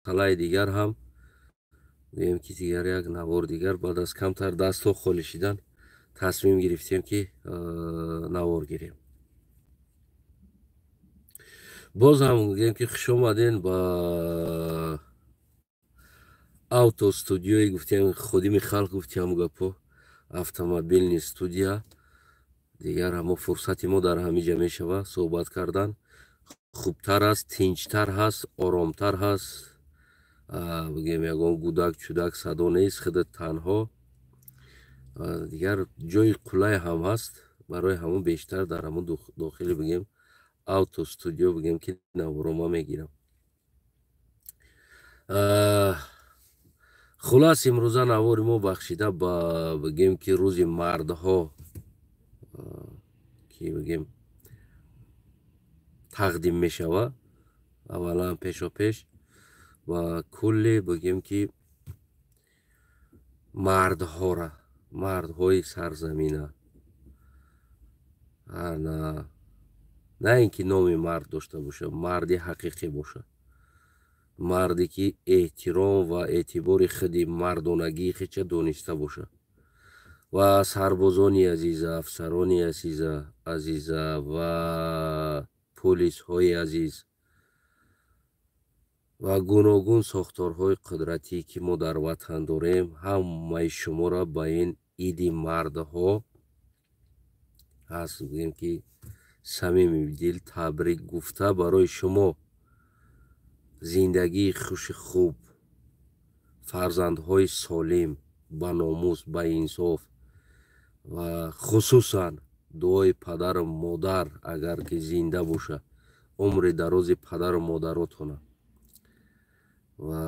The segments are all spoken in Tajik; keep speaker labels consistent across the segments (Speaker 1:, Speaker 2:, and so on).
Speaker 1: Масъалаи дигар ҳам гӯем, ки дигар як навор дигар баъд аз камтар дастҳо холӣ шидан тасмим гирифтем, ки навор гирем. Боз ҳам гӯем, ки хуш омаден ба автостудиои, гуфтем, ходими халқ, гуфтем гапо, автомобильный студия. Дигар ҳамо фурсати мо дар ҳамин ҷа мешава суҳбат кардан, хубтар аст, тинҷтар ҳаст, оромтар ҳаст. Бигем, ягон гудак чудак садо нест, худат танҳо. Дигар ҷои қулай ҳам ҳаст. Барои ҳамон бештар дар ҳамон дохили, бигем, автостудио, бигем, ки наворома мегирам. Хулас, имрӯза навори мо бахшида ба, бигем, ки рӯзи мардҳо, ки, бигем, тақдим мешава. Аввалан, пешопеш ва кулле, бигем, ки мардҳора, мардҳои сарзамина, ана на ин ки номи мард дошта боша, марди ҳақиқӣ боша, марде ки эҳтиром ва эътибори худи мардонагии худша дониста боша, ва сарбозони азиза, афсарони азиза ва пулисҳои азиз ва гуногун сохторҳои қудратӣ, ки мо дар ватан дорем, ҳамаи шуморо ба ин иди мардҳо ҳаст, гӯем, ки самими дил табрик гуфта, барои шумо зиндагии хуши хуб, фарзандҳои солим, ба номус, ба инсоф ва хусусан дуои падару модар, агар ки зинда боша, умри дарози падару модаротона ва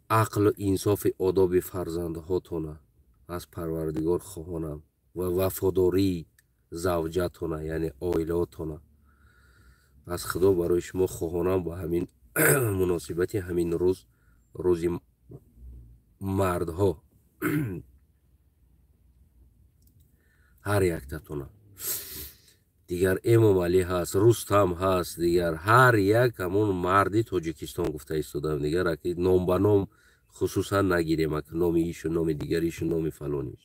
Speaker 1: ақлу инсофи одоби фарзандҳотона аз Парвардигор хоҳонам ва вафодории завҷатона, яъне оилаотона, аз Худо барои шумо хоҳонам. Ба ҳамин муносибати ҳамин рӯз, рӯзи мардҳо, ҳар яктатона. Дигар Эмомалӣ ҳаст, Рустам ҳаст, дигар ҳар як ҳамон марди Тоҷикистон гуфта истодам. Дигар аки ном ба ном хусусан нагирем, ак номи ишу, номи дигаришу, номи фалониш.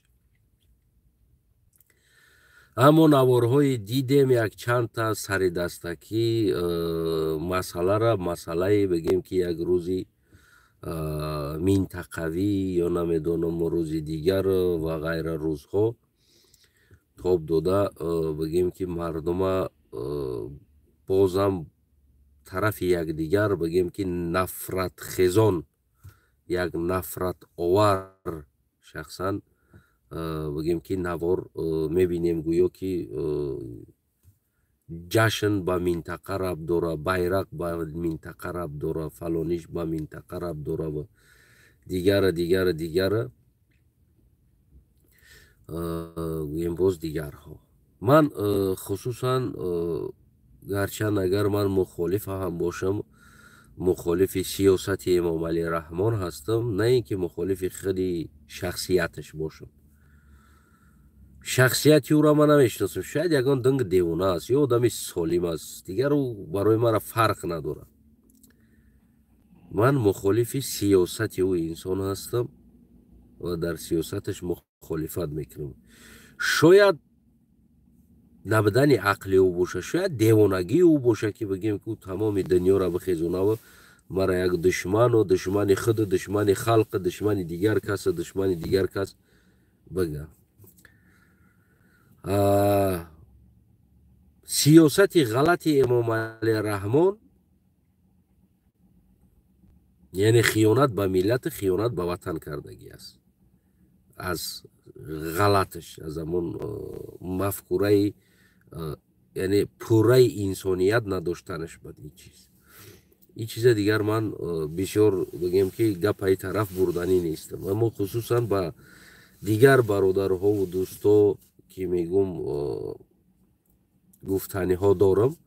Speaker 1: Аммо наворҳои дидем якчандта сари дастакӣ, масъалара масъалае, бигем, ки як рӯзи минтақавӣ ё намедонам, рӯзи дигар ва ғайра рӯзҳо тоб дода, бигем, ки мардума бозам тарафи якдигар, бигем, ки нафратхезон, як нафратовар шахсан, бигем, ки навор мебинем, гӯё ки ҷашн ба минтақа рабт дора, байрақ ба минтақа рабт дора, фалониш ба минтақа рабт дора ва дигара, дигара, дигара, гӯем, боз дигарҳо. Ман хусусан, гарчанд агар ман мухолифа ҳам бошам, мухолифи сиёсати Эмомалӣ Раҳмон ҳастам, на ин ки мухолифи худи шахсияташ бошам. Шахсияти ӯро ман намешиносам, шояд ягон динг девона аст ё одами солим аст, дигар ӯ барои мара фарқ надорад. Ман мухолифи сиёсати ӯ инсон ҳастам ва дар сиёсаташ мухолифат мекунам. Шояд набудани ақли ӯ боша, шояд девонагии ӯ боша, ки, бигем, ки ӯ тамоми дунёро бихезонаву мара як душману душмани худу, душмани халқу, душмани дигар касу, душмани дигар кас бигӯ. Сиёсати ғалати Эмомалӣ Раҳмон, яъне хиёнат ба миллату хиёнат ба ватан кардагӣ аст. Аз ғалаташ, аз ҳамон мафкураи, яъне пурраи инсоният надоштанаш бад ин чиз. Ин чиза дигар ман бисёр, бигем, ки гапаи тараф бурданӣ нестам, аммо хусусан ба дигар бародарҳову дӯсто, ки мегум, гуфтаниҳо дорам.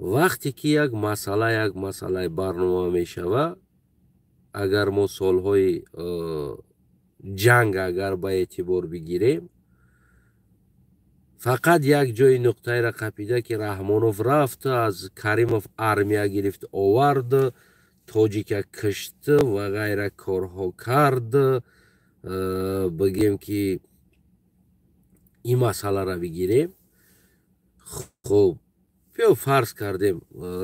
Speaker 1: Вақте ки як масъала, як масъалаи барнома мешава, агар мо солҳои ҷанг агар ба эътибор бигирем. Фақат як ҷои нуқтаеро қапида, ки Раҳмонов рафт, аз Каримов армия гирифт, овард, тоҷика кишт ва ғайра корҳо кард. Бигем ки ин масъаларо бигирем. Хуб, биё фарз кардем,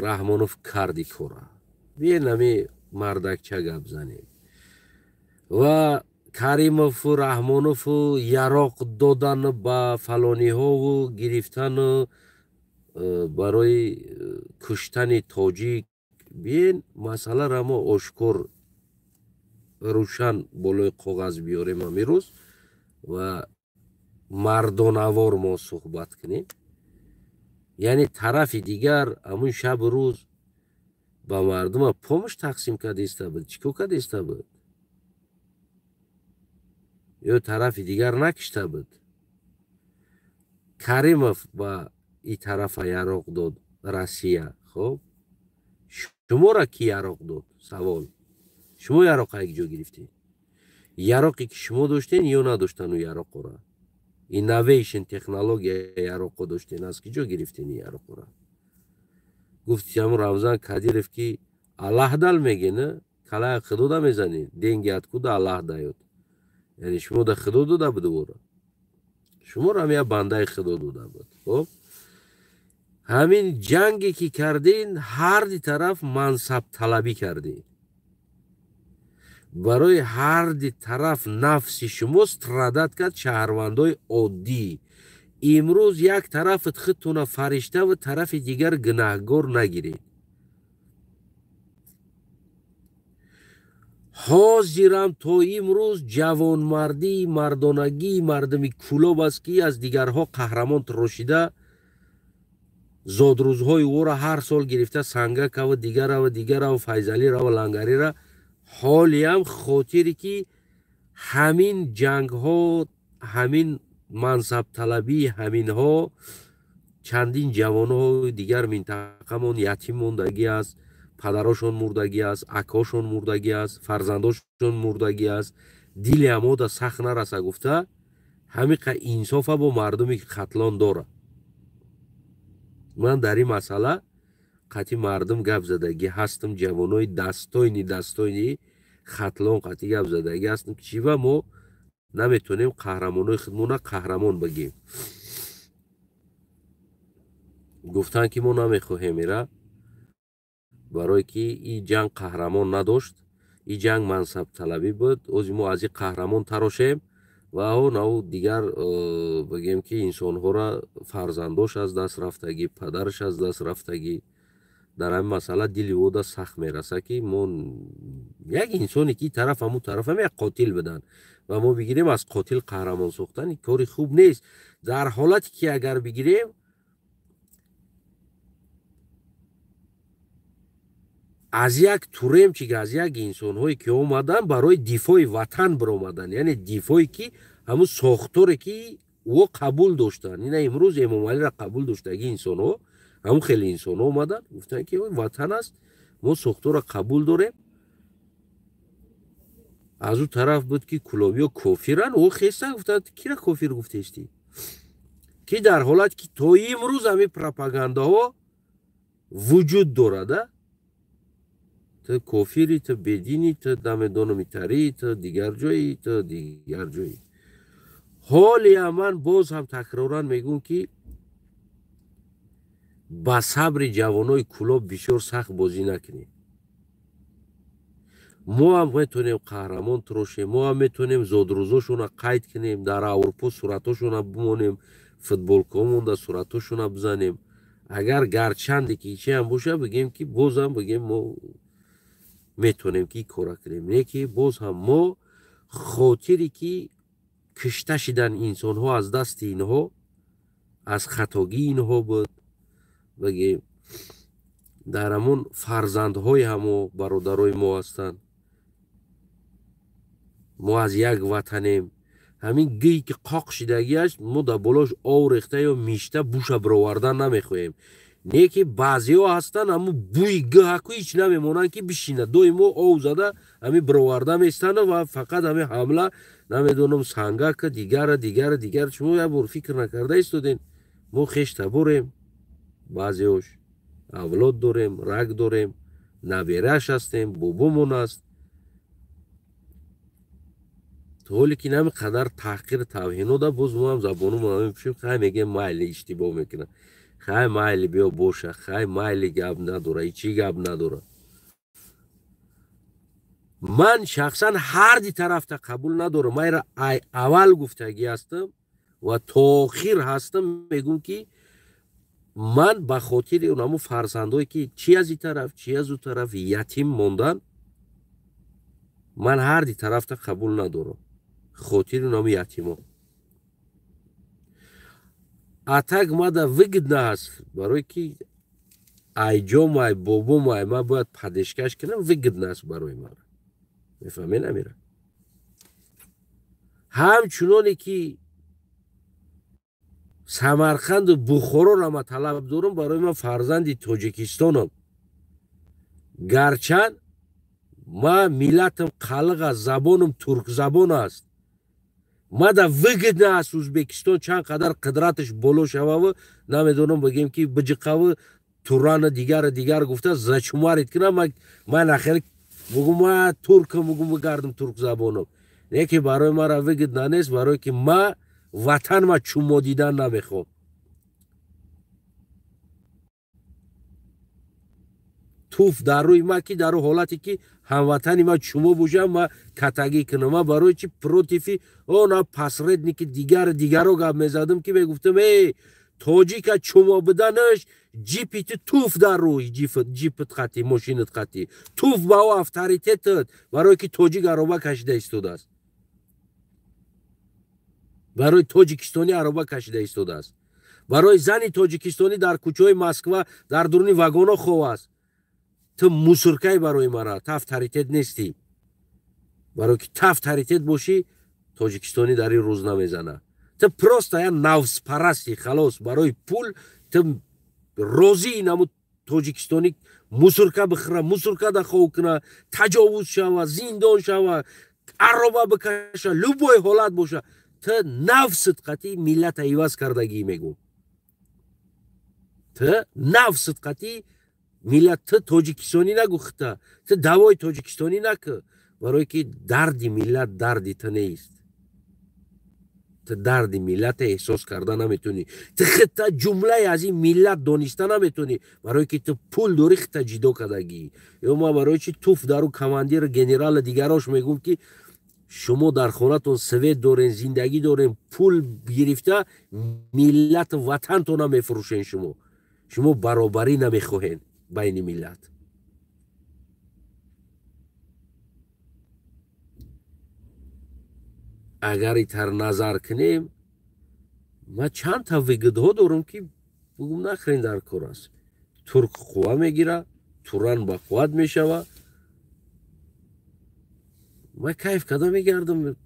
Speaker 1: Раҳмонов карди кора, биен ами мардакча гап занем. Ва Каримову Раҳмонову яроқ додан ба фалониҳову гирифтану барои куштани тоҷик. Биен масъаларо мо ошкор рӯшан болои коғаз биёрем амирӯз ва мардонавор мо суҳбат кунем. Яъне тарафи дигар ҳамун шабу рӯз ба мардума помощь тақсим карда буд, чӣ кор карда буд? Ё тарафи дигар накишта буд? Каримов ба и тарафа яроқ дод Россия. Хоб, шуморо ки яроқ дод? Савол: шумо яроқ як ҷо гирифтед? Яроқе ки шумо доштен ё надоштану яроқора? Innovation технология яроқо доштен, аз ки ҷо гирифтен яроқора? Гуфти ҳамун Рамзан Кадиров, ки Аллаҳ дал мегена, калая худода мезанӣ, деньги откуда Аллаҳ даёт? Яъне шумо да худо дода буд ӯро, шуморо ҳам як бандаи худо дода буд. Хоб, ҳамин ҷанге ки кардин, ҳарди тараф мансабталабӣ кардин. Барои ҳарди тараф нафси шумо страдать кард шаҳрвандои оддӣ. Имрӯз як тарафат худтона фаришта ва тарафи дигар гунаҳгор нагиред. Ҳозирам то имрӯз ҷавонмардии мардонагии мардуми Кӯлоб аст, ки аз дигарҳо қаҳрамон тирошида, зодрӯзҳои ӯро ҳар сол гирифта Сангакава, дигарава, дигарава, Файзалирава, Лангарира. Ҳолиам хотире ки ҳамин ҷангҳо, ҳамин мансабталабии ҳаминҳо чандин ҷавонҳои дигар минтақамон ятим мондагӣ аст, падарошон мурдагӣ аст, акошон мурдагӣ аст, фарзандошон мурдагӣ аст. Дили амода сахт нараса гуфта, ҳамиқа инсофа бо мардуми Хатлон дорад. Ман дар ин масъала қатъи мардум гап задагӣ ҳастам, ҷавонои дастойни Хатлон қатъи гап задагӣ ҳастам, ки чива мо наметонем қаҳрамонои худмона қаҳрамон бигем. Гуфтанд, ки мо намехоҳем ира, барое ки ин ҷанг қаҳрамон надошт, ин ҷанг мансабталабӣ буд. Ози мо аз ин қаҳрамон тарошем ва нав дигар бигем, ки инсонҳоро фарзандош аз даст рафтагӣ, падараш аз даст рафтагӣ. Дар ҳамин масъала дили ода сахт мераса, ки мо як инсоне ки тараф ҳамун тараф ҳам як қотил буданд ва мо бигирем аз қотил қаҳрамон сохтан кори хуб нест. Дар ҳолате ки агар бигирем аз як туремчик, аз як инсонҳое ки омадан барои дифои ватан биромадан, яъне дифое ки ҳамун сохторе ки ӯ қабул доштанд, ина имрӯз Эмомалиро қабул доштаги инсонҳо, ҳамун хеле инсонҳо омаданд, гуфтанд, ки ватан аст, мо сохторро қабул дорем. Аз ӯ тараф буд, ки кулобиё кофиранд, ӯ хестан, гуфтанд, кира кофир гуфтестӣ? Ки дар ҳолат ки то имрӯз ҳамин пропагандаҳо вуҷуд дорада, ту кофири, ту бединӣ, ту намедонам итарӣ, ту дигар ҷои, ту дигар ҷои. Ҳолия ман боз ҳам такроран мегӯм, ки ба сабри ҷавонои Кӯлоб бисёр сахт бозӣ накунем. Мо ҳам метавонем қаҳрамон тирошем, мо ҳам метавонем зодрӯзошонро қайд кунем, дар Аврупо суратҳошонро бимонем, футболкаҳомонда суратҳошонро бизанем. Агар гарчанде ки чи ҳам боша, бигем, ки бозам бигем мо метавонем ки кора кунем. Не ки боз ҳам мо хотире ки кишта шидан инсонҳо аз дасти инҳо, аз хатогии инҳо буд, бигем дар ҳамон фарзандҳои ҳамо бародарои мо ҳастанд, мо аз як ватанем. Ҳамин гӯй ки қоқ шидагиаш, мо дар болош ов рехта ё мишта буша бировардан намехоҳем. Не ки баъзеҳо ҳастанд, ҳамун бӯи гӯҳаку ҳеч намемонанд ки бишинад. Доимо ов зада ҳамин бироварда местанд ва фақат ҳамин ҳамла, намедонам, сангака, дигара, дигара, дигара. Шумо як бор фикр накарда истодем. Мо хештаборем, баъзеҳош авлод дорем, раг дорем, набераш ҳастем, бобомон аст. То ҳоле ки нами қадар таҳқир тавҳинода, боз мо ҳам забонумон мепӯшем, хай мегем майли иштибоҳ мекунад, хай майли биё боша, хай майли гап надора, ҳичи гап надора. Ман шахсан ҳарди тарафта қабул надорам. Майра аввал гуфтагӣ ҳастам ва то охир ҳастам, мегӯм ки ман ба хотири онамо фарзандое ки чи аз ин тараф, чи аз ӯ тараф ятим мондан, ман ҳарди тарафта қабул надорам. Хотири онамо ятимо. Атак мада выгодно аст, барое ки айҷом, ай бобом, ай ман бояд падешкаш кунам, выгодно аст барои ман. Мефаҳмед амира? Ҳамчуноне ки Самарқанду Бухороро ман талаб дорам, барои ман фарзанди Тоҷикистонам. Гарчанд ман миллатам қалиқ аст, забонам туркзабон аст. Мада выгодно аст Ӯзбекистон чанд қадар қудраташ боло шававу, намедонам, бигем ки биҷиқаву Турана дигара дигар гуфта зачумарит кунам, ман ахир бугум ман туркам, бугум бигардам туркзабонам. Не ки барои мара выгодно нест, барое ки ман ватан ма чумо дидан намехоҳам. Туф дар рӯи ма ки дар ҳолате ки ҳамватани ма чумо бошам, ма катагӣ кунам. Ма барои чи против она посредники дигар дигаро гап мезадам ки мегуфтам эй тоҷика чумо буданаш ҷипи ту туф дар рӯи ҷипит қатӣ, мошинат қатӣ, туф ба ӯ авторитетат, барое ки тоҷик ароба кашида истодааст, барои тоҷикистонӣ ароба кашида истодааст, барои зани тоҷикистонӣ дар кӯчаҳои Москва дар дуруни вагонҳо хов аст. Ту мусуркай барои мара, ту авторитет нестӣ. Барое ки ту авторитет бошӣ, тоҷикистонӣ дар ин рӯз намезана. Ту просто як нафспарастӣ, халос. Барои пул ту розии намуд тоҷикистонӣ мусурка бихӯра, мусурка да хов куна, таҷовуз шава, зиндон шава, ароба бикаша, любой ҳолат боша. Ту нафсит қатӣ миллата иваз кардагӣ мегӯм. Ту нафсит қатӣ миллат, ту тоҷикистонӣ нагӯ хита, ту давои тоҷикистонӣ накӯ, барое ки дарди миллат дарди ту нест. Ту дарди миллата эҳсос карда наметонӣ. Ту хита ҷумлае аз ин миллат дониста наметонӣ, барое ки ту пул дорӣ хита ҷидо кардагӣ. Ё ма барои чи туф дару командир, генерала дигарош мегӯм ки шумо дар хонатон свет дорен, зиндагӣ дорен, пул гирифта миллату ватантона мефурӯшен. Шумо баробарӣ намехоҳен байни миллат. Агар итар назар кунем, ман чанд та выгодҳо дорам ки бугум нахрен дар кор аст. Турк қувва мегира, Туран ба қувват мешава. Ман кайф када мегардам,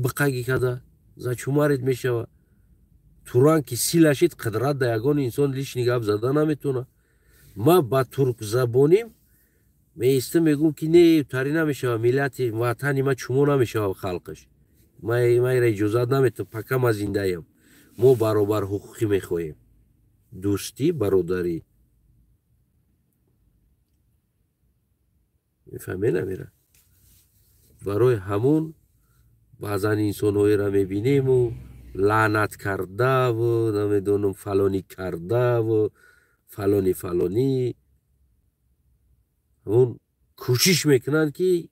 Speaker 1: биқагӣ када, зачумарит мешава. Туран ки силашид, қудрат да ягон инсон лишний гап зада наметона. Ман ба туркзабоним меистам, мегӯм ки не, тари намешава, миллати ватани ма чумо намешава халқаш. Майра иҷозат наметам, пока ма зиндаям. Мо баробар ҳуқуқӣ мехоҳем, дӯстӣ, бародарӣ. Мефаҳмед намера? Барои ҳамун баъзан инсонҳоеро мебинему лаънат кардаву намедонам фалонӣ кардаву фалони фалонӣ, ҳамун кӯшиш мекунанд ки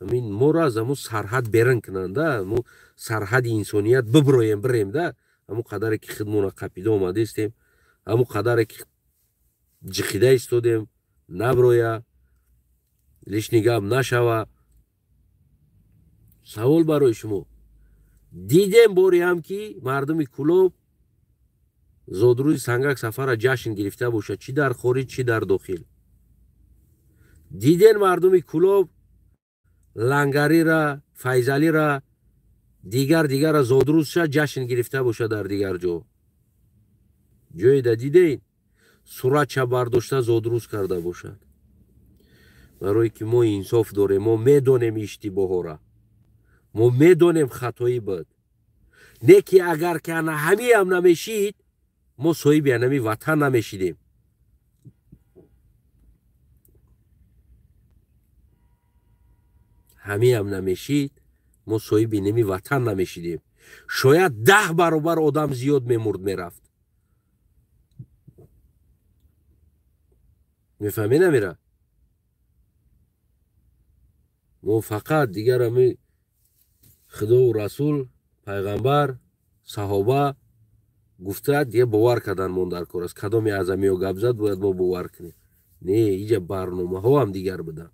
Speaker 1: ҳамин моро аз ҳамун сарҳад берун кунанд, ҳамун сарҳади инсоният биброем, бирем, да ҳамун қадаре ки худмона қапида омадастем, ҳамун қадаре ки ҷиқида истодем, наброя, лишний гап нашава. Савол барои шумо: дидем боре ҳам ки мардуми Кӯлоб зодрӯзи Сангак Сафара ҷашн гирифта бошад, чӣ дар хориҷ, чӣ дар дохил? Дидем мардуми Кӯлоб Лангарира, Файзалира, дигар дигара зодрӯзша ҷашн гирифта бошад дар дигар ҷо? Ҷое да дидем? суратча бардошта зодрӯз карда бошад. Барое ки мо инсоф дорем, мо медонем иштибоҳора, мо медонем хатоӣ буд. Не ки агар ки ана ҳамиам намешид, мо соҳиби анами ватан намешидем. Ҳамиам намешид, мо соҳиби неми ватан намешидем. Шояд 10 баробар одам зиёд мемурд мерафт. Мефаҳмӣ намера? Мо фақат дигар ами Худову Расул, пайғамбар, саҳоба гуфта дигар бовар кардан мон дар кор аст. Кадоме аз амиё гап зад, бояд мо бовар кунем. Не, иҷа барномаҳо ҳам дигар буданд.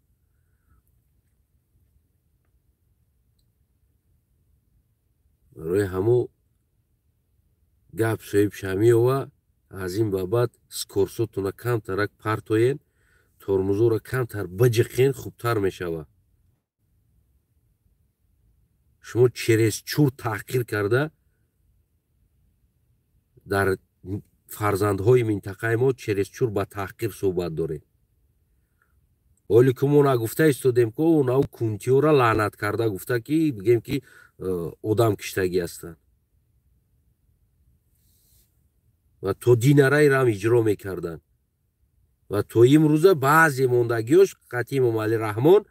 Speaker 1: Барои ҳамо гап соҳиб Шамиёва аз ин ба баъд скорсотона камтарак партоен, тормозоро камтар биҷиқен, хубтар мешавад. Шумо чересчур таҳқир карда дар фарзандҳои минтақаи мо чересчур ба таҳқир суҳбат дорем. Ҳоле ки мо нагуфта истодем, ки онав кунтиёра лаънат карда гуфта, ки бигем, ки одам киштагӣ ҳастанд ва то динарайрам иҷро мекарданд. Ва то имрӯза баъзе мондагиёш қатъи Эмомалӣ Раҳмон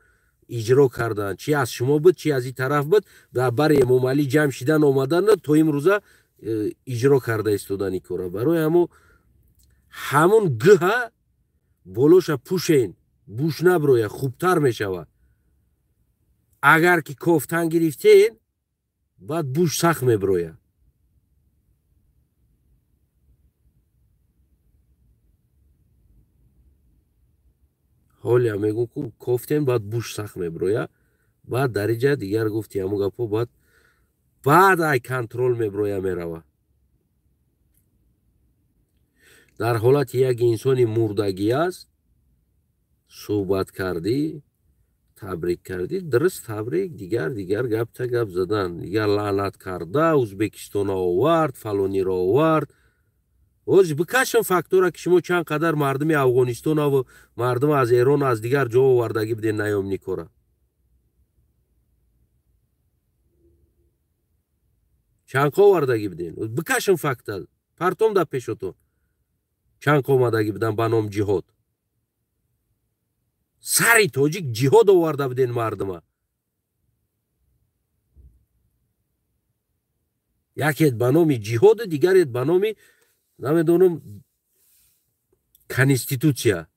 Speaker 1: иҷро карданд. Чи аз шумо буд, чи аз ин тараф буд, дар бари Эмомалӣ ҷамъ шидан омадан, то имрӯза иҷро карда истодани кора. Барои ҳамун гӯҳа болоша пӯшен, буш наброя, хубтар мешавад. Агар ки кофтан гирифтен, баъд буш сахт меброяд. Ҳолия мегӯм, ку кофтем, баъд буш сахт меброяд. Баъд дар иҷа дигар гуфти ҳамун гапҳо, баъд ай контрол меброя мерава. Дар ҳолати як инсони мурдагӣ аст, суҳбат кардӣ, табрик кардӣ, дуруст табрик, дигар гапта гап задан, дигар лаънат карда, Ӯзбекистона овард, фалониро овард. Оз бикашам фактора, ки шумо чанд қадар мардуми Афғонистонаву мардум аз Эрон, аз дигар ҷо овардагӣ буден наёмникора. Чанд қа овардагӣ буден? Бикашам факта, партом дар пешотон. Чанд қа омадагӣ будан ба ном ҷиҳод. Сари тоҷик ҷиҳод оварда буден мардума. Якет ба номи ҷиҳоду, дигарет ба номи намедонам конститутсия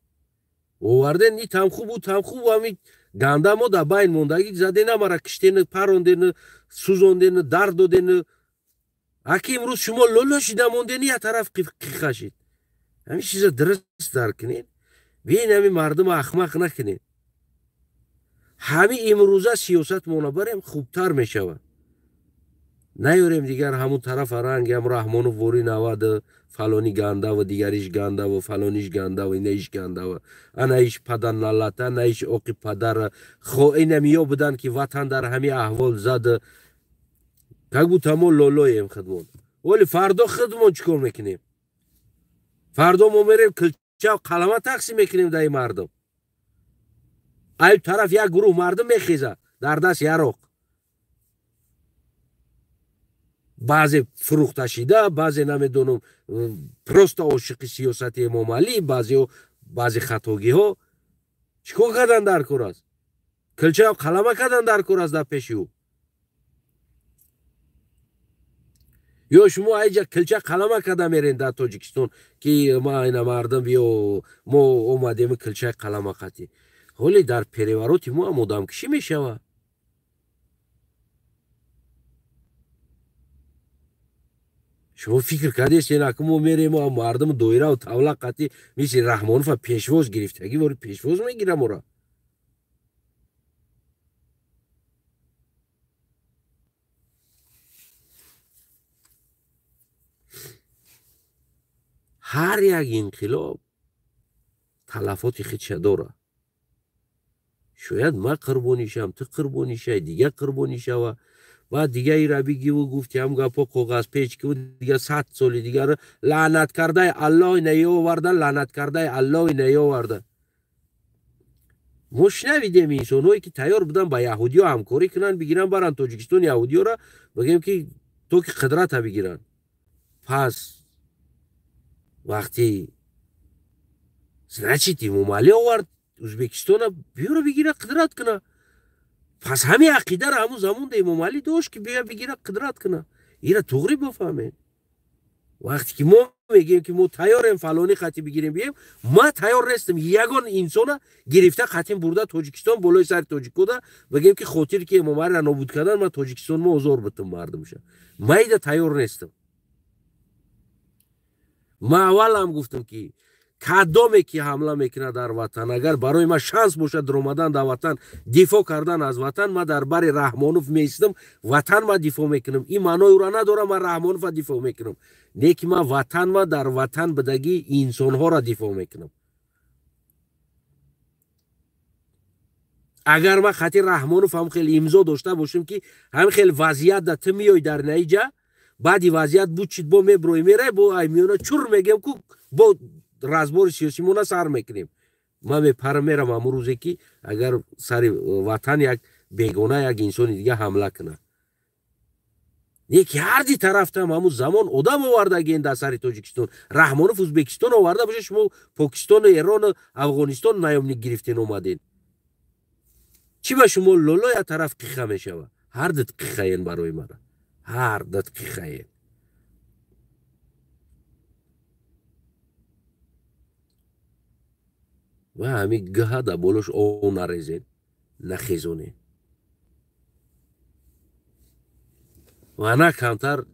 Speaker 1: оварден. Ни там хуб, у там хуб, ами ганда мо дар байн мондагӣ заден, амара киштен, паронден, сӯзонден, дар доден. Аки имрӯз шумо лоло шида монден, я тараф қиқашид. Ҳамин чиза дуруст дарк кунед. Бин ҳамин мардума ахмақ накунед. Ҳамин имрӯза сиёсатмона барем, хубтар мешавад. Наёрем дигар ҳамун тарафа ранг, ҳам Раҳмонов вори навад, фалони гандаву дигариш гандаву фалониш гандаву инаиш гандаву анаиш падар налата, анаиш оқи падар хоинамиё буданд, ки ватан дар ҳамин аҳвол зад. Как будто мо лолоем худмон. Вале фардо худмон чӣ кор мекунем? Фардо мо мерем килча қалама тақсим мекунем дар ин мардум. Ай тараф як гурӯҳ мардум мехезад дар даст яроқ, баъзе фурӯхта шида, баъзе намедонам просто ошиқи сиёсати Эмомалӣ, баъзе хатогиҳо. Чӣ кор кардан дар кор аст? Килча қалама кардан дар кор аст дар пеши ӯ. Ё шумо айҷа килча қалама карда мерен дар Тоҷикистон, ки ма ина мардум биё, мо омадем килчаи қалама қатӣ. Ҳоле дар перевороти мо ҳам одамкишӣ мешавад. Шумо фикр кардед, ака мо мерем мардум доираву тавла қатӣ мисли Раҳмонова пешвоз гирифтагӣ, вори пешвоз мегирам ора. Ҳар як инқилоб талафоти худша дорад. Шояд ман қурбонӣ шавам, ту қурбонӣ шавӣ, дигар қурбонӣ шава. Баъд дига ира бигиву гуфти ҳам гапо коғазпеч ки дига 100 соли дигар лаънат кардаи Аллоҳ наёварда, лаънат кардаи Аллоҳ наёварда. Мо шунавидем инсонҳое ки тайёр буданд ба яҳудиё ҳамкорӣ кунанд, бигиранд баранд Тоҷикистон яҳудиёра, бигӯем ки то ки қудрата бигиранд. Пас вақти значит Эмомалӣ овард Ӯзбекистона биёра бигира қудрат куна. Пас ҳамин ақидаро ҳамун замон да Эмомалӣ дошт ки биё бигира қудрат куна. Ира туғри бифаҳмед. Вақте ки мо мегӯем ки мо тайёрем фалонӣ хати бигирем бием, ма тайёр нестам ягон инсона гирифта хатим бурда Тоҷикистон болои сари тоҷикода бигӯем ки хотир ки Эмомалиро нобуд кардан ма Тоҷикистон мо озор битам мардумша. Ма ида тайёр нестам. Ма аввалам гуфтам ки кадоме ки ҳамла мекунад дар ватан, агар барои ма шанс бошад даромадан дар ватан, дифоъ кардан аз ватан, ма дар бари Раҳмонов меистам, ватан ма дифоъ мекунам. Ин маънои ӯро надорам ма Раҳмонова дифоъ мекунам, не ки ма ватан ма дар ватан бидагӣ инсонҳоро дифоъ мекунам. Агар ма хати Раҳмонов ҳам хеле имзо дошта бошем ки ҳам хеле вазъият да ту меёй дар наиҷа, баъди вазъият бучид бо меброи мерай, бо ай миёна чур мегем ку бо разбори сиёсимона сар мекунем. Ман мепарам мерам ҳамун рӯзе ки агар сари ватан як бегона як инсони дига ҳамла кунад. Не ки ҳарди тарафтам ҳамун замон одам овардаген дар сари Тоҷикистон. Раҳмонов Ӯзбекистон оварда боша, шумо Покистону Эрону Афғонистон наёмник гирифтен омаден. Чӣ ба шумо лоло як тараф қиха мешава? Ҳар дит қихаен барои мара. Ҳар дит қихаен. Ва ҳамин гаҳа дар болош ов нарезед, нахезонед. Ва на камтар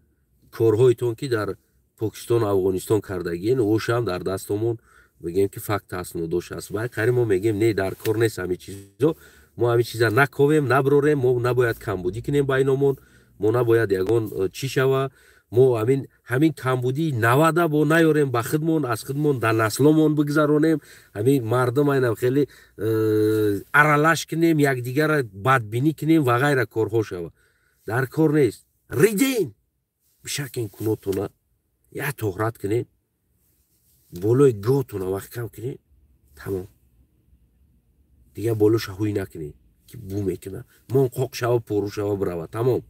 Speaker 1: корҳоитон ки дар Покистону Афғонистон кардагиен, ошам дар дастомон бигем ки факт аснодош аст. Вай қариб мо мегем не, дар кор нест ҳамин чизо, мо ҳамин чиза наковем, наброрем, мо набояд камбудӣ кунем байномон, мо набояд ягон чӣ шава, мо ҳамин камбудии навада бо наёрем ба худмон, аз худмон дар насломон бигзаронем, ҳамин мардум айнам хеле аралаш кунем, якдигарро бадбинӣ кунем ва ғайра корҳо шава. Дар кор нест. Риден бишакен кунотуна, як тоҳрат кунен, болои готуна вақт кам кунен, тамом. Дигар болоша ҳуй накунен ки бу мекуна, мон қоқ шава, пору шава, бирава, тамом.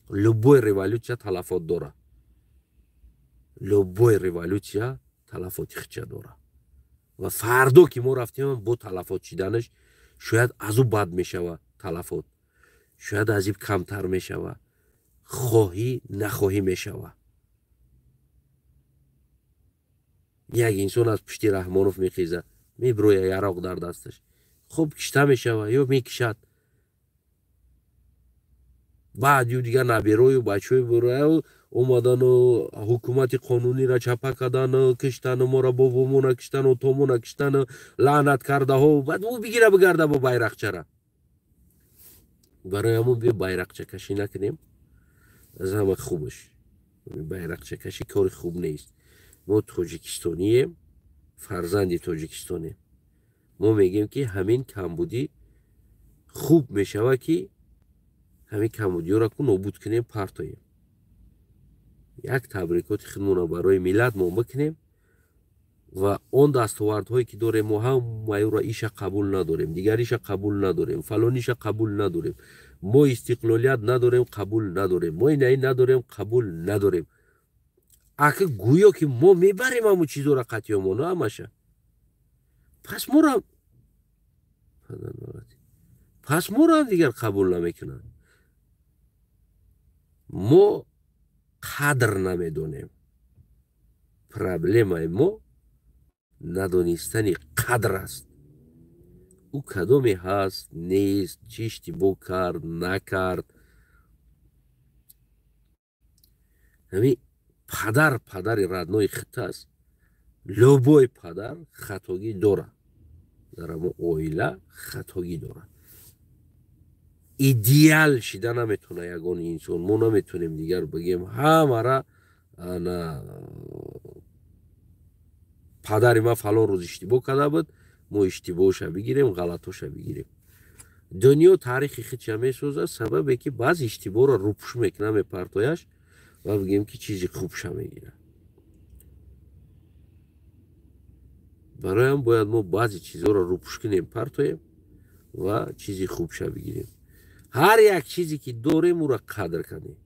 Speaker 1: Любой революция талафот дора. Любой революция талафоти хича дора. Ва фардо ки мо рафтем бо талафот шиданаш шояд аз ӯ бад мешава талафот, шояд аз иб камтар мешава, хоҳӣ нахоҳӣ мешава. Як инсон аз пушти Раҳмонов мехеза, меброя яроқ дар дасташ, хуб кишта мешава ё мекишад. Баъд ю дигар наберою бачаҳои бураю омадану ҳукумати қонуниро чапа кардану киштану моро бобомона киштану томона киштану лаънат кардаҳо, баъд ӯ бигира бигарда бо байрақчара. Барои ҳамон биё байрақчакашӣ накунем, аз ҳама хубаш байрақчакашӣ кори хуб нест. Мо тоҷикистонием, фарзанди тоҷикистонем. Мо мегӯем ки ҳамин камбудӣ хуб мешава ки ҳамин камбудиёро ку нобуд кунем, партоем. Як табрикоти худмонро барои миллат мо бикунем ва он дастовардҳое ки дорем мо ҳамаи ӯро иша қабул надорем, дигар иша қабул надорем, фалониша қабул надорем, мо истиқлолият надорем, қабул надорем, мо инаи надорем, қабул надорем. Ака гӯё ки мо мебарем ҳамун чизоро қатъиёмоно ҳамаша. Пас моро дигар қабул намекунанд. Мо қадр намедонем. Проблемаи мо надонистани қадр аст. Ӯ кадоме ҳаст, нест, чӣ иштибоҳ кард, накард. Ҳамин падар падари родной хит аст. Любой падар хатогӣ дорад. Дар ҳамон оила хатогӣ дорад. Идеал шида наметавона ягон инсон. Мо наметавонем дигар бигем ҳамара ана падари ман фалон рӯз иштибоҳ карда буд, мо иштибоҳша бигирем, ғалатоша бигирем. Дунё таърихи худша месозад, сабабе ки баъзе иштибоҳро рӯпӯш мекунад, мепартояш ва бигӯем ки чизи хубша мегирад. Бароям бояд мо баъзе чизҳоро рӯпӯш кунем, партоем ва чизи хубша бигирем. Ҳар як чизе ки дорем, ӯро қадр кунем.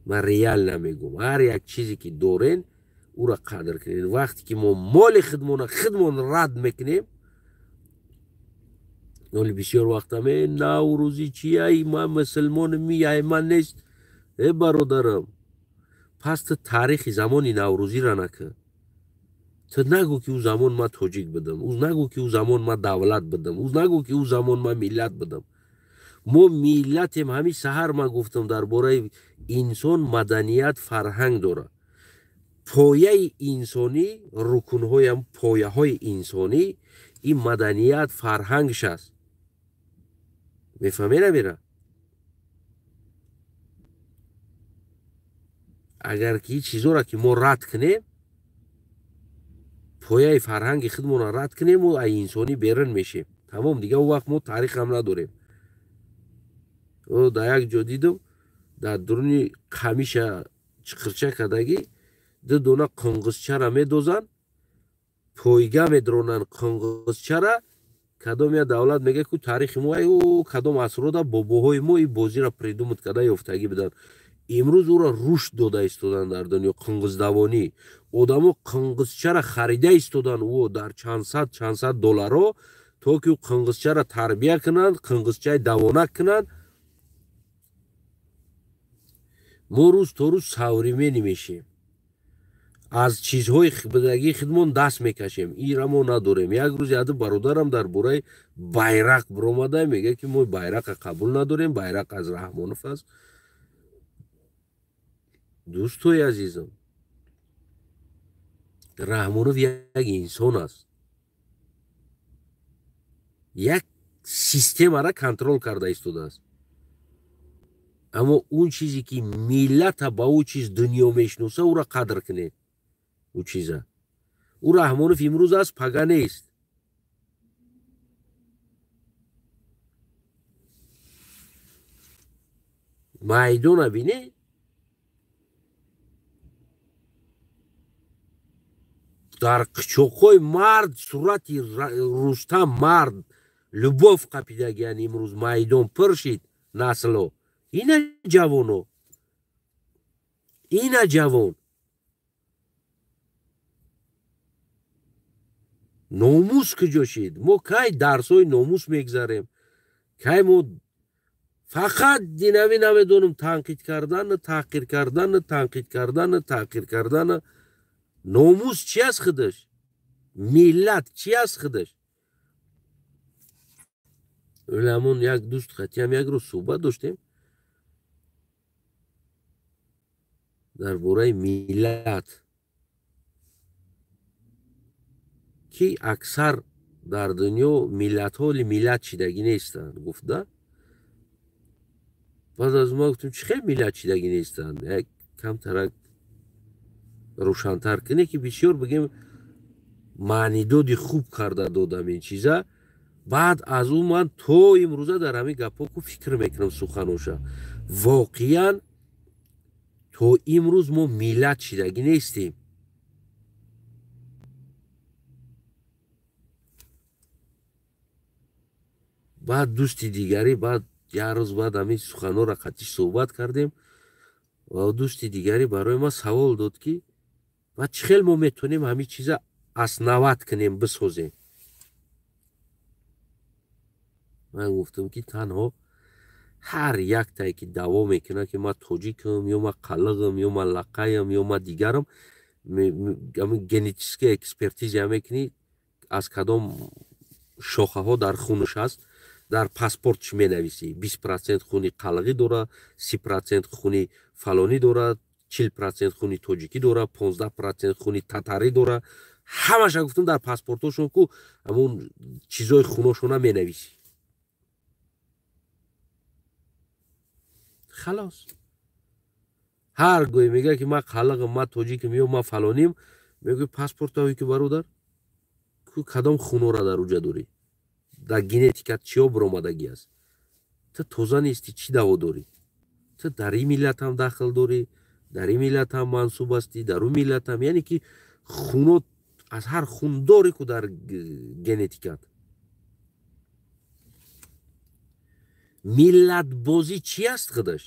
Speaker 1: Ман реал намегӯм. Ҳар як чизе ки дорем, ӯро қадр кунем. Вақте ки мо моли худмона худмон рад мекунем, оли бисёр вақта ме наврӯзи чия, ман мусулмонми, ай ман нест. Э бародарам, пас ту таърихи замони наврӯзиро накун. Ту нагӯ ки ӯ замон ман тоҷик будам, ӯ нагӯ ки ӯ замон ман давлат будам, ӯ нагӯ ки ӯ замон ман миллат будам. Мо миллатем. Ҳамин саҳар ман гуфтам дар бораи инсон маданият фарҳанг дорад. Пояи инсонӣ, рукунҳоям, пояҳои инсонӣ ин маданият фарҳангш аст. Мефаҳме намера? Агар ки чизоро ки мо рад кунем, пояи фарҳанги худмонро рад кунем, мо аз инсонӣ берун мешем. Тамом, дигар он вақт мо таърихам надорем. Дар як ҷо дидам, дар дуруни қамиша чиқирча кардагӣ ду дона қунғизчара медозанд, пойга медронанд қунғизчара. Кадом я давлат мегӯяд, ку таърихи мо, ай кадом асрода бобоҳои мо ин бозиро придумат карда ёфтагӣ буданд. Имрӯз ӯро рушд дода истоданд дар дунё, қунғиздавонӣ. Одамо қунғизчара харида истоданд ӯ дар чандсад чандсад долларо, то ки ӯ қунғизчара тарбия кунанд, қунғизчаи давонак кунанд. Мо рӯз то рӯз современӣ мешем, аз чизҳои будагии худмон даст мекашем. Инра мо надорем. Як рӯз яду бародарам дар бораи байрақ биромада, мегӯяд ки мо байрақа қабул надорем, байрақ аз Раҳмонов аст. Дӯстои азизам, Раҳмонов як инсон аст, як системаро контрол карда истодааст. Аммо он чизе ки миллата ба ӯ чиз дунё мешиноса, ӯро қадр кунед. Ӯ чиза ӯ Раҳмонов имрӯз аст, пага нест. Майдона бинед, дар қичоқҳои мард сурати Рустам мард любов қапидагиян. Имрӯз майдон пур шид насло. Ина ҷавоно, ина ҷавон. Номус куҷо шид? Мо кай дарсҳои номус мегзарем? Кай мо фақат динави намедонам танқид кардану таҳқир кардану танқид кардану таҳқир кардану. Номус чи аст худаш? Миллат чи аст худаш? Ҳамон як дӯст қатиам як рӯз суҳбат доштем дар бораи миллат, ки аксар дар дунё миллатҳо миллат шидагӣ нестанд, гуфта. Баъд аз ма гуфтем, чӣ хел миллат шидагӣ нестанд? Як камтарак рӯшантар куне, ки бисёр бигем маънидоди хуб карда додам ин чиза. Баъд аз ӯ ман то имрӯза дар ҳамин гапҳо ку фикр мекунам суханоша. Воқеан то имрӯз мо миллат шидагӣ нестем. Баъд дӯсти дигарӣ, баъд як рӯз баъд ҳамин суханҳоро қатиш суҳбат кардем ва дӯсти дигарӣ барои ман савол дод, ки ва чӣ хел мо метавонем ҳамин чиза основат кунем, бисозем. Ман гуфтам, ки танҳо ҳар яктае ки даъво мекунад, ки ман тоҷикам, ё ман қалиғам, ё ман лақаям, ё ман дигарам, генетическая экспертиза мекунӣ, аз кадом шохаҳо дар хунаш аст, дар паспорт чӣ менависӣ? 20% хуни қалиғӣ дорад, 30% хуни фалонӣ дорад, 40% хуни тоҷикӣ дорад, 15% хуни татарӣ дорад. Ҳамаша гуфтам дар паспортҳошон ку ҳамон чизои хуношона менависӣ. Халос. Ҳар гоҳе мегӯяд, ки ман қалиғам, ман тоҷикам ё ман фалоним, мегӯяд паспортҳое ки бародар, ку кадом хунора дар уҷа дорӣ? Дар генетикат чиё биромадагӣ аст? Ту тоза нестӣ, чӣ даъво дорӣ? Ту дар ин миллатам дахл дорӣ, дар ин миллатам мансуб ҳастӣ, дар ӯ миллатам, яъне ки хунот аз ҳар хун дорӣ ку дар генетикат. Миллатбозӣ чӣ аст худаш?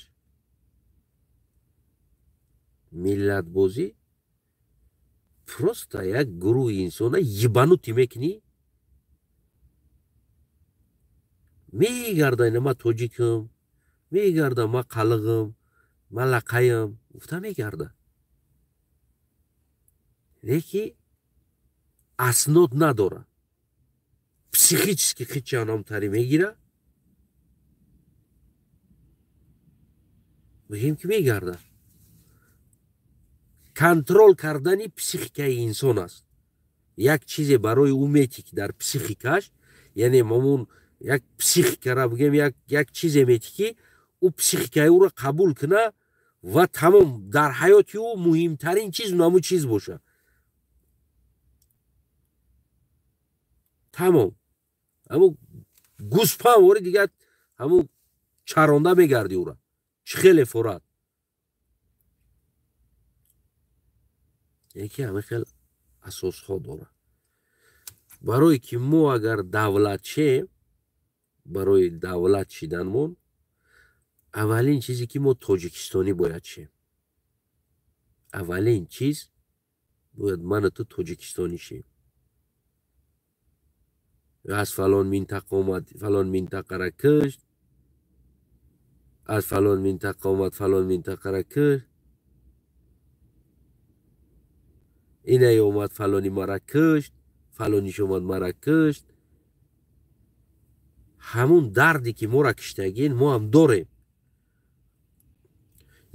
Speaker 1: Миллатбозӣ просто як гурӯҳи инсона ебанутый мекунӣ, мегарда ина ман тоҷикам, мегарда ман қалиғам, ман лақаям, гуфта мегарда. Леки аснод надора. Психически хичанамтари мегира, мегӯем ки мегарда. Контрол кардани психикаи инсон аст. Як чизе барои ӯ мети ки дар психикаш, яъне мамун як психикара бигем, як чизе мети ки ӯ психикаи ӯро қабул куна ва тамом дар ҳаёти ӯ муҳимтарин чиз ҳамун чиз боша. Тамом. Ҳамун гӯспам вори дигар ҳамун чаронда мегарди ӯра. Чӣ хеле форад. Яке ҳамин хел асосҳо дорад. Барое ки мо агар давлат шем, барои давлат шиданмон аввалин чизе ки мо тоҷикистонӣ бояд шем. Аввалин чиз бояд ману ту тоҷикистонӣ шем. Аз фалон минтақа омад, фалон минтақара кушт, аз фалон минтақа омад, фалон минтақара кушт, инай омад фалони мара кушт, фалониш омад мара кушт. Ҳамун дарде ки моро киштагин мо ҳам дорем.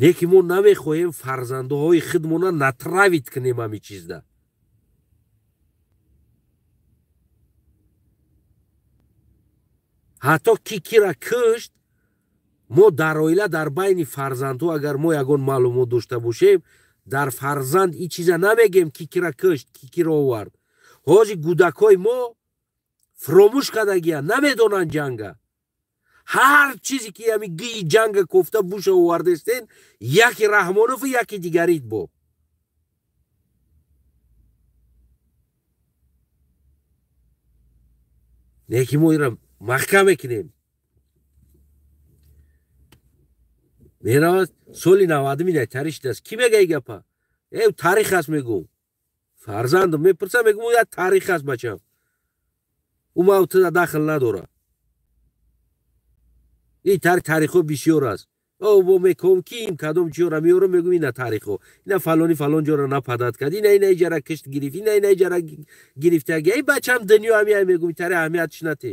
Speaker 1: Не ки мо намехоҳем фарзандҳои худмона натравить кунем ҳамин чизда. Ҳатто ки кира кушт, мо дар оила дар байни фарзандҳо агар мо ягон маълумот дошта бошем, дар фарзанд ин чиза намегем ки кира кушт, ки кира овард. Ҳозир кӯдакҳои мо фуромӯш кардагиянд, намедонанд ҷанга. Ҳар чизе ки ҳамин гии ҷанга кофта буша овардестен, яке Раҳмонов, яке дигарит бо. Не ки мо инро маҳкам мекунем. Меравад соли 90 ина тарих шудааст. Кӣ мега ин гапа? Э, тарих аст мегӯм. Фарзандам мепурсам, мегӯм як тарих аст бачам. Ӯ мавтуда дахл надорад. Ин тарихҳо бисёр аст. О, бо меком ким кадом чиёра меорам, мегӯм ина тарихҳо. Ина фалони фалон ҷора нападад кард, ина ина иҷара кишт гирифт, ина ина иҷара гирифтаги. Эй бачам дунё ҳамин мегӯм, тари аҳамиятш нате.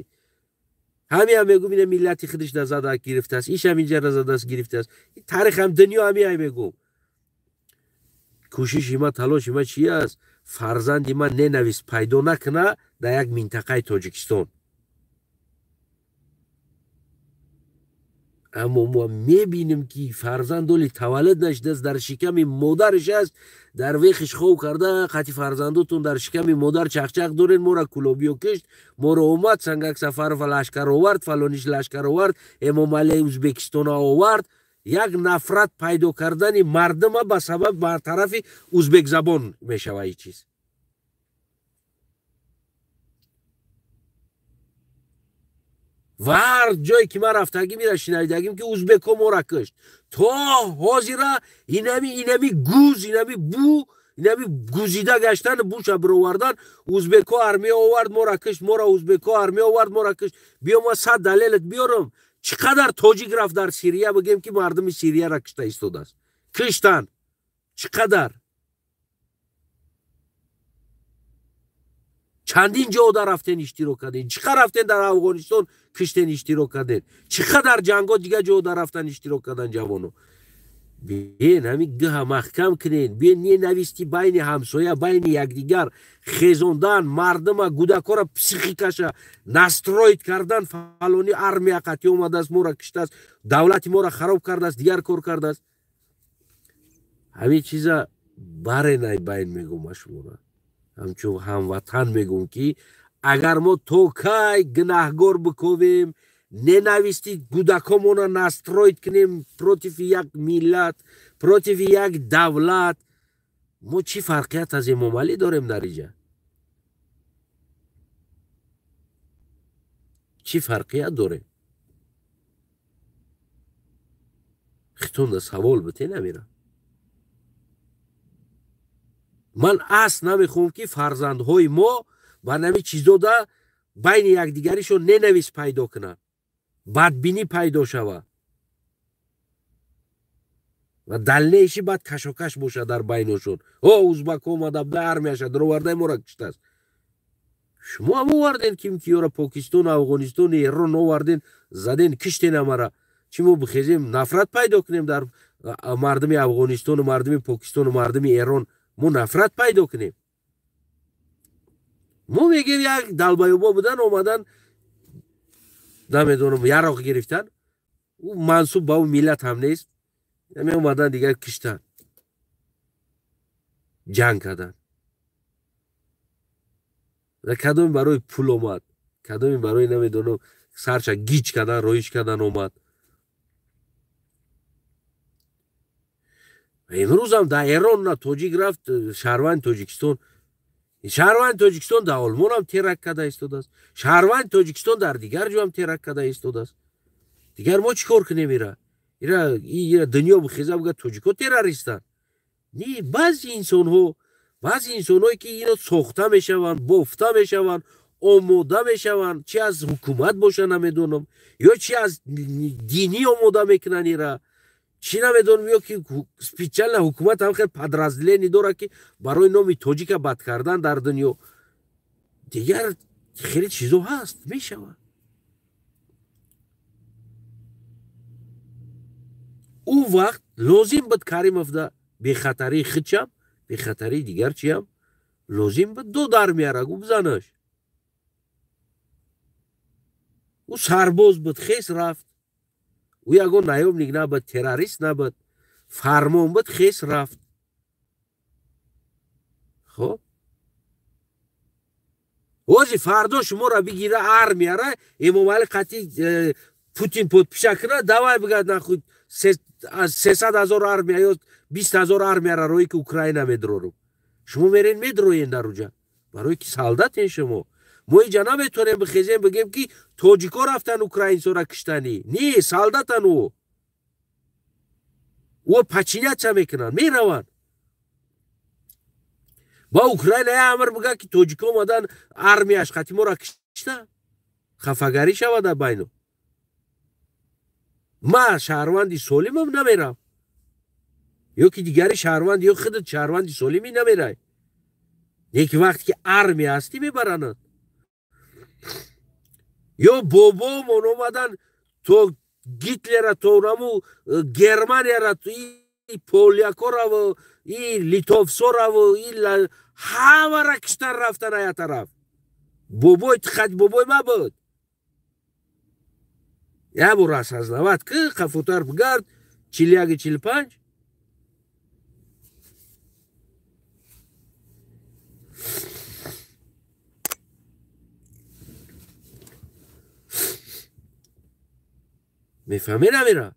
Speaker 1: Ҳамин мегӯм, ина миллати худаш да зада гирифтааст, иш ҳам инҷара задааст гирифтааст. Тарих ҳам дунё ҳамин мегӯм. Кӯшиши ма, талоши ма чи аст? Фарзанди ман ненавист пайдо накуна дар як минтақаи Тоҷикистон. Аммо мо мебинем ки фарзанд оли таваллуд нашудааст, дар шиками модараш аст, дар вехиш хов карда, қати фарзандотон дар шиками модар чақчақ дорен, моро кулобиё кишт, моро омад Сангак Сафаров лашкар овард, фалониш лашкар овард, Эмомалӣ Ӯзбекистона овард. Як нафрат пайдо кардани мардума ба сабаб бар тарафи ӯзбекзабон мешава ин чиз. Ва ҳар ҷое ки ман рафтагӣ мера шинавидагим ки ӯзбекҳо моро кушт. То ҳозира инами гуз, инами бу, инами гузида гаштан, буша бировардан, ӯзбекҳо армия овард, моро кушт, моро ӯзбекҳо армия овард, моро кушт. Биё ман 100 далелат биёрам. Чӣ қадар тоҷик рафт дар Сирия, бигем ки мардуми Сирияро кушта истодааст. Киштанд. Чӣ қадар? Чандин ҷо дар рафтен иштирок карден. Чӣ қадар рафтен дар Афғонистон киштен иштирок карден. Чӣ қадар ҷангҳо дигар ҷо дар рафтан иштирок кардан ҷавоно. Биен ҳамин гӯҳа маҳкам кунен. Биен ненависти байни ҳамсоя, байни якдигар хезондан, мардума, гудакора психикаша настроить кардан, фалони армия қатъи омадааст, моро киштааст, давлати моро хароб кардааст, дигар кор кардааст. Ҳамин чиза баренай байн мегӯм ма шуморо. Ҳамчун ҳамватан мегӯм ки агар мо то кай гунаҳгор биковем, ненависти кӯдакомона настроить кунем против як миллат, против як давлат. Мо чӣ фарқият аз Эмомалӣ дорем дар иҷа? Чӣ фарқият дорем? Хитонда савол бите намира. Ман асл намехоҳам, ки фарзандҳои мо ба нами чизода байни якдигаришон ненавист пайдо кунанд, бадбинӣ пайдо шавад ва далнеиши баъд кашокаш бошад дар байношон. О, узбак омада буда, армияша даровардаи моро киштааст. Шумо ҳам оварден, ким ки ёра Покистон, Афғонистон, Эрон оварден, заден, киштен амара. Чӣ мо бихезем нафрат пайдо кунем дар мардуми Афғонистону мардуми Покистону мардуми Эрон? Мо нафрат пайдо кунем? Мо мегем, як далбаёбо будан, омадан, намедонам, яроқ гирифтан, ӯ мансуб ба ӯ миллат ҳам нест, меомадан, дигар киштан, ҷанг кардан. Ва кадоме барои пул омад, кадоме барои, намедонам, сарша гиҷ кардан, роиш кардан омад. Имрӯзам дар Эрон на тоҷик рафт, шаҳрванди Тоҷикистон, шаҳрванди Тоҷикистон дар Олмонам теракт карда истодааст, шаҳрванди Тоҷикистон дар дигар ҷоам теракт карда истодааст. Дигар мо чӣ кор кунем? Ира дунё бихеза, буга тоҷико террористанд? Не, баъзи инсонҳо, баъзи инсонҳое ки ино сохта мешаванд, бофта мешаванд, омода мешаванд, чи аз ҳукумат боша намедонам, ё чи аз динӣ омода мекунанд ира, чӣ намедонам, ё ки специально ҳукумат ҳам хел подразделение дорад, ки барои номи тоҷика бад кардан дар дунё. Дигар хеле чизо ҳаст, мешавад. Ӯ вақт лозим буд Каримовда бехатарии худшам, бехатарии дигар чиям лозим буд, дод армияра, гу бизанаш. Ӯ сарбоз буд, хес рафт. Ӯ ягон наёмник набуд, террорист набуд, фармон буд, хес рафт. Хоб, ози фардо шуморо бигира армияра, Эмомалӣ қатъи Путин подпиша кунад, давай бигад, нахуй, 300 000 армия ё 20 000 армияра рои ки Украина медрорум. Шумо мерен, медроен дар уҷа, барое ки солдатен шумо. Мо иҷа наметавонем бихезем, бигем, ки тоҷико рафтан украинсора киштанӣ. Не, солдатан. Ӯ подчиняться мекунанд, мераванд ба Украина. Я амр бига, ки тоҷико омадан, армияш қати моро кишта, хафагарӣ шавад дар байно. Ма шаҳрванди солимам, намерам, ё ки дигари шаҳрванд, ё худат шаҳрванди солимӣ, намерай. Лекин вақте ки армия ҳастӣ, мебаранад. Ё бобомон омадан то Гитлера, то наму Германияра, и полякораву, и литовсораву, и ҳамара киштан, рафтан ая тараф. Бобой хат бобой ма буд. Як бор осознавать ки қафотар бигард, 41, 45. Мефаҳме, намера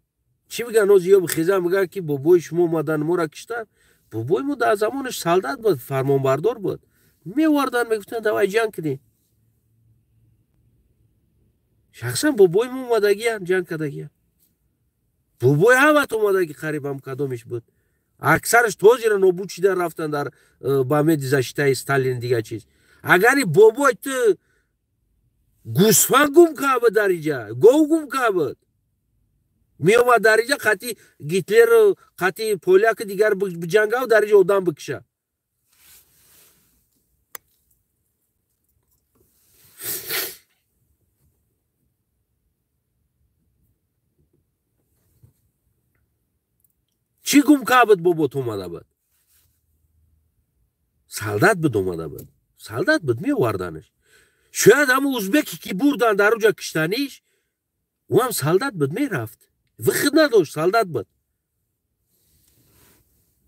Speaker 1: чӣ биган? Ози ё бихезан, биган, ки бобои шумо омадан, моро киштан. Бобои мо дар замонаш солдат буд, фармонбардор буд, мевардан, мегуфтанд, давай ҷанг кунем. Шахсан бобои мо омадагиян, ҷанг кардагиян. Бобои ҳамат омадаги, қариб ҳам кадомиш буд, аксараш тозира нобуд шидан, рафтан дар ба меди защитаи Сталин, дигар чиз. Агари бобой ту гӯсфанд гум кард буд дар иҷа, гов гум кард буд, меомад дар иҷа қати Гитлеру, қати поляки дигар биҷангав, дар иҷа одам бикиша. Чӣ гум кард буд бобот? Омада буд, солдат буд, омада буд, солдат буд, меоварданаш. Шояд ҳамун узбеке, ки бурдан дар уҷа киштаниш, ӯ ҳам солдат буд, мерафт, выход надошт, солдат буд.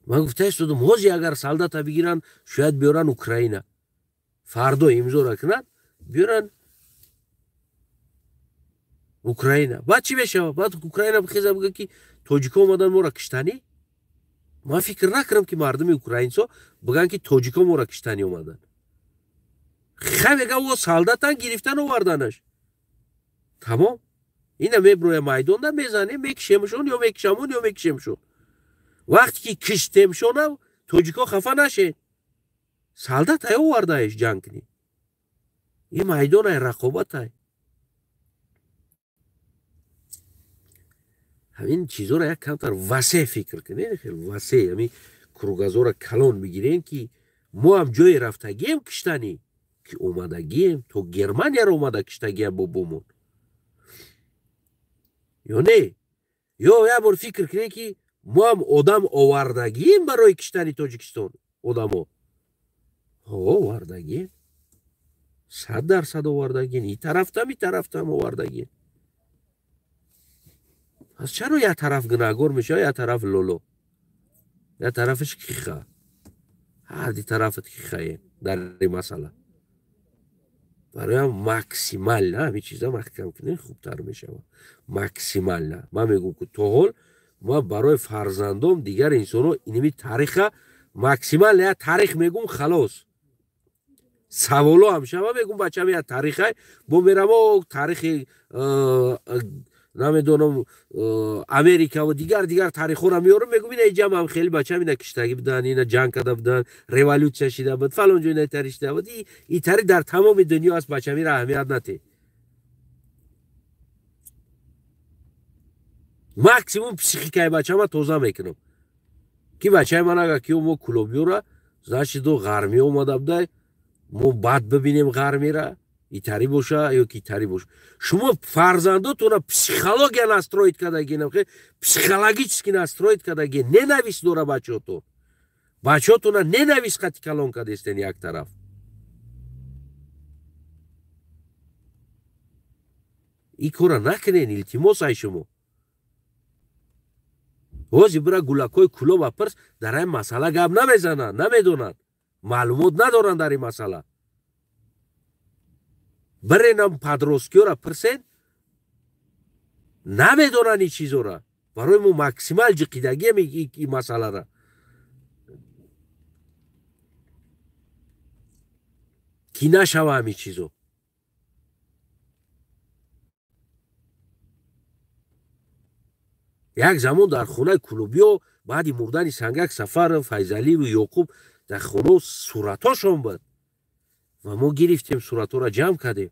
Speaker 1: Ман гуфта истодам, ҳози агар солдата бигиранд, шояд биёранд Украина, фардо имзора кунанд, биёранд. Украина. Баъд чӣ мешавад? Баъд Украина бихеза бигӯяд, ки тоҷико омадан моро киштанӣ? Ман фикр накунам, ки мардуми украинсо бигӯянд, ки тоҷико моро киштанӣ омаданд. Хай, мега, о солдатан гирифтан оварданаш. Тамом. Ина меброя майдонда, мезанем, мекишемшон ё мекишамон ё мекишемшон. Вақте ки киштемшонам, тоҷико хафа нашед. Солдат ай овардаеш ҷанг кунӣ. Ин майдон ай рақобат ай. Ҳамин чизоро як камтар васеъ фикр кунед, хеле васеъ, ҳамин кругозора калон бигирем, ки мо ҳам ҷое рафтагием киштанӣ, ки омадагием, то Германияро омада киштагиям бобомон. Ё не? Ё як бор фикр кунед, ки мо ҳам одам овардагием барои киштани Тоҷикистон. Одамо. Овардагием. 100% овардагием. И тарафтам, и тарафтам овардагием. Пас чаро як тараф гунаҳгор мешавад, як тараф лоло? Як тарафаш киха. Ҳар ди тарафат кихае дар ин масъала. Бароям максимально ҳамин чиза маҳкам кунем, хубтар мешавад. Максимально. Ман мегӯм, ки то ҳол ман барои фарзандом, дигар инсонҳо иними тариха максимально як тарих мегӯм, халос. Саволо ҳам шава, мегӯм, бачам, як тарихай, бо мерамо тарихи намедонам Америка ва дигар дигар тарихҳоро меорам, мегӯм, ина иҷам ҳам хеле, бачам, ина киштагӣ буданд, ина ҷанг карда буданд, революсия шида буд, фалон ҷо ина тари шида буд. И тари дар тамоми дунё аст, бачам, ира аҳамият нате. Максимум психикаи бачама тоза мекунам, ки бачаи ман агар ки мо кулобиёра, значит, до ғармӣ омада будай, мо бад бибинем ғармира, итари боша ё ки итари боша. Шумо фарзандотона психология настроить кардаги, психологически настроить кардаги, ненависть дора бачаҳотон. Бачаҳотона ненависть қати калон кардестен як тараф. Ин кора накунен, илтимос ай шумо. Ҳозир бира гулакҳои Кулоба пирс, дар ин масъала гап намезананд, намедонанд, маълумот надоранд дар ин масъала. Биренам подросткиёра пирсен, намедонанд ин чизора. Барои мо максимал ҷиқидагием ин масъалара. Ки нашава ҳамин чизо. Як замон дар хонаи кулобиё баъди мурдани Сангак Сафаров, Файзаливу Ёқуб дар хонао суратҳошон буд. Ва мо гирифтем, суратҳоро ҷамъ кардем.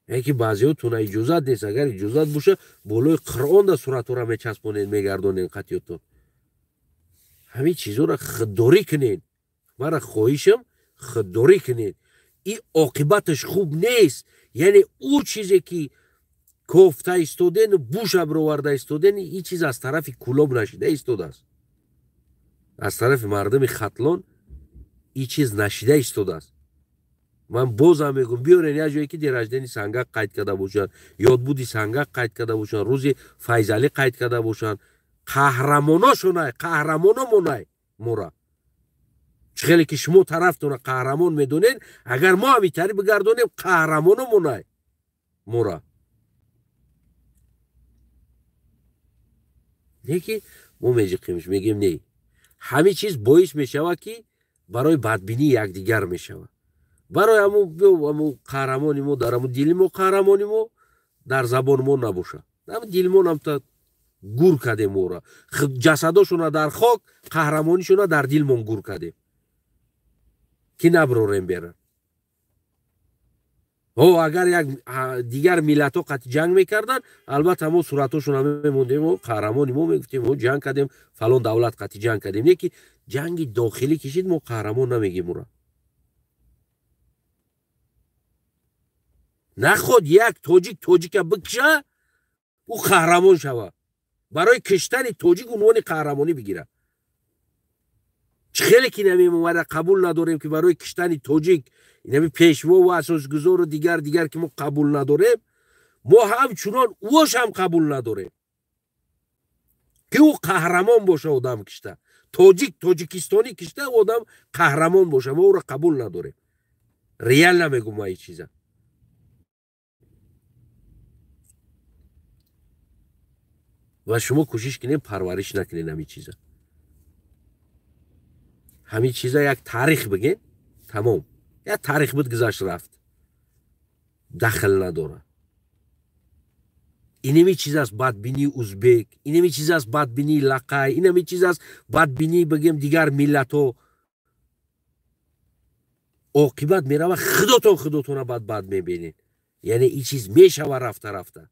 Speaker 1: Яке баъзеҳотона иҷозат нест, агар иҷозат боша, болои Қуръон да суратҳоро мечаспонед, мегардонед қатиётон. Ҳамин чизҳоро худдорӣ кунед. Мара хоҳишам, худдорӣ кунед. Ин оқибаташ хуб нест. Яъне ӯ чизе ки кофта истоден, буша бироварда истоден, ин чиз аз тарафи Кулоб нашида истодааст. Аз тарафи мардуми Хатлон ин чиз нашида истодааст. Ман бозам мегӯм, биёрен як ҷое ки день рождения Сангак қайд карда бошанд, ёдбуди Сангак қайд карда бошанд, рӯзи Файзалӣ қайд карда бошанд. Қаҳрамоношонай, қаҳрамономонай мора. Чӣ хеле ки шумо тарафтона қаҳрамон медонед, агар мо ҳам итари бигардонем, қаҳрамономонай мора. Не ки мо меҷиқемш, мегем не. Ҳамин чиз боис мешавад, ки барои бадбинии якдигар мешавад. Барои ҳамун қаҳрамони мо дар ҳамун дили мо, қаҳрамони мо дар забони мо набошад. Ҳамун дили мо намта гур кардем ора. Ҷасадошона дар хок, қаҳрамонишона дар дилмон гур кардем. Ки наброрем беран. О, агар як дигар миллатҳо қати ҷанг мекарданд, албатта мо суратҳошона мемондем, қаҳрамони мо мегуфтем, мо ҷанг кардем, фалон давлат қати ҷанг кардем. Не ки ҷанги дохилӣ кишид, мо қаҳрамон намегем ура. Наход як тоҷик тоҷика бикша, ӯ қаҳрамон шава. Барои киштани тоҷик унвони қаҳрамонӣ бигирад. Чӣ хеле ки намемомада қабул надорем, ки барои киштани тоҷик инами пешво ва асосгузору дигар дигар ки мо қабул надорем, мо ҳамчунон ӯш ҳам қабул надорем, ки ӯ қаҳрамон боша. Одам кишта, тоҷик тоҷикистонӣ кишта, одам қаҳрамон боша, мо ӯро қабул надорем. Реально мегум ма ин чиза. Ва шумо кӯшиш кунед, парвариш накунед ҳамин чиза. Ҳамин чиза як таърих бигем, тамом. Як таърих буд, гузашт, рафт. Дахл надорад. Инами чиз аст бадбинии узбек, инами чиз аст бадбинии лақай, инами чиз аст бадбинии, бигем, дигар миллатҳо. Оқибат мерава, худотон худотона бад бад мебинед. Яъне ин чиз мешава рафта рафта.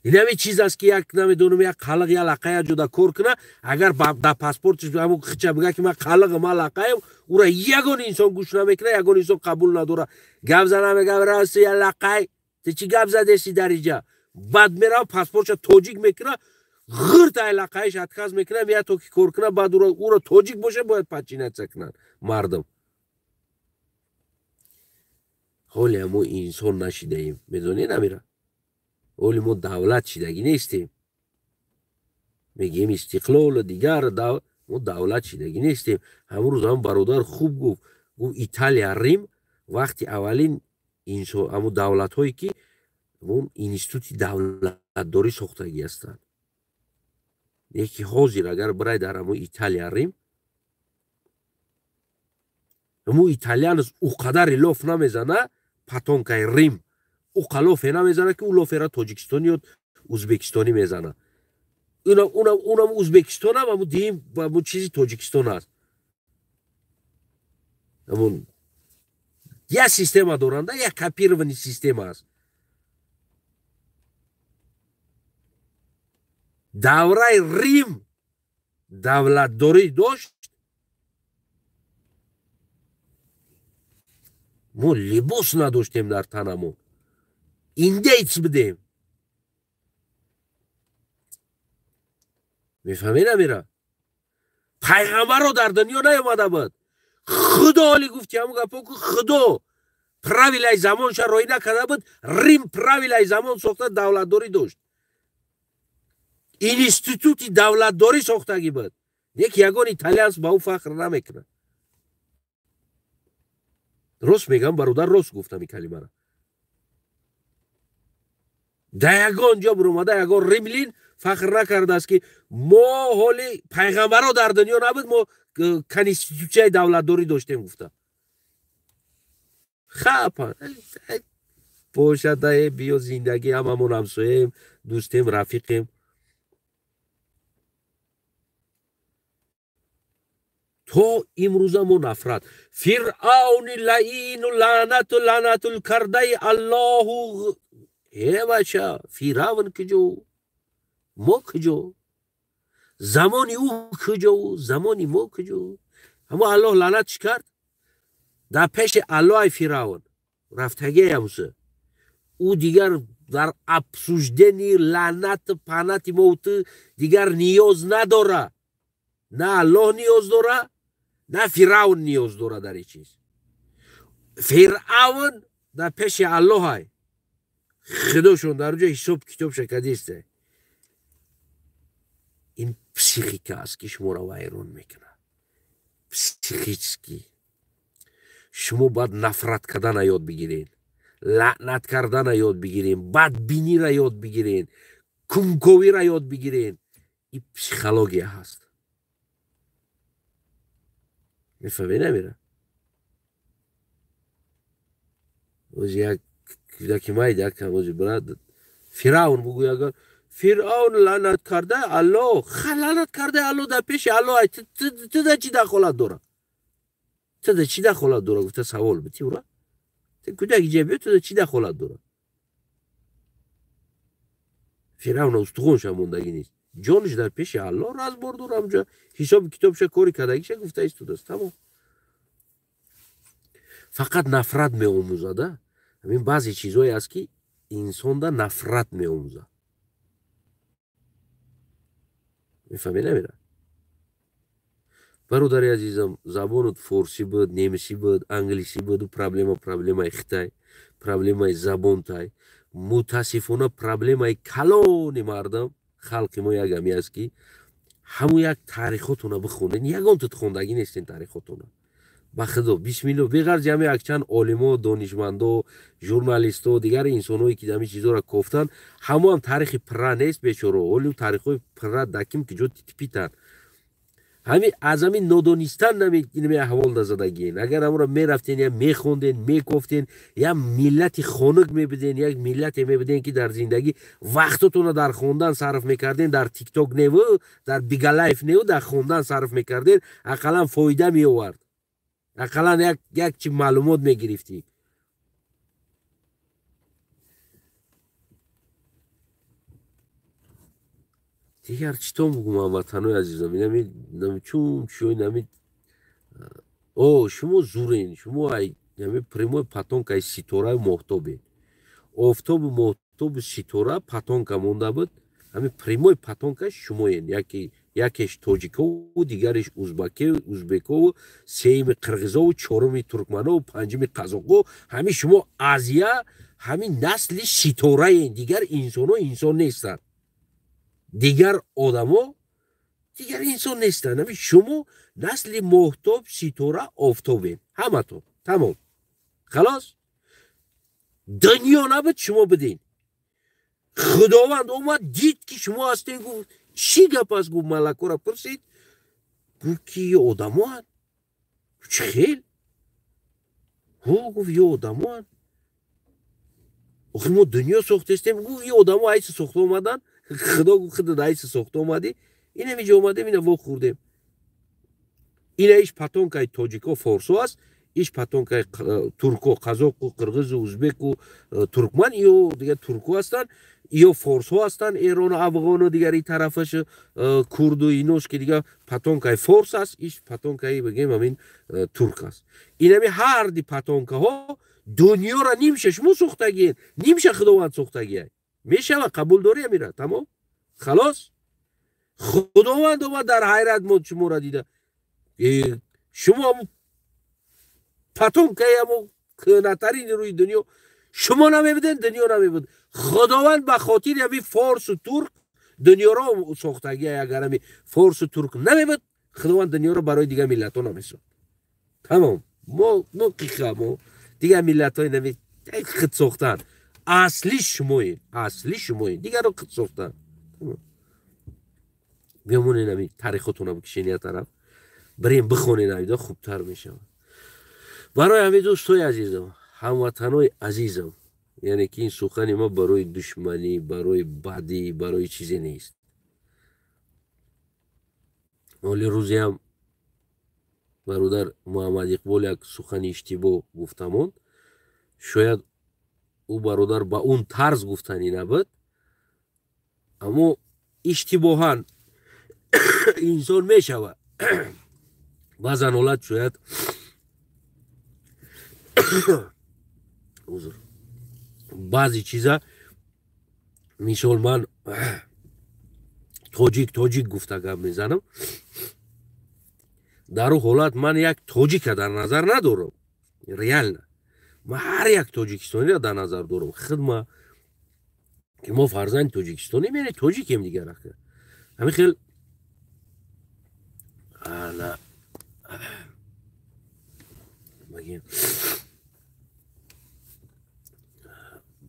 Speaker 1: Инами чиз аст, ки як, намедонам, як қалиқ, як лақая ҷуда кор куна, агар дар паспортиш ҳамун хича бига, ки ман қалиқам, ман лақаям, ура ягон инсон гӯш намекуна, ягон инсон қабул надора. Гап зана, мега: «Расти, я лақай, ту чӣ гап задеси дар иҷа?» Баъд мерава, паспортша тоҷик мекуна, ғирт ай лақаиш отказ мекуна, меяд то ки кор куна. Баъд ура тоҷик боша, бояд подчиняться кунанд мардум. Ҳоле мо инсон нашидаем, медонед амира? Ҳоли мо давлат шидагӣ нестем. Мегӯем истиқлолу дигар, мо давлат шидагӣ нестем. Ҳамун рӯз ҳам бародар хуб гуфт, гуфт: Италия, Рим вақти аввалин инсон, ҳамун давлатҳое, ки ҳамун институти давлатдорӣ сохтагӣ ҳастанд. Яки ҳозир агар бирай дар ҳамун Италия, Рим, ҳамун итальянец ӯ қадари лоф намезана, потомкаи Рим ӯ лофе намезана, ки ӯ лофера тоҷикистонӣ ё узбекистонӣ мезана. Унам Узбекистонам, ҳамун дим, ҳамун чизи Тоҷикистон аст. Ҳамун як система доранда, як копированный система аст. Давраи Рим давлатдорӣ дошт, мо либос надоштем дар танамон, индейц будем. Мефаҳмед амира? Пайғамбарро дар дунё наёмада буд. Худо ҳоли гуфти ҳамун гапо, ку Худо правилаи замонша роӣ накарда буд. Рим правилаи замон сохта, давлатдорӣ дошт, институти давлатдорӣ сохтагӣ буд. Як ягон итальянс ба ӯ фахр намекунад. Рост мегам, бародар, рост гуфтам ин калимара. Дар ягон ҷо биромада, ягон римлин фахр накардааст, ки мо ҳоли пайғамбаро дар дунё набуд, мо конститутсияи давлатдорӣ доштем гуфта. Хапа бошад, биё, зиндагӣ, ҳамамон ҳамсоем, дӯстем, рафиқем. То имрӯза мо нафрат. Фиръавни лаину лаънату лаънатул кардаи Аллоҳу. Э бача, Фиравн куҷо, мо куҷо? Замони ӯ куҷо, замони мо куҷо? Ҳамо Аллоҳ лаънат чӣ кард? Дар пеши Аллоҳи Фиравн рафтагиамуса, ӯ дигар дар обсуждении лаънату паънати мо ту дигар ниёз надора. На Аллоҳ ниёз дора, на Фиравн ниёз дора дар ин чиз. Фиръавн дар пеши Аллоҳай, худошон дар ҷо ҳисоб китобша кадисте. Ин психика аст, ки шуморо вайрон мекунад психически. Шумо бояд нафрат кардана ёд бигиред, лаънат кардана ёд бигиред, бадбиниро ёд бигиред, кунковиро ёд бигиред. Ин психология ҳаст, мефаҳмед намера? Ози як кӯдаки майда камози брат, Фиръавн бугӯй, агар Фиръавн лаънат карда Аллоҳ, лаънат карда Аллоҳ дар пеши Аллоҳ, ту да чӣ дахолат дора? Ту да чӣ дахолат дора гуфта савол бити ура. Ту кӯдаки ҷа биё, ту да чӣ дахолат дора? Фиръавна устухонша мондагӣ нест, ҷонаш дар пеши Аллоҳ разбор дора. Ҳамҷо ҳисоби китобша, кори кардагиша гуфта истодааст, тамом. Фақат нафрат меомӯзада. Ҳамин баъзе чизҳое аст, ки инсонда нафрат меомӯзад, мефаҳмед намера? Бародари азизам, забонат форсӣ буд, немисӣ буд, англисӣ буду, проблема проблемаи хитай, проблемаи забонтай. Мутаассифона, проблемаи калони мардам, халқи мо як ҳами аст, ки Ҳамун як таърихотона бихонед, ягон тут хондагӣ нестен таърихотона. Ба худо бисмилло, беғарзи ҳами якчанд олимо, донишмандо, журналисто, дигар инсонҳое ки ҳамин чизҳоро кофтанд, ҳамоам таърихи пирра нест бечоро. Олим таърихҳои пирра даким ки ҷо титипитанд. Ҳами аз ҳамин нодонистан нами аҳвол дазадагиен. Агар ҳамонро мерафтен, я мехонден, мекофтен, я миллати хонук мебуден, як миллате мебуден ки дар зиндагӣ вақтотонро дар хондан сарф мекарден, дар тикток неву, дар бигалайф неву, дар хондан сарф мекарден, ақаллан фоида меовард. Ақаллан як чи маълумот мегирифтӣ. Дигар читон бугум, ҳамватанои азизам, инами чун чӯй нами о шумо зурен, шумо ай нами прямой потомкаи ситораю моҳтобен. Офтобу моҳтобу ситора потомка монда буд, ҳами прямой потомка шумоен. Якеш тоҷикову, дигареш узбекову, сеюми қирғизову, чоруми туркманову, панҷуми қазоқу. Ҳами шумо азия, ҳами насли ситораен. Дигар инсонҳо инсон нестанд, дигар одамо дигар инсон нестанд. Ҳами шумо насли моҳтоб, ситора, офтобен, ҳаматон тамом, халос. Дунё набуд, шумо будин. Худованд омад, дид ки шумо ҳастен, гуфт чӣ гап аст? Гуфт малакора пурсид, гуфт ки ё одамоанд. Чӣ хел? Ҳо, гуфт ё одамоанд. Охир мо дунё сохтестем. Гуфт ё одамо айси сохта омаданд. Худо гуфт худат айси сохта омадӣ, инам иҷо омадем, ина вохӯрдем. Ина иш потомкаи тоҷико форсо аст, иш потомкаи турко, қазоқу, қирғизу, узбеку, туркман, ё дигар турко ҳастанд, ё форсҳо ҳастанд, эрону афғону дигари тарафаш курду инош ки дигар потомкаи форс аст, иш потомкаи бигем ҳамин турк аст. Инами ҳарди потомкаҳо дунёра нимша шумо сохтагиен, нимша худованд сохтагия. Мешава, қабул дорӣ амира? Тамом, халос. Худованд омад дар ҳайрат монд шуморо дида. Шумо ҳамун потомкаи ҳамун кӯҳнатарини рӯи дунё, шумо намебуден, дунё намебуд. Худованд ба хотири ҳамин форсу турк дунёро сохтагия. Агар ҳамин форсу турк намебуд, худованд дунёро барои дигар миллатҳо намесохт. Тамом. Мо қиқа, мо дигар миллатҳои нами хид сохтанд. Асли шумоед, асли шумоед, дигарро хид сохтанд. Биёмонед ҳамин таърихотонро бикшен як тараф, бирем бихонед, ҳамида хубтар мешавад. Барои ҳамин дӯстои азизам, ҳамватанои азизам, яъне ки ин сухани ма барои душманӣ, барои бадӣ, барои чизе нест. Оли рӯзеам бародар Муҳаммад Иқбол як сухани иштибоҳ гуфта монд. Шояд ӯ бародар ба он тарз гуфтанӣ набуд, аммо иштибоҳан инсон мешавад. Баъзан ҳолат шояд узр, баъзе чиза, мисол ман тоҷик тоҷик гуфта гап мезанам, дар ӯ ҳолат ман як тоҷика дар назар надорам. Реально ман ҳар як тоҷикистониро дар назар дорам. Хидма ки мо фарзанди тоҷикистонем, яъне тоҷикем дигар. Ҳамин хел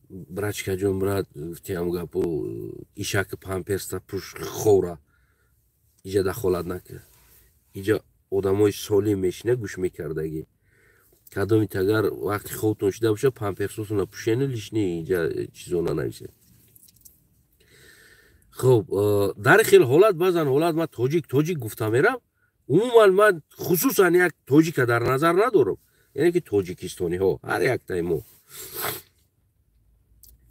Speaker 1: брачкаҷон, брат, гуфтиам гапу ишаки памперста пуш хора, иҷа дахолат накард. Иҷа одамои солим мешина гӯш мекардагӣ. Кадоми тагар вақти хобтон шида боша, памперсотонро пӯшену лишни иҷа чизо нанависед. Хуб, дар хел ҳолат баъзан ҳолат ман тоҷик тоҷик гуфта мерам, умуман ман хусусан як тоҷика дар назар надорам, яъне ки тоҷикистониҳо ҳар яктаи мо.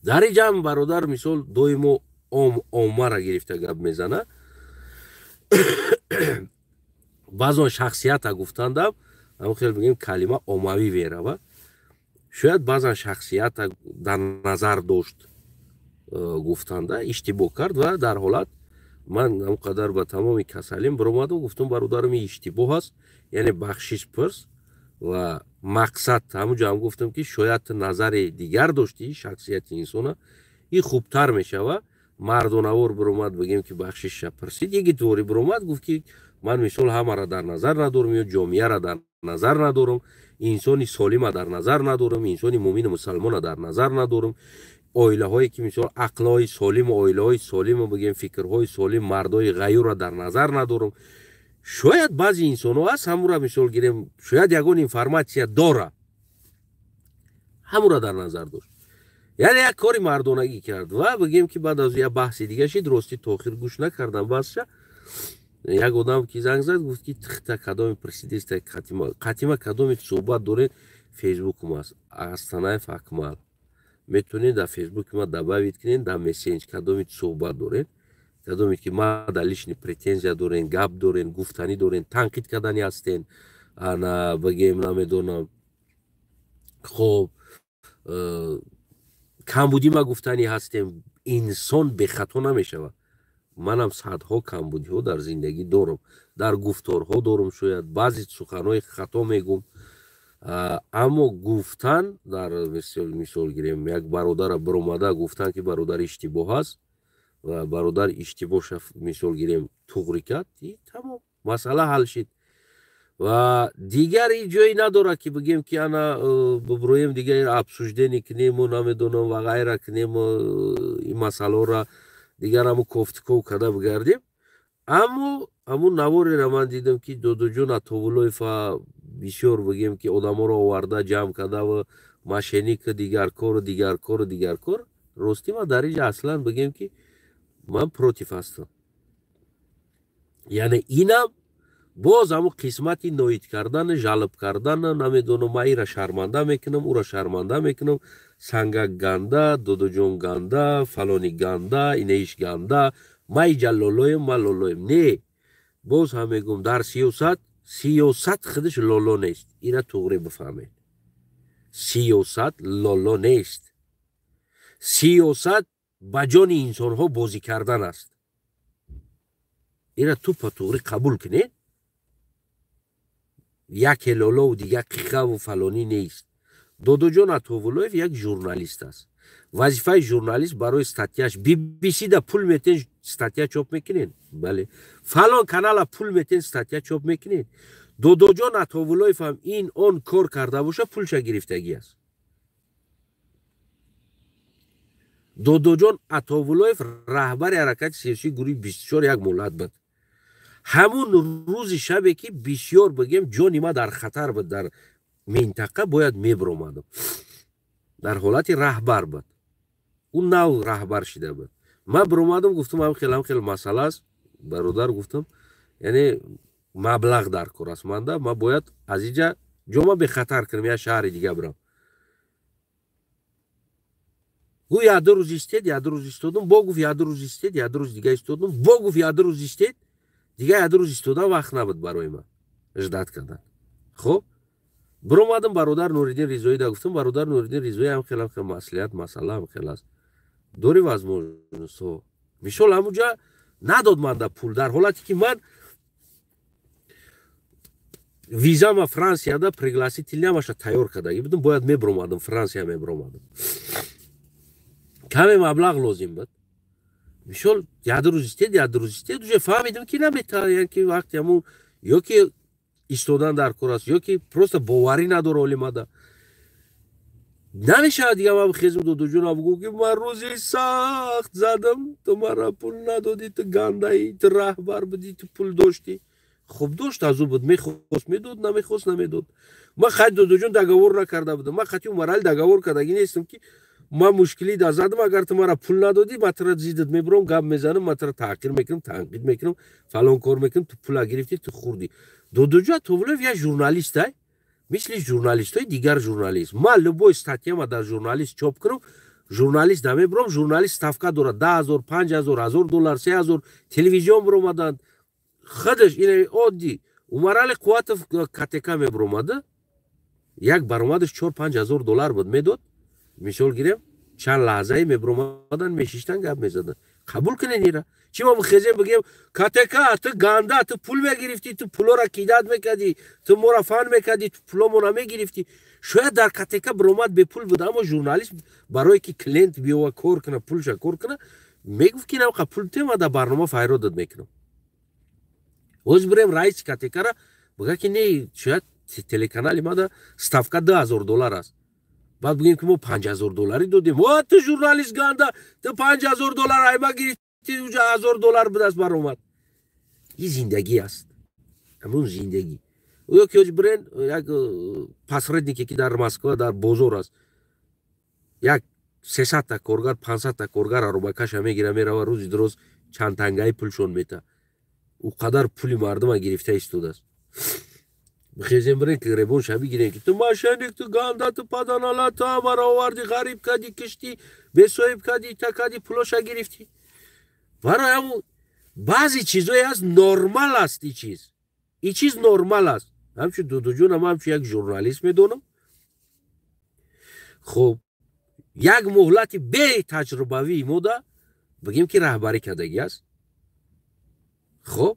Speaker 1: Дар ин ҷамъ бародар мисол доимо оммара гирифта гап мезана. Баъзон шахсията гуфтандам, ҳамон хел бигем калима оммавӣ мерава. Шояд баъзан шахсията дар назар дошт гуфтанда иштибоҳ кард ва дар ҳолат ман он қадар ба тамоми касалим биромадам, гуфтам бародарам ин иштибоҳ аст, яъне бахшиш пурс ва мақсад ҳамун ҷо ҳам гуфтам ки шояд назари дигар доштӣ шахсияти инсона, ин хубтар мешава. Мардонавор биромад, бигем ки бахшиша пурсид. Ягитворӣ биромад, гуфт ки ман мисол ҳамаро дар назар надорам ё ҷомеаро дар назар надорам, инсони солима дар назар надорам, инсони мӯмину мусалмона дар назар надорам, оилаҳое ки мисол ақлҳои солиму оилаҳои солиму бигем фикрҳои солим, мардои ғаюрро дар назар надорам. Шояд баъзе инсонҳо ҳаст, ҳамура мисол гирем, шояд ягон информатсия дора, ҳамура дар назар дошт. Яъне як кори мардонагӣ кард ва бигем ки баъд аз як баҳси дига шид. Ростӣ то охир гӯш накардам баҳсша. Як одам ки занг зад, гуфт ки тихта кадоми пурсидеста, қатима кадоми суҳбат доред, фейсбукум аст, Астанаев Акмал, метавонед дар фейсбуки ма добавить кунед, дар мессенҷ кадоми суҳбат доред, кадоме ки ма дар личный претензия дорен, гап дорен, гуфтанӣ дорен, танқид кардани ҳастен, ана бигем, намедонам, хоб, камбудӣ ма гуфтанӣ ҳастем. Инсон бехато намешавад. Манам садҳо камбудиҳо дар зиндагӣ дорам, дар гуфторҳо дорам, шояд баъзе суханҳои хато мегум, аммо гуфтан дар мисол гирем, як бародара биромада гуфтан ки бародар иштибоҳ аст ва бародар иштибоҳша мисол гирем туғри кард, тамом, масъала ҳал шид. Ва дигар ҷое надорад ки бигем ки ана биброем, дигар обсуждение кунему, намедонам, ва ғайра кунему, ин масъалаҳоро дигар ҳамун кофтуков карда бигардем. Аммо ҳамун наворера ман дидам ки Додоҷон Атовуллоева бисёр бигем ки одаморо оварда ҷамъ кардаву мошенника, дигаркору дигаркору дигаркор. Ростӣ ман дар инҷа аслан бигем ки ман против ҳастам. Яъне инам боз ҳамун қисмати ноид кардан, жалб кардан, намедонам, ман ира шарманда мекунам, ӯро шарманда мекунам, сангак ганда, Додоҷон ганда, фалони ганда, инаиш ганда, ман иҷа лолоем, ман лолоем. Не, боз ҳам мегӯм, дар сиёсат, сиёсат худаш лоло нест. Ира туғри бифаҳмед, сиёсат лоло нест. Сиёсат ба ҷони инсонҳо бозӣ кардан аст. Ира тупа туғри қабул кунед. Яке лолову дигар қиқаву фалонӣ нест. Додоҷон Атовуллоев як журналист аст. Вазифаи журналист барои статьяш BBC-да пул метен, статья чоп мекунед, бале, фалон канала пул метен, статья чоп мекунед. Додоҷон Атовуллоев ҳам ин он кор карда боша, пулша гирифтагӣ аст. Додоҷон Атовуллоев раҳбари ҳаракати сиёсии гурӯҳи 24 як муҳлат буд. Ҳамун рӯзи шабе ки бисёр бигем ҷони ма дар хатар буд, дар минтақа бояд мебиромадам, дар ҳолати раҳбар буд, ӯ нав раҳбар шида буд. Ман биромадам, гуфтам ҳам хел, ҳам хел масъала аст, бародар, гуфтам, яъне маблағ дар кор аст манда, ман бояд аз инҷа ҷома бехатар кунам, як шаҳри дига бирам. Гӯ як ду рӯз истед, як ду рӯз истодам, бо гуфт як ду рӯз истед, як ду рӯз дига истодам, бо гуфт як ду рӯз истед, дига як ду рӯз истодан вақт набуд барои ман ждать кардан. Хуб, биромадам, бародар Нуриддин Ризоида гуфтам, бародар Нуриддин Ризои, ҳам хел, ҳам хел маслиҳат, масъала ҳам хел аст, дори возможность. Мисол ҳамунҷа надод манда пул, дар ҳолате ки ман визама Франсияда пригласительнамаша тайёр кардагӣ будам, бояд мебиромадам, Франсия мебиромадам, каме маблағ лозим буд. Мисол як ду рӯз истед, як ду рӯз истед, уже фаҳмидам ки наметавонад, ки вақти ҳамун ё ки истодан дар кор аст, ё ки просто боварӣ надора олимада. Намешавад дигар ман хезм Додоҷонам гуфт ки ман рӯзи сахт задам, ту мара пул надодӣ, ту гандаӣ, ту раҳбар будӣ, ту пул доштӣ. Хуб дошт, аз ӯ буд, мехост медод, намехост намедод. Ман хай Додоҷон договор накарда будам, ман хати Умарали договор кардагӣ нестам ки ман мушкилӣ да задам, агар ту мара пул надодӣ, ман тура зиддат мебурам, гап мезанам, ман тура таҳқир мекунам, танқид мекунам, фалон кор мекунам, ту пула гирифтӣ, ту хӯрдӣ. Додоҷон Атовуллоев як журналист ай, мисли журналистҳои дигар журналист. Ман любой статьяма дар журналист чоп кунам, журналист намебурам, журналист ставка дорад, 10 000, 5000, 1000 доллар, 3000, телевизион биромаданд. Худаш ин оддӣ Умарали Қувватов КТК мебиромада, як баромадаш 4-5 ҳазор доллар буд медод. Мисол гирем, чанд лаҳзае мебиромаданд, мешиштанд, гап мезаданд. Қабул кунед ира. Чӣ мо бихезем бигем КТК ту ганда, ту пул мегирифтӣ, ту пулора кидать мекардӣ, ту мора фан мекардӣ, ту пуломона мегирифтӣ. Шояд дар КТК биромад бепул буд, аммо журналист барое ки клиент биёва кор куна, пулша кор куна, Мегуфт ки навқа пул тема дар барнома файродат мекунам. Ҳозир бирем раиси КТКра бигӯяд ки не, шояд телеканали мада ставка $2000 аст. Баъд бигӯем ки мо $5000 додем. О, ту журналист ганда, ту $5000 айма гирифти, уҷа $1000 будаст баромад. Ин зиндагӣ аст. Ҳамун зиндагӣ. Ё ки ҳозир бирен як посреднике ки дар Москва дар бозор аст. Як 300 та коргар, 500 та коргар аробакаша мегира, мерава, рӯзи дуроз чанд тангаи пулшон мета. Ӯ қадар пули мардума гирифта истодааст. Бихезем бирем ки ребонша бигирем ки ту мошенник, ту ганда, ту паданала, ту ҳамаро оварди, ғариб кардӣ, киштӣ, бесоҳиб кардӣ, та кардӣ, пулоша гирифтӣ. Барои ҳамун баъзе чизое ҳаст, нормал аст. И чиз, и чиз нормал аст. Ҳамчун Дудуҷонам, ҳамчун як журналист медонам. Хуб, як муҳлати бетаҷрубавии мода бигем ки раҳбарӣ кардагӣ аст. Хуб,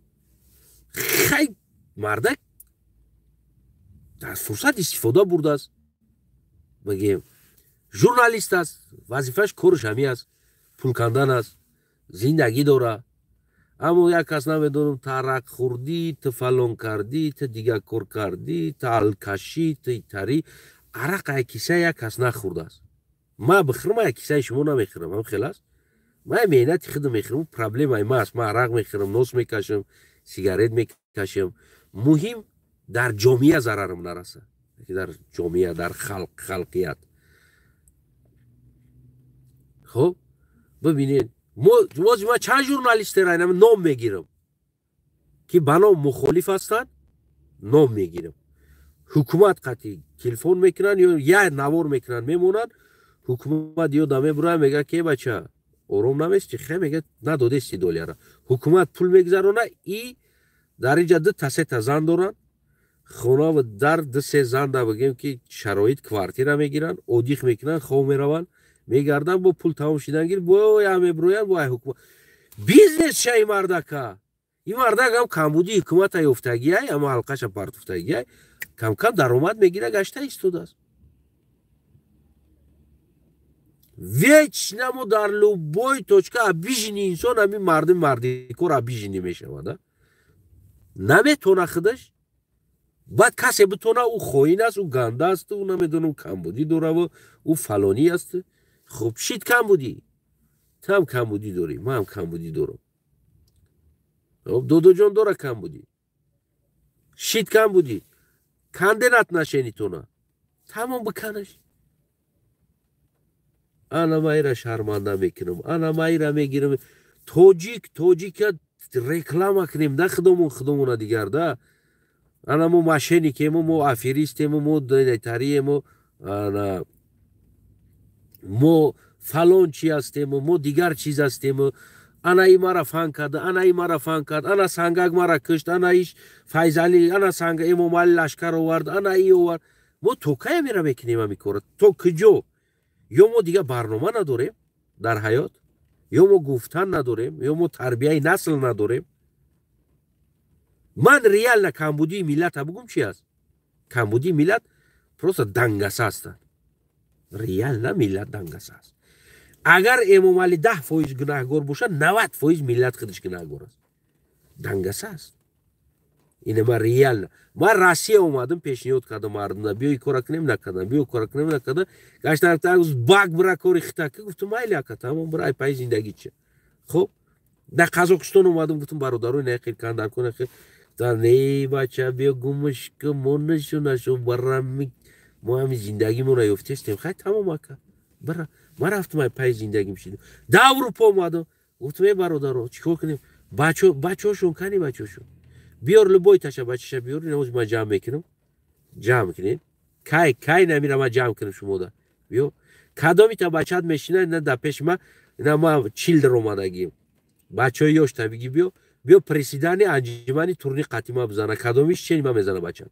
Speaker 1: хай, мардак аз фурсат истифода бурдааст. Бигем, журналист аст, вазифааш, кораш ҳамин аст, пул кандан аст, зиндагӣ дора. Аммо як кас, намедонам, тарақ хӯрдӣ, ту фалон кардӣ, ту дигар кор кардӣ, ту алкашӣ, ту тарӣ. Арақ ай киса як кас нахӯрдааст. Ма бихӯрам, ай кисаи шумо намехӯрам. Ҳам хел аст. Ман меҳнати худам мехӯрам, проблемаи ма аст. Ман арақ мехӯрам, нос мекашам, сигарет мекашам. Муҳим, дар ҷомеа зарарам нараса, дар ҷомеа, дар халқ, халқият. Хуб, бибинед, мо чанд журналистеро ном мегирам, ки ба ном мухолиф ҳастанд, ном мегирам. Ҳукумат қатъи телефон мекунанд ё як навор мекунанд, мемонанд. Ҳукумат ёда мебурад, мега ки бача, ором намести, хе, мега, надодести доляра. Ҳукумат пул мегузарона. И дар инҷа ду та, сета зан доранд, хонаву дар ду, се зан да, бигем ки шароит, квартира мегиранд, отдых мекунанд, хов мераванд, мегарданд, бо пул тамом шидан гир боя меброянд. Бо ҳукумат бизнес шаи мардака. Ин мардак ҳам камбудии ҳукумата ёфтагиай, ама ҳалқаша партуфтагиай, камкам даромад мегира, гашта истодааст. Вечно мо дар любой точка обиженный инсон, ҳамин мардим мардикор обиженный мешавад. Наметона худаш, баъд касе битона, ӯ хоин аст, ӯ ганда аст, ӯ, намедонам, камбудӣ дораву ӯ фалонӣ аст. Хуб, шит камбудӣ, ту ҳам камбудӣ дорӣ, ман ҳам камбудӣ дорам, Додоҷон дора камбудӣ, шит камбудӣ, канденат нашенитона, тамом, биканаш. Ана майра шарманда мекунам, ана майра мегирам. Тоҷик тоҷика реклама кунем да, худомон худомона дигар да. Ана мо мошенникему, мо аферистему, мо тариему, ана мо фалон чи ҳастему, мо дигар чиз ҳастему. Ана и мара фан кард, ана и мара фан кард, ана Сангак мара кушт, ана иш Файзалӣ, ана Санга Эмомалӣ лашкар овард, ана и овард. Мо то кая мера мекунем ҳамин кора? То куҷо? Ё мо дигар барнома надорем дар ҳаёт, ё мо гуфтан надорем, ё мо тарбияи насл надорем. Ман реально камбудии миллата бугум, чи аст камбудии миллат? Просто дангаса ҳастанд. Реально миллат дангаса аст. Агар Эмомалӣ 10% гунаҳгор бошад, 90% миллат худаш гунаҳгор аст, дангаса аст. Ина ман реально, ман Россия омадам, пешниҳод кардам мардумда: биё, кора кунем, накардам, биё, кора кунем, накардам. Гаштан бак, бира, кори хитака. Гуфтам: майли, ака, тамом, бира, ай паи зиндагӣ ча. Хуб, дар Қазоқистон омадам, гуфтам: бародарои, нақил кандаркун, не, бача, биё, гумушка, мо нашу нашу барами, мо ҳами зиндагимона ёфтестем. Хай, тамом, ака, бира. Ман рафтам, ай паи зиндагим шидам. Дар Аврупо омадам, гуфтам: э, бародаро, чӣ кор кунем? Бачаҳошон кани, бачаҳошон биёр, любой таша бачаша биёр, ҳози ман ҷамъ мекунам. Ҷамъ кунед, кай кай намира, ман ҷамъ кунам шумода. Биё, кадомита бачаат мешина на дар пеши ма, на ма чил дар омадагим. Бачаҳои ёш табиги, биё, биё, председатели анҷумани турни қатима бизана. Кадомиш чени ма мезана бачат?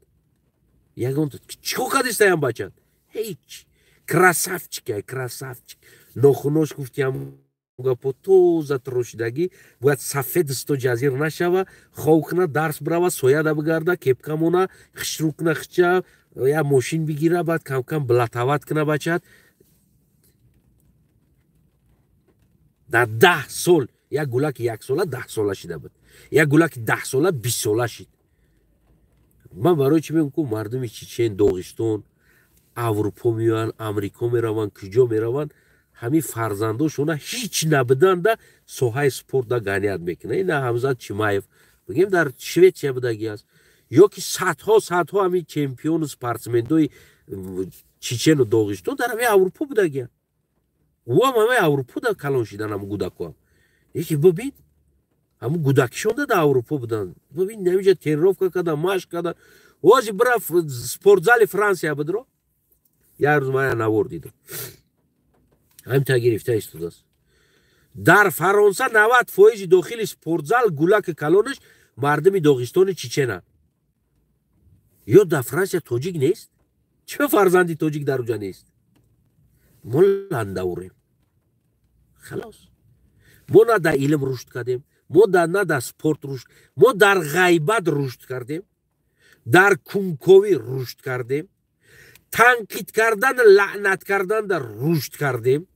Speaker 1: Ягон чӣ кор кардистаям бачат? Ҳеҷ. Красавчик, ай красавчик. Нохунош, гуфтиям, гапо, тоза трошидагӣ бояд, сафед сто ҷазир нашава, хов куна, дарс бирава, сояда бигарда, кепка мона, хишрӯ куна, хича я мошин бигира, баъд камкам блатават куна бачат. Дар 10 сол як гулаки яксола 10 сола шида буд, як гулаки 10 сола 20 сола шид. Ман барои чӣ мегӯм, ку мардуми Чечен, Доғистон Аврупо меоянд, Амрико мераванд, куҷо мераванд, ҳамин фарзандошона ҳеҷ набуданда соҳаи спортда ганият мекунанд. Ина Ҳамзат Чимаев, бигем, дар Шветсия будагӣ аст, ё ки садҳо садҳо ҳамин чемпиону спортсмендои Чечену Доғистон дар ҳамин Аврупо будагианд. Ӯам ҳамаи Аврупо да калон шидан, ҳамун гудакоам. Яке бибин, ҳамун гудакишонда дар Аврупо буданд. Бибин, ҳаминҷа тренировка кардан, машқ кардан. Ози бира спортзали Франсия бидро. Як рӯз ман навор дидам, ҳамта гирифта истодааст. Дар Фаронса 90% дохили спортзал гулаки калонаш мардуми Доғистони чеченанд. Ё дар Франсия тоҷик нест? Чӣ фарзанди тоҷик дар уҷа нест? Мо ландаурем, халос. Мо на дар илм рушд кардем, мо на дар спорт рушд, мо дар ғайбат рушд кардем, дар кунковӣ рушд кардем, танқид кардан, лаънат карданда рушд кардем,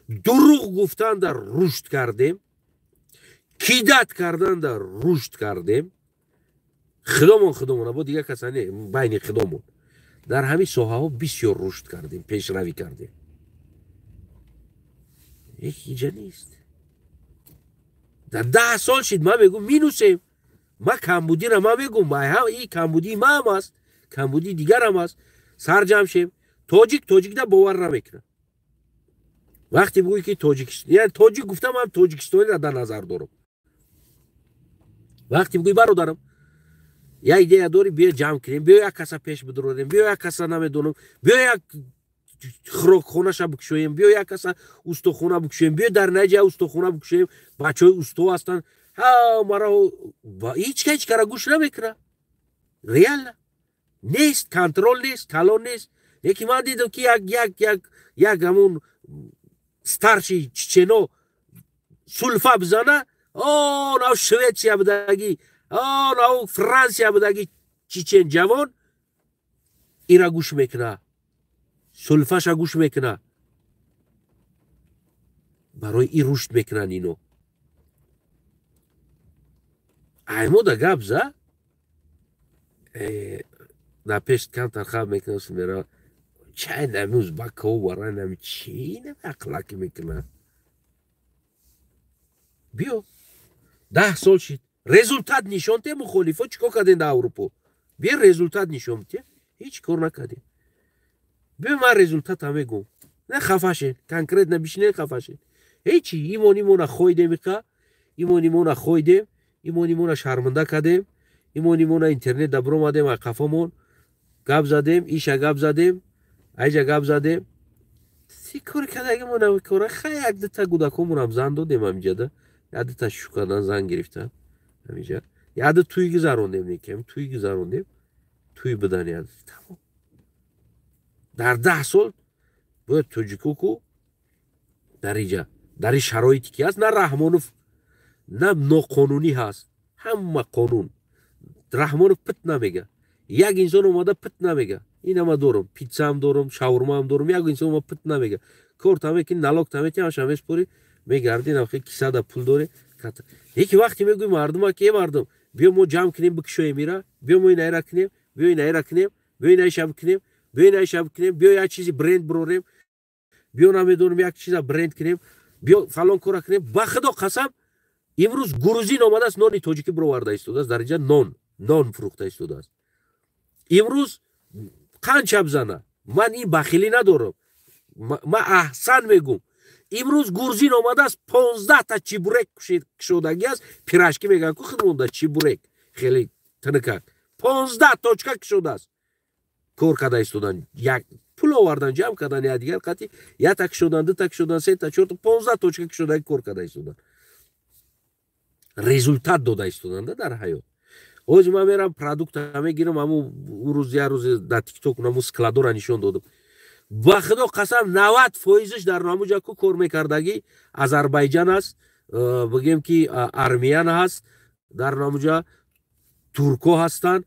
Speaker 1: дурӯғ гуфтанда рушд кардем, кидать карданда рушд кардем. Худомон худомона бо дигар каса не, байни худомон дар ҳамин соҳаҳо бисёр рушд кардем, пешравӣ кардем. Ҳеҷа нест. Дар 10 сол шид, ман мегӯм, минусем. Ма камбудира ман мегӯм, и камбудии маам аст, камбудии дигарам аст. Сарҷам шем. Тоҷик тоҷикда бовар намекунад. Вақте бигӯӣ, ки тоҷик, яъне тоҷик гуфтам, ман тоҷикистониро дар назар дорам. Вақте бигӯӣ, бародарам, як идея дорӣ, биё ҷамъ кунем, биё як каса пеш бидорем, биё як каса, намедонам, биё як хӯрокхонаша бикушоем, биё як каса устохона бикушоем, биё дар наҷа устохона бикушоем, бачаҳои усто ҳастанд. Ҳамаро ҳеҷ ка ҳеҷ кара гӯш намекунад. Реально нест, контроль нест, калон нест. Лекин ман дидам, ки як як як як ҳамун старший чечено сулфа бизана, о нав Шветсия будагӣ, о нав Франсия будагӣ чечен ҷавон ира гӯш мекуна, сулфаша гӯш мекуна. Барои и рушд мекунанд ино. Аймода гап за дар пеш камтар хаб мекунам, мера чай нами узбако вара нами чи нами ақлаки мекуна. Биё, 10 сол шид, результат нишон те. Мухолифо чӣ кор кардем дар Аврупо? Биё, результат нишон те. Ҳеҷ кор накардем. Биё, ман результата мегӯм, на хафа шен, конкретно бишинен, хафа шен. Ҳечи, имон имона хойдем, иқа имон имона хойдем, имон имона шарманда кардем, имон имона интернет да биромадем, ай қафомон гап задем, иша гап задем, айҷа гап задем. Си кори кардагимона кора. Хай, як дута гудакомонам зан додем ҳамиҷада, як дута шукадан зан гирифтан ҳамиҷа, як ду туй гузарондем, некем туй гузарондем, туй будан як тамом. Дар 10 сол бояд тоҷико ку дар иҷа, дар ин шароите ки ҳаст, на Раҳмонов, на ноқонунӣ ҳаст, ҳама қонун. Раҳмонов пит намега, як инсон омада пит намега. Инама дорум, питсаам дорум, шаурмаам дорум, як инсон омада пит намега. Кор тамекини, налог тамети, ҳамаша меспорӣ, мегарди, навхе кисада пул дорӣ. Яки вақте мегӯи мардума, ки е мардум, биё мо ҷамъ кунем, бикушоем ира, биё мо инаира кунем, биё инаира кунем, биё инаиша бикунем, биё инаиша бикунем, биё як чизи бренд бирорем, биё, намедонам, як чиза бренд кунем, биё фалон кора кунем. Ба худо қасам, имрӯз грузин омадааст, нони тоҷикӣ бироварда истодааст, дар инҷа нон фурӯхта истодааст. Имрӯз қанча бизана, ман ин бахилӣ надорам, ман аҳсан мегӯм. Имрӯз грузин омадааст, 15-та чебурек кушодагӣ аст, пирожки мегӯянд ку худмонда, чебурек хеле тинукак, 15 точка кушодааст, кор карда истодан. Як пул овардан, ҷамъ кардан, якдигар қати якта кушодан, дута кушодан, сета, чорта, 15 точка кушодаги кор карда истодан, результат дода истоданда дар ҳаёт. Ҳозир ман мерам, продукта мегирам. Ҳаму рӯз, як рӯз дар Тикток наму складора нишон додам. Ба худо қасам, 90 фоизаш дар намуҷа ку кор мекардагӣ Азарбайҷан аст, бигем ки армиян ҳаст, дар намуҷа турко ҳастанд,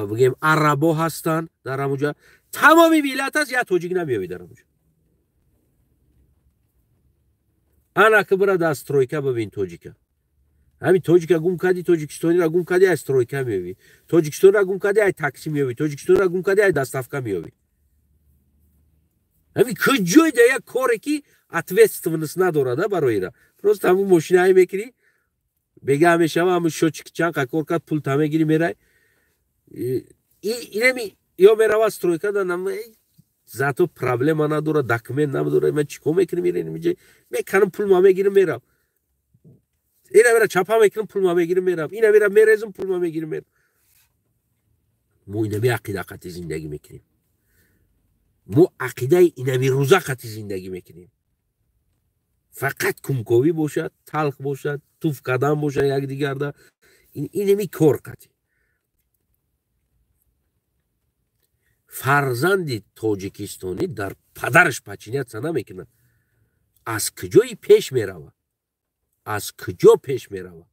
Speaker 1: бигем арабо ҳастанд, дар ҳамуҷа тамоми миллат аст, як тоҷик намеёбӣ дар ҳамуҷа. Ана ки бира дар стройка бибин тоҷика. Ҳамин тоҷика гум кардӣ, тоҷикистонира гум кардӣ, ай стройка меёвӣ. Тоҷикистонра гум кардӣ, ай такси меёвӣ. Тоҷикистонра гум кардӣ, ай доставка меёвӣ. Ҳамин куҷой да як коре ки ответственность надорад барои ира. Просто ҳамун мошина ай мекунӣ, бегаҳ мешава, ҳамун счётчик чанд қа кор кард, пул та мегирӣ, мерай. Инами ё мерава стройка да, зато проблема надора, документ надора. Ман чӣ кор мекунам? Ира меканам, пул ма мегирам, мерам. Ина мера чапа мекунам, пул ма мегирам, мерам. Ина мера мерезам, пул ма мегирам, мерам. Мо инами ақида қати зиндагӣ мекунем. Мо ақидаи инами рӯза қати зиндагӣ мекунем. Фақат кумковӣ бошад, талх бошад, туф кардан бошад якдигарда, инами кор қати. Фарзанди тоҷикистонӣ дар падараш подчиняться намекунад. Аз куҷои пеш мерава? Аз куҷо пеш мерава?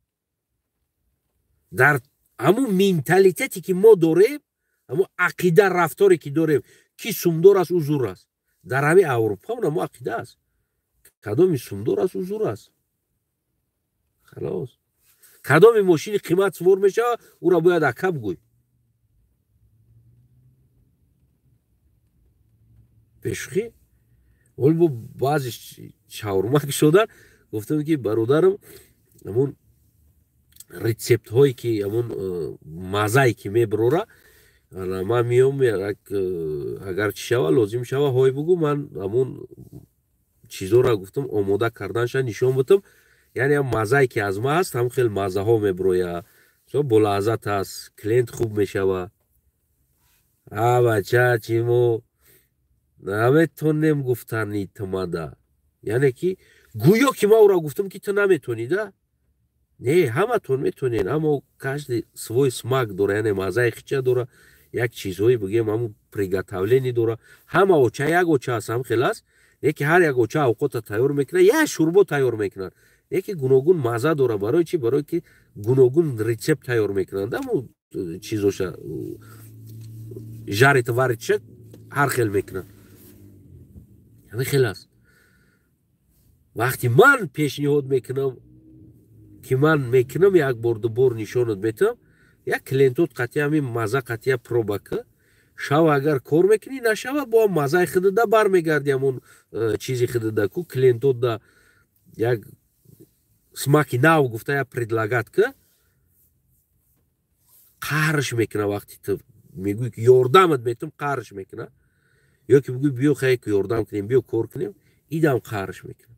Speaker 1: Дар ҳамун менталитете ки мо дорем, ҳамун ақида, рафторе ки дорем, ки сумдор аст, ӯ зур аст. Дар ҳамин Аврупо ҳамо ақида аст. Кадоми сумдор аст, ӯ зур аст. Халос. Кадоми мошини қимат сувор мешавад, ӯро бояд акаб гӯй. Бешухӣ? Ҳол бо баъзе шаурма кушодан, гуфтам ки бародарам, ҳамун рецептҳое ки ҳамун маззае ки мебарора, ман меом, агар чӣ шава, лозим шава, ҳой бугӯ, ман ҳамун чизоро гуфтам омода карданша нишон бутам. Яъне ҳам маззае ки аз ма ҳаст, ҳам хел маззаҳо меброя, болаззат аст, клиент хуб мешава. А бача, чи мо наметонем гуфтани тумада. Яъне ки гӯё ки ман ӯро гуфтам ки ту наметонӣ да? Не, ҳаматон метонен, аммо каждый свой смак дора, яъне маззаи хича дора, як чизҳое бигӯем, ҳамун приготовление дора. Ҳама оча як оча аст, ҳам хел аст, не ки ҳар як оча авқота тайёр мекунад, як шӯрбо тайёр мекунад, не ки гуногун мазза дора. Барои чӣ? Барои ки гуногун рецепт тайёр мекунанд, ҳамун чизоша жарит варитша ҳар хел мекунанд. Ҳамин хел аст. Вақти ман пешниҳод мекунам ки ман мекунам, як бор ду бор нишонат метавам, як клиентот қатъи ҳамин мазза қатъия проба ка шава, агар кор мекунӣ, нашава, бо маззаи худада бармегарди, ҳамун чизи худада ку клиентот да як смаки нав гуфта як предлагать ка, қаҳрш мекуна. Вақти ту мегӯӣ ки ёрдамат метавам, қаҳрш мекуна. Ё ки бигӯй биё хай ки ёрдам кунем, биё кор кунем, идам қаҳрш мекуна.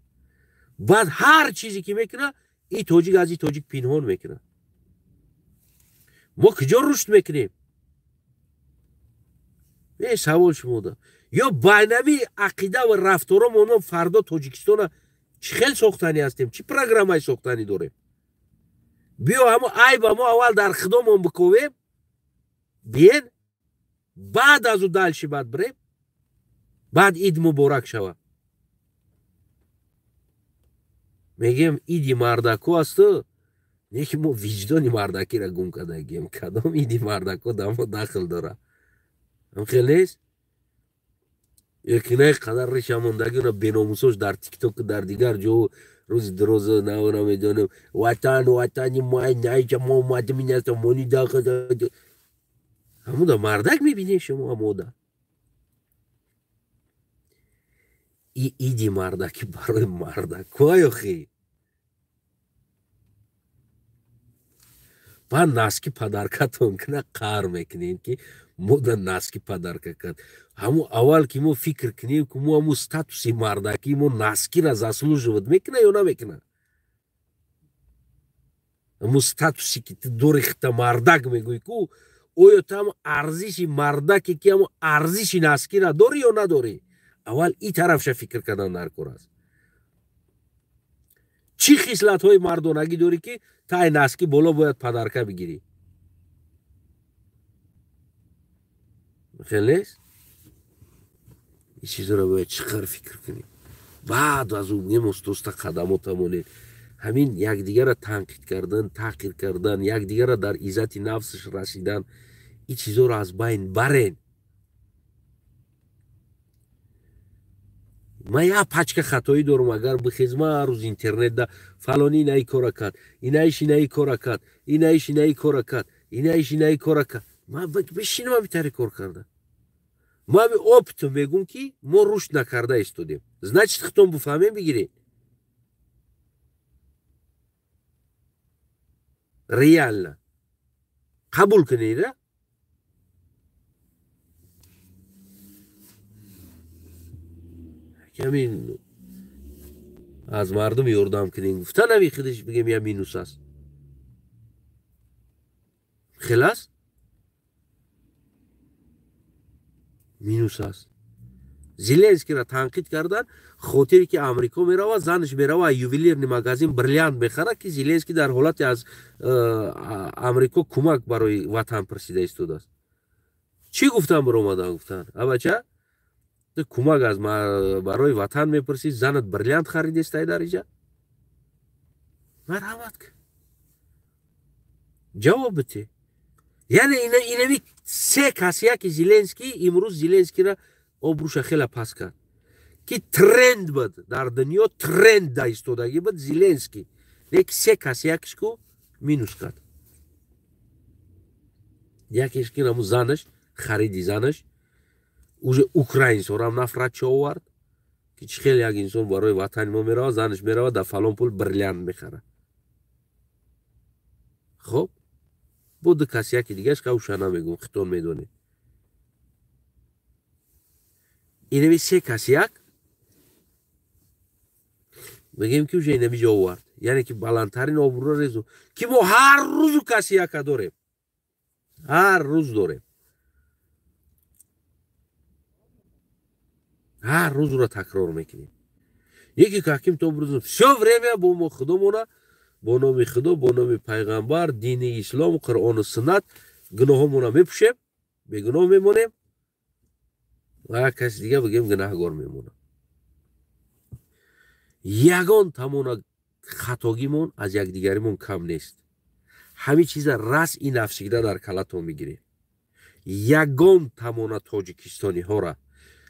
Speaker 1: Баъд ҳар чизе ки мекуна, и тоҷик аз и тоҷик пинҳон мекунад. Мо куҷо рушд мекунем? Е савол шумода. Ё байнави ақида ва рафтором оно фардо Тоҷикистона чӣ хел сохтанӣ ҳастем? Чӣ программаи сохтанӣ дорем? Биё ҳамо айба мо аввал дар худомон биковем, биен, баъд аз ӯ дальше баъд бирем, баъд ид муборак шава. Мегӯем иди мардако асту, не ки мо виҷдони мардакиро гум кардагием. Кадом иди мардако дар мо дахл дора? Ҳам хел нест? Якинаи қадар реша мондаги она беномусош дар тиктоку дар дигар ҷо рӯзи дуроза нав намедонам, ватан ватани май найча мо мадми наста мони дахл ҳамуда мардак мебинем шумо ҳамода. И иди мардаки барои мардакои охи. Баъд наски падаркатон кина қаҳр мекунем ки мо да наски падарка кард. Ҳамун аввал ки мо фикр кунем ки мо ҳамун статуси мардакӣ мо наскира заслуживать мекуна ё намекуна? Ҳамун статусе ки ту дори хита мардак мегӯӣ ку, оё ту ҳамун арзиши мардаке ки ҳамун арзиши наскира дорӣ ё надорӣ? Аввал и тарафша фикр кардан дар кор аст. Чӣ хислатҳои мардонагӣ дорӣ ки тай наски боло бояд падарка бигирӣ? Хел нест? Ин чизоро бояд чӣ қадр фикр кунем. Баъд аз ӯ мегӯем оста-оста қадамота монем. Ҳамин якдигарро танқид кардан, таҳқир кардан, якдигарро дар иззати нафсаш расидан, ин чизоро аз байн барен. Ман як пачка хатоӣ дорам, агар бихезма ҳар рӯз интернетда фалонӣ инаи кора кард, инаиш инаи кора кард, инаиш инаи кора кард, инаиш инаи кора кард. Ман бишинам ҳамитари кор карда. Ма ҳами опытом мегӯм, ки мо рушд накарда истодем. Значит, хитон буфаҳмем, бигиред. Реально. Қабул кунед, а? Камин аз мардум ёрдам кунем гуфта нави худаш бигем я минус аст. Хел аст? Минус аст. Зеленскийро танқид кардан хотире ки Амрико мерава, занаш мерава ювелирный магазин бриллиант мехарад, ки Зеленский дар ҳолати аз Амрико кӯмак барои ватан пурсида истодааст. Чӣ гуфтан баромадан? Гуфтан: абача, ту кӯмак аз барои ватан мепурсӣ, занат бриллиант харидестай дар иҷа? Марҳамат кун. Ҷавоб бите. Яъне инами се кас, яки Зеленский, имрӯз Зеленскийра обрӯша хеле паст кард, ки тренд буд дар дунё, тренд да истодагӣ буд Зеленский. Леки се кас якиш ку минус кард. Якеш ки наму занаш, хариди занаш, уже украинсорам нафрат чо овард, ки чӣ хеле як инсон барои ватани мо мерава, занаш мерава дар фалон пул бриллиант мехарад. Хоб, бо ду кас яки дигаш кауша намегӯм, хитон медонед. Инами се кас як мегӯем, ки уже инами ҷо овард, яъне ки баландтарин обрӯро резу, ки мо ҳар рӯзу каси яка дорем, ҳар рӯз дорем, ҳар рӯз ӯро такрор мекунем. Яке каким то образом всё время бо мо худомона бо номи Худо, бо номи пайғамбар, дини ислом, Қуръону суннат гуноҳомона мепӯшем, бегуноҳ мемонем ва як каси дига бигем гунаҳгор мемонад. Ягон тамона хатогимон аз якдигаримон кам нест. Ҳамин чиза рас и нафсигда дар калатон мегиред. Ягон тамона тоҷикистониҳора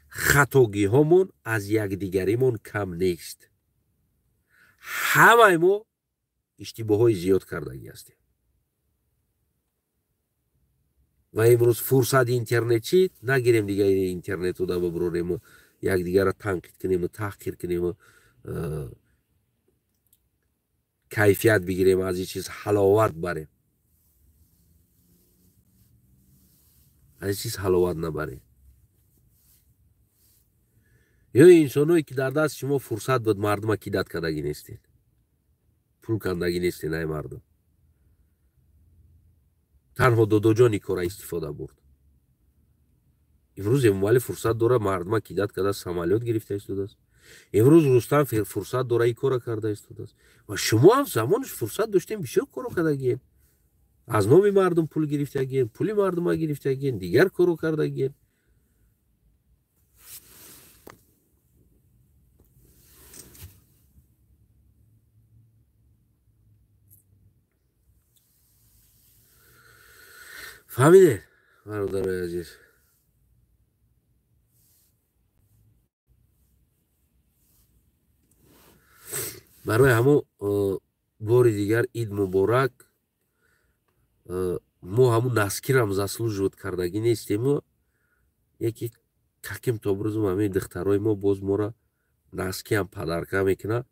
Speaker 1: хатогиҳомон аз якдигаримон кам нест. Ҳамаи мо иштибоҳҳои зиёд кардагӣ ҳастем. Ва имрӯз фурсати интернет чӣ нагирем, дига интернету да биброрему якдигарро танқид кунему, таҳқир кунему, кайфият бигирем, аз ин чиз ҳаловат барем. Аз ин чиз ҳаловат набарем. Ё инсоное ки дар даст шумо фурсат буд, мардума кидат кардагӣ нестед, пул кандагӣ нестед ай мардум. Танҳо додоҷони кора истифода бурд. Имрӯз Эмомалӣ фурсат дора, мардума кидат карда, самолёт гирифта истодааст. Имрӯз Рустам фурсат дора, ин кора карда истодааст. Ва шумо ҳам замонаш фурсат доштем, бисёр коро кардагиен. Аз номи мардум пул гирифтагиен, пули мардума гирифтагиен, дигар коро кардагиен. Фаҳмидед, бародарои азиз? Барои ҳамон бори дигар ид муборак. Мо ҳамун наскирам заслуживать кардагӣ нестему, яки каким-то образом ҳамин духтарои мо боз моро наскиам падарка мекунад.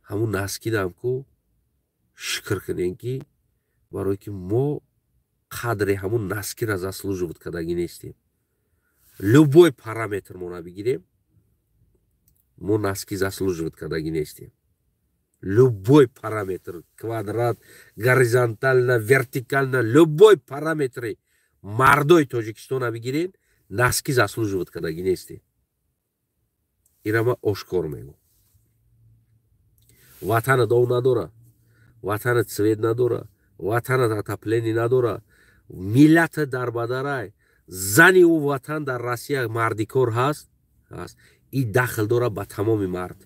Speaker 1: Ҳамун наскидам ку шукр кунем, ки барое ки мо қадри ҳамун наскира заслуживать кардагӣ нестем. Любой параметр мона бигирем, мо наски заслуживать кардагӣ нестем. Любой параметр, квадрат, горизонтально, вертикально, любой параметри мардои Тоҷикистона бигирем, наски заслуживать кардагӣ нестем. Ира ман ошкор мегӯм. Ватана дов надора, ватана цвет надора, ватана отопление надора, миллата дар бадарай, зани ӯ ватан дар Россия мардикор ҳаст, ҳаст. И дахл дора ба тамоми мард,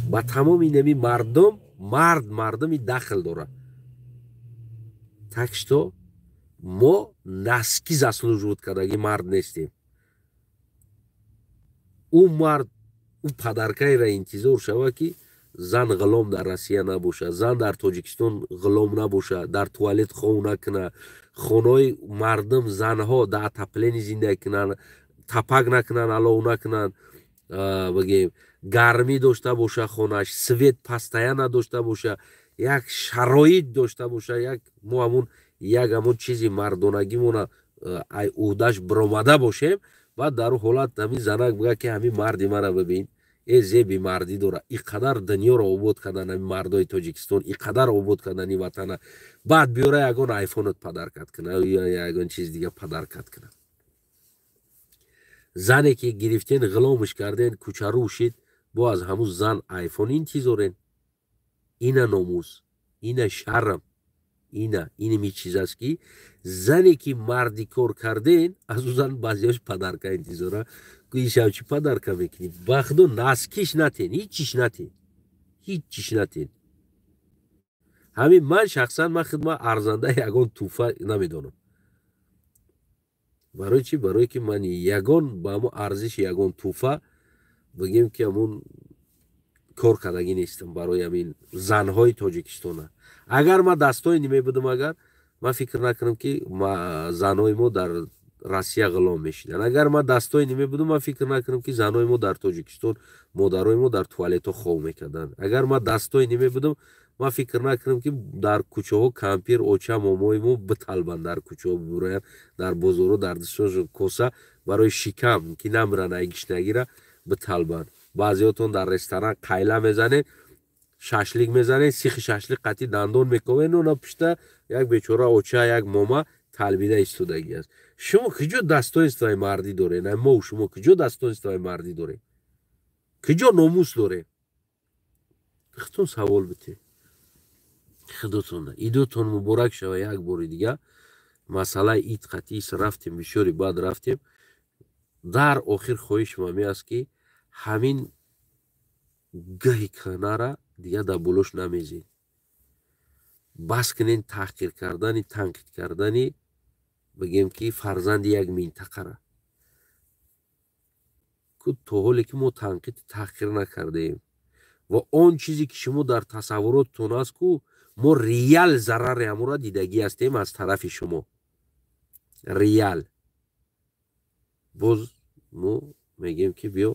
Speaker 1: ба тамоми нами мардум, мард мардуми дахл дора. Так что мо наски заслуживать кардагӣ мард нестем. Ӯ мард Ӯ подаркаеро интизор шава, ки зан ғулом дар Россия набошад, зан дар Тоҷикистон ғулом набошад, дар туалет хов накунад, хонаҳои мардум занҳо дар отопление зиндагӣ кунанд, тапак накунанд, алов накунанд, бигем, гармӣ дошта боша хонааш, свет постоянно дошта боша, як шароит дошта боша, як мо ҳамун як ҳамун чизи мардонагимона ай уҳдаш биромада бошем. Баъд дар ӯ ҳолат ҳамин занак бигӯяд, ки ҳамин марди мара бибин, э, зеби мардӣ дора, и қадар дунёро обод кардан ҳамин мардои Тоҷикистон, и қадар обод кардан ин ватана. Баъд биёра, ягон айфонат подаркат куна ё ягон чиз дига подаркат куна. Зане ки гирифтен, ғуломш карден, кӯчарӯ шид, бо аз ҳамун зан айфон интизорен. Ина номус, ина шарм, ина инами чиз аст, ки зане ки марди кор карден, аз ӯ зан баъзеҳош подарка интизора. Ишав чӣ подарка мекунӣ? Ба худо, носкиш натен, ҳичиш натен, ҳичиш натен. Ҳамин ман шахсан, ман худма арзанда ягон тӯҳфа намедонам. Барои чӣ? Барое ки ман ягон ба ҳамон арзиши ягон тӯҳфа, бигем, ки ҳамун кор кардагӣ нестам барои ҳамин занҳои Тоҷикистона. Агар ман дастои мебудам, агар ман фикр накунам, ки занҳои мо дар Россия ғулом мешиданд. Агар ман дастои мебудам, ман фикр накунам, ки занҳои мо дар Тоҷикистон, модарои мо дар туалетҳо хов мекарданд. Агар ман дастои мебудам, ман фикр накунам, ки дар кӯчаҳо кампир, оча, момои мо биталбанд, дар кӯчаҳо бибуроянд, дар бозорҳо дар дастшон коса барои шикам, ки намиранд ай гишнагира, биталбанд. Баъзеҳотон дар ресторан қайла мезанед, шашлик мезанед, сихи шашлик қатъи дандон мековед, она пишта як бечора оча, як мома талбида истодагӣ аст. Шумо куҷо достоинствои мардӣ доред? Мо шумо куҷо достоинствои мардӣ дорем? Куҷо номус дорем? Худтон савол битед худотон. Идотон муборак шава. Як бори дига масъалаи ид қатъис рафтем, бисёри баъд рафтем. Дар охир хоҳишам ҳамин аст, ки ҳамин гаҳи канара дига дар болош намезед. Бас кунен таҳқир кардани, танқид кардани, бигем, ки фарзанди як минтақара. То ҳоле ки мо танқид, таҳқир накардаем ва он чизе ки шумо дар тасаввуротатон аст ку, мо реал зарари ҳамонро дидагӣ ҳастем аз тарафи шумо, реал. Боз мо мегӯем, ки биё,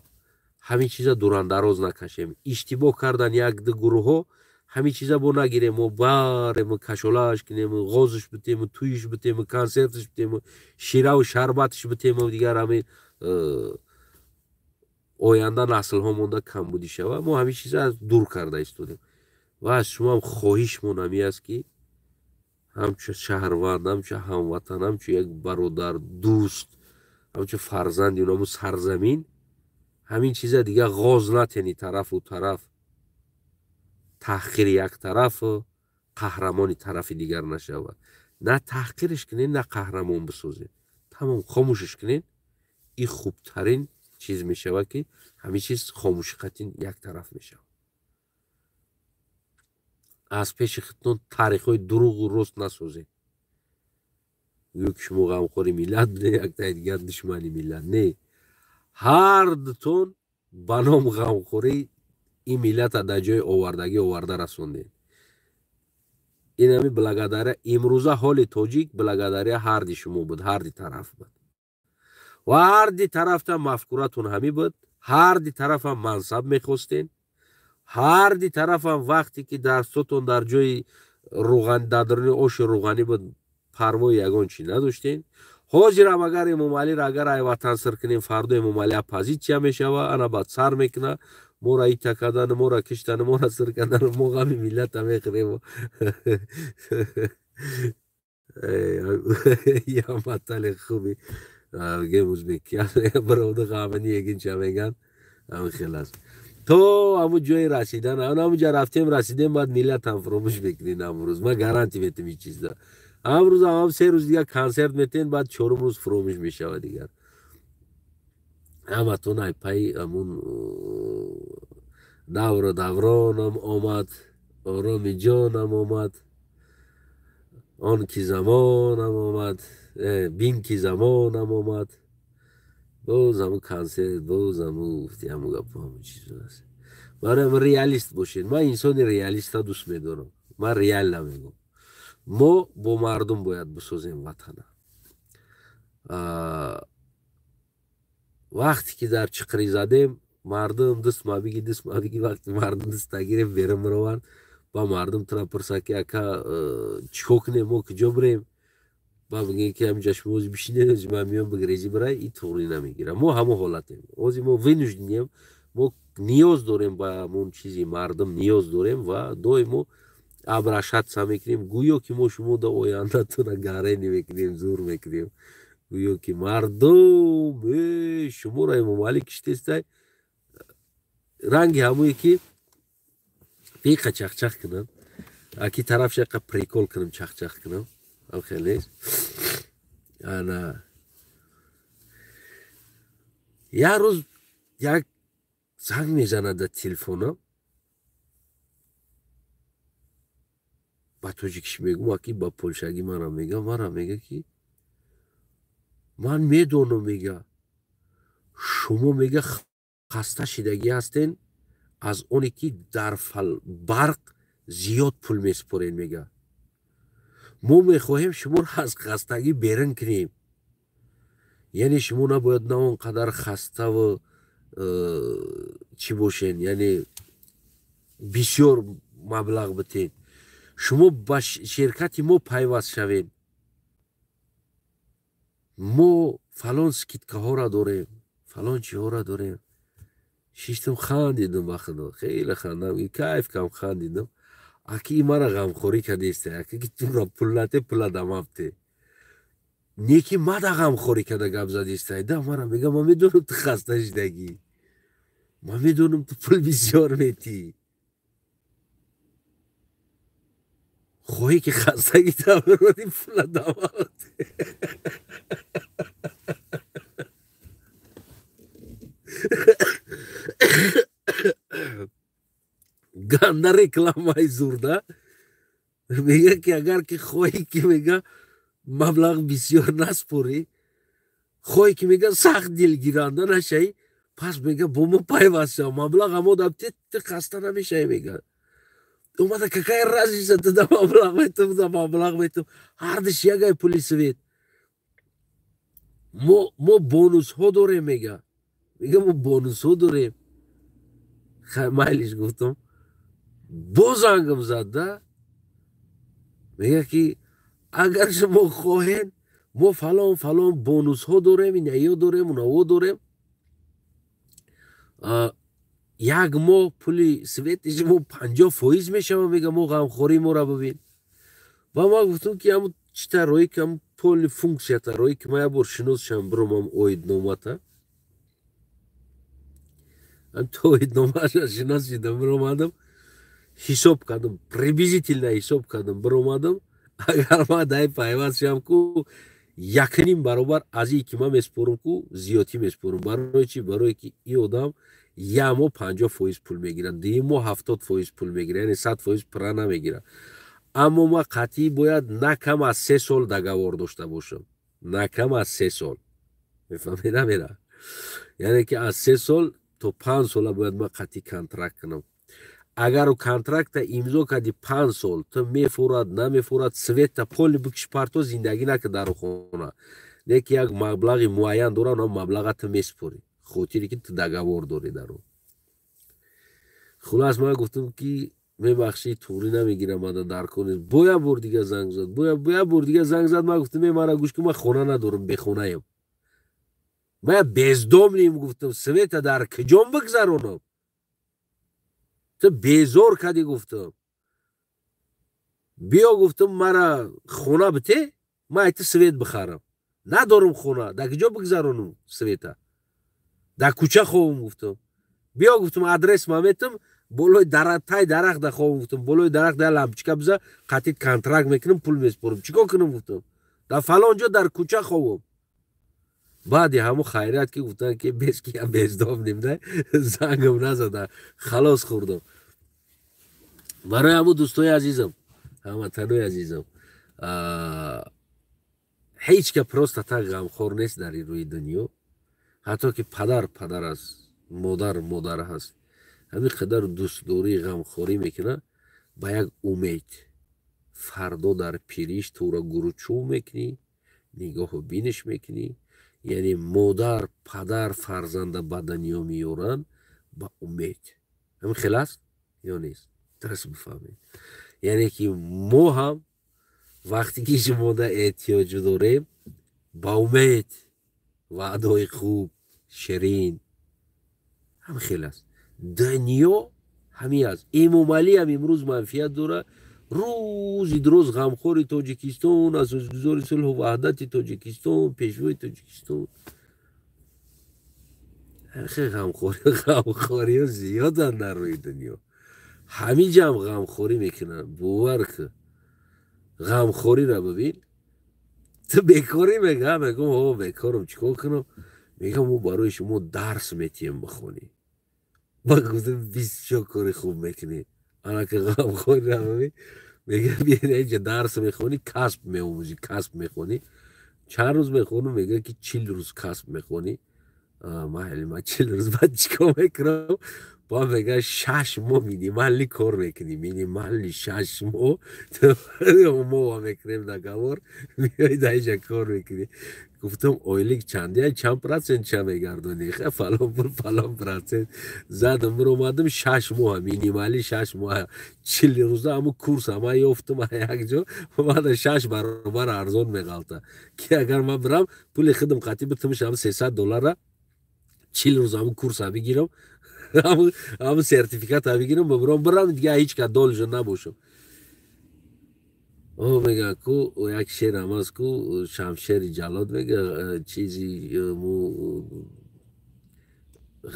Speaker 1: ҳамин чиза дурандароз накашем. Иштибоҳ кардан як ду гурӯҳҳо, ҳамин чиза бо нагирем, мо барему кашолааш кунему, ғозиш битему, тӯйиш битему, консертиш битему, шираву шарбатиш битему, дигар ҳамин оянда наслҳо монда камбудӣ шава. Мо ҳамин чиза дур карда истодем ва аз шумоам хоҳишмон ҳамин аст, ки ҳамчун шаҳрванд, ҳамчун ҳамватан, ҳамчун як бародар, дӯст, ҳамчун фарзанди унаму сарзамин, ҳамин чиза дигар ғоз натени тарафу тараф, таҳқири як тарафу қаҳрамони тарафи дигар нашавад. На таҳқирш кунед, на қаҳрамон бисозед. Тамом, хомӯшаш кунед. Ин хубтарин чиз мешавад, ки ҳамин чиз хомӯши қатин як тараф мешавад. Аз пеши худтон таърихҳои дурӯғу рост насозед, гӯё ки шумо ғамхори миллат будед, яктаи дигар душмани миллат. Не, ҳар дутон ба ном ғамхорӣ ин миллата дар ҷои овардагӣ оварда расондед. Инами благодаря имрӯза ҳоли тоҷик благодаря ҳарди шумо буд, ҳарди тараф буд ва ҳарди тарафта мафкуратон ҳамӣ буд. Ҳарди тарафам мансаб мехостен, ҳарди тарафам вақте ки дастотон дар ҷои руған, дар даруни оши руғанӣ буд, парвои ягон чӣ надоштен. Ҳозирам агар Эмомалиро агар ай ватан сир кунем, фардо Эмомалӣ оппозитсия мешава, ана баъд сар мекуна моро ита кардану, моро киштану, моро сир кардану, мо ғами миллата мехӯрем. Я матали хуби гем узбеки бароду ғамани егинча меган, ҳамин хел аст. То ҳамун ҷои расидан, ҳамун ҷа рафтем, расидем, баъд миллатам фуромӯш мекунем. Амрӯз ман гарантӣ метам ин чизда. Ҳамрӯз ҳам 3 рӯз дигар консерт метен, баъд чорум рӯз фуромӯш мешавад дигар ҳаматон. Ай пай ҳамун давру давронам омад, ороми ҷонам омад, он ки замонам омад, бин ки замонам омад. Боз ҳамун консерт, боз ҳамун гуфти ҳамун гапо, ҳамун чизо аст. Барои реалист бошед. Ман инсони реалиста дӯст медорам. Ман реально мегӯм. Мо бо мардум бояд бисозем ватана. Вақте ки дар чиқрӣ задем, мардум дуст ма биги, дуст ма биги, вақте мардум дуста гирифт, берун мировард, ба мардум тура пурсад, ки ака, чӣ кор кунем, мо куҷо бирем? Ба бигӯем, ки ҳаминҷа шумо ози бишинед, ози ман меём, бигрезӣ бирай, и туғрӣ намегирад. Мо ҳамон ҳолатем. Ози мо вынужден ем, мо ниёз дорем ба ҳамон чизи мардум, ниёз дорем ва доимо обращаться мекунем, гӯё ки мо шумо да ояндатона гарени мекунем, зур мекунем, гӯё ки мардум шуморо Эмомалӣ киштестай, ранги ҳамое ки беқа чахчах кунам, аки тараф шақа прикол кунам, чахчах кунам, ам хел нест. Ана як рӯз як занг мезанад дар телефонам, ба тоҷикиш мегӯм, аки ба полшагӣ мара мега, мара мега, ки ман медонам, мега, шумо, мега, хаста шидагӣ ҳастен аз оне ки дар барқ зиёд пул месупоред, мега, мо мехоҳем шуморо аз хастагӣ берун кунем, яъне шумо набояд на он қадар хаставу чӣ бошен, яъне бисёр маблағ битед, шумо ба ширкати мо пайваст шавед, мо фалон скидка ҳоро дорем, фалон чиҳоро дорем. Шиштам, хандидам, ба худо, хеле хандам, кайф кам хандидам. Аки мара ғамхорӣ кардеста, аки ки тура пул нате, пула дамабте, неки мада ғамхорӣ карда гап задистай да. Мара мега, ман медонам, ту хаста шидагӣ, ман медонам, ту пул бисёр метӣ, хоҳӣ ки хастагӣ таброди, пула дамабте. Ганда рекламаи зурда. Мега, ки агар ки хоҳӣ, ки, мега, маблағ бисёр наспорӣ, хоҳӣ, ки, мега, сахт дилгиранда нашавӣ, пас, мега, бо мо пайваст шав, маблағ амо дабте, ту хаста намешавӣ. Мега, омада, какая разница, ту да маблағ метум, да маблағ метум, ҳардиш ягай пули свет. Мо бонусҳо дорем, мега, мо бонусҳо дорем. Майлиш, гуфтам. Боз зангам зад да, мега, ки агар шумо хоҳед, мо фалон фалон бонусҳо дорем, инаё дорем, унаво дорем, як моҳ пули свети шумо 50% мешава, мега, мо ғамхории моро бибин. Ва ман гуфтам, ки ҳамн чита роӣ ки, ҳам поли функсията роӣ ки, ман як бор шинос шавам, биромам оидномата, то оидномаша шинос шидам, биромадам, ҳисоб кардам, приблизительно ҳисоб кардам, биромадам, агар ман дай пайваст шавам ку, якним баробар аз ие ки ман месупорам ку, зиёдтӣ месупорам. Барои чӣ? Барое ки и одам як моҳ 50% пул мегирад, дуюм моҳ 70% пул мегирад, яъне 100% пура намегирад. Аммо ман қатъӣ бояд на кам аз 3 сол договор дошта бошам, на кам аз 3 сол, мефаҳмед, намера, яъне ки аз 3 сол то 5 сола бояд ман қатъӣ контракт кунам. Агар контракта имзо кардӣ, 5 сол ту мефурад, намефурад, света поли бикиш, парто, зиндагӣ накар дар хона, леки як маблағи муайян дора, он маблаға ту месупорӣ, хотире ки ту договор дорӣ дар он. Хулас, ман гуфтам, ки мебахшӣ, туғрӣ намегирам, мада дар кор нест. Бо як бор дига занг зад, бо як бор дига занг зад. Ман гуфтам, мара гӯш кун, ман хона надорам, бехонаем, ман як бездомный м, гуфтам, света дар куҷом бигзаронам? Ту безор кардӣ, гуфтам, биё, гуфтам, мара хона бите, ман айти свет бихарам, надорам хона, дар куҷо бигзаронам света? Дар кӯча ховам, гуфтам, биё, гуфтам, адрес ма метам, болои тай дарахт да ховам, гуфтам, болои дарахт да лампочка биза, қатъи контракт мекунам, пул месупорам, чӣ кор кунам, гуфтам, дар фалон ҷо дар кӯча ховам. Баъди ҳамун хайрият ки гуфтанд, ки без ки я бездомный м да, зангам назада, халос хӯрдам. Барои ҳамун, дӯстои азизам, ҳамватанои азизам, ҳеҷ ка просто так ғамхор нест дар ин рӯи дунё. Ҳатто ки падар падар аст, модар модар ҳаст, ҳамин қадар дӯстдорӣ, ғамхорӣ мекунад ба як умед: фардо дар пириш туро гуручӯ мекунӣ, нигоҳу биниш мекунӣ. Яъне модар, падар фарзанда ба дунё меёранд ба умед. Ҳамин хел аст ё нест? Дуруст бифаҳмед. Яъне ки мо ҳам вақте ки шумода эҳтиёҷ дорем, ба умед ваъдаҳои хуб, ширин. Ҳам хел аст дунё, ҳамин аст. Эмомалиам имрӯз манфиат дорад. Рӯзи дуруст ғамхори Тоҷикистон, асосгузори сулҳу ваҳдати Тоҷикистон, пешвои Тоҷикистон. Хеле ғамхориҳо зиёданд дар рӯи дунё. Ҳамин ҷам ғамхорӣ мекунанд. Бовар ку, ғамхориро бибин. Ту бекорӣ? Мега, мегум: «О, бекорам, чӣ кор кунам?» Мегам: «Мо барои шумо дарс метиҳем, бихонӣ». Ма гуфтам: «Бисёр кори хуб мекунӣ». Анака ғамхориро бибин. Мега: «Биё, инҷа дарс мехонӣ, касб меомӯзӣ, касб мехонӣ». «Чанд рӯз мехонам?» Мега ки 40 рӯз касб мехонӣ. Майли, ма 40 рӯз баъд чӣ кор мекунам? Ба мега: 6 моҳ минимальный кор мекунӣ, минимальный 6 моҳ мо мекунем договор, меои дар инҷа кор мекунӣ. Гуфтам: «Ойлик чандия, чанд процент ча мегардонӣ?» Фалон пул, фалон процент задам, биромадам. 6 моҳ минимальный, 6 моҳ, 40 рӯза ҳамун курс ама ёфтум як ҷо, баъда шаш баробар арзон меғалта, ки агар ман бирам, пули худам қатъи битумш ҳам 300 доллара, 40 рӯз ҳамун курса бигирам, ҳамун сертификата бигирам, бибирам, бирам, дига ҳеҷ ка должен набошам. О, мега ку, як шерам аст ку, шамшери ҷаллод, мега, чизи му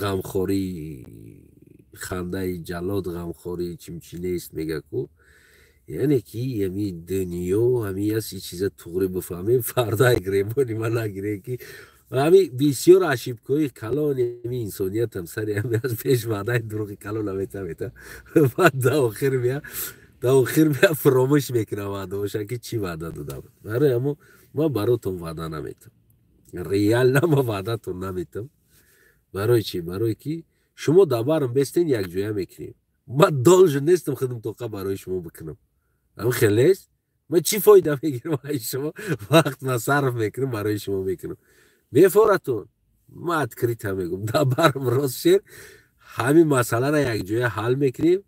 Speaker 1: ғамхорӣ, хандаи ҷаллод ғамхорӣ чимчи нест, мега ку. Яъне ки ҳами дунё ҳами аст. И чиза туғри бифаҳмем, фарда гребони ма нагирем, ки ҳами бисёр ошибка ҳои калони ҳами инсониятам сари ҳами аз пеш ваъдаи дурӯғи калон мета, баъд да охир мея, фуромӯш мекунам ваъдаоша, ки чӣ ваъда додам. Барои ҳамо ман баротон ваъда наметам, реально ма ваъдатон наметам. Барои чӣ? Барое ки шумо дар барм бестен, якҷоя мекунем. Ман должен нестам худам тоқа барои шумо бикунам. Ҳам хел нест. Ман чӣ фоида мегирам аз шумо? Вақт ма сарф мекунам, барои шумо мекунам, мефоратон. Ма открыто мегум: дар барм рост шер, ҳамин масъаларо якҷоя ҳал мекунем,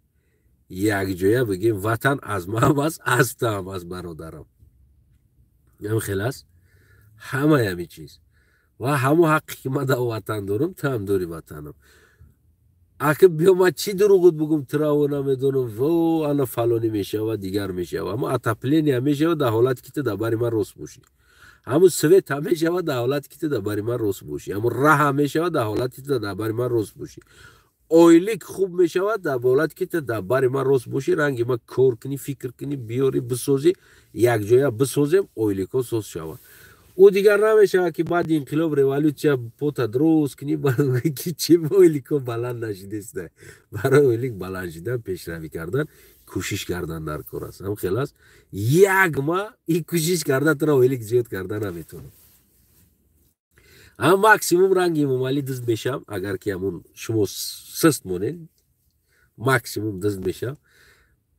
Speaker 1: якҷоя бигем: ватан аз ман аст, аз туам аст, бародарам. Ҳам хел аст ҳамаи ҳамин чиз ва ҳамон ҳаққе ки ман дар ватан дорам, ту ҳам дори, ватанам. Ака, биё, ман чӣ дурӯғут бугум тураво? Намедонам, во, ана фалонӣ мешава, дигар мешава. Ҳамо отопление мешава дар ҳолате ки ту дар бари ман рост бошӣ, ҳамун свет ҳам мешава дар ҳолате ки ту дар бари ман рост бошӣ, ҳамун раҳ мешава дар ҳолате ки ту дар бари ман рост бошӣ, ойлик хуб мешавад дар ҳолате ки ту дар бари ман рост бошӣ, ранги ман кор кунӣ, фикр кунӣ, биёрӣ, бисозӣ, якҷоя бисозем, ойликҳо соз шавад. Ӯ дигар намешавад, ки баъди инқилоб, революция пота дуруст кунӣ, ки чи ойликҳо баланд нашидеста. Барои ойлик баланд шидан, пешравӣ кардан, кӯшиш кардан дар кор аст. Ҳам хел аст. Як ма и кӯшиш кардан тура ойлик зиёд карда наметавонам. Ам максимум ранги Эмомалӣ дизд мешавам, агар ки ҳамун шумо сист монед, максимум дизд мешавам.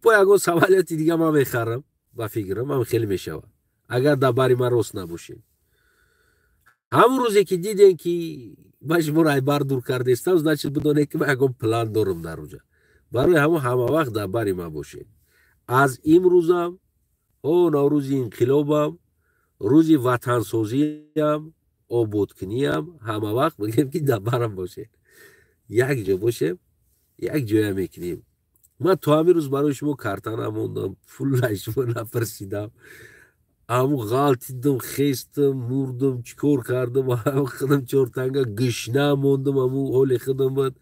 Speaker 1: Бо ягон самолёти дига ман мехарам, ба фикрам, ҳам хеле мешавад, агар дар бари ман рост набошед. Ҳамон рӯзе ки дидем, ки ман шуморо айбар дур кардестам, значит, бидонед, ки ман ягон план дорам дар уҷа. Барои ҳамон ҳама вақт дар бари ман бошед. Аз имрӯзам о наврӯзи инқилобам, рӯзи ватансозиам, ободкуниам, ҳама вақт бигем, ки дар барам бошед, як ҷо бошем, як ҷоя мекунем. Ман то ҳамин рӯз барои шумо карта намондам, пул шумо напурсидам. Ҳамун ғалтидам, хестам, мурдам, чӣ кор кардам, худам чортанга гӯшна мондам. Ҳамун ҳоли худам буд.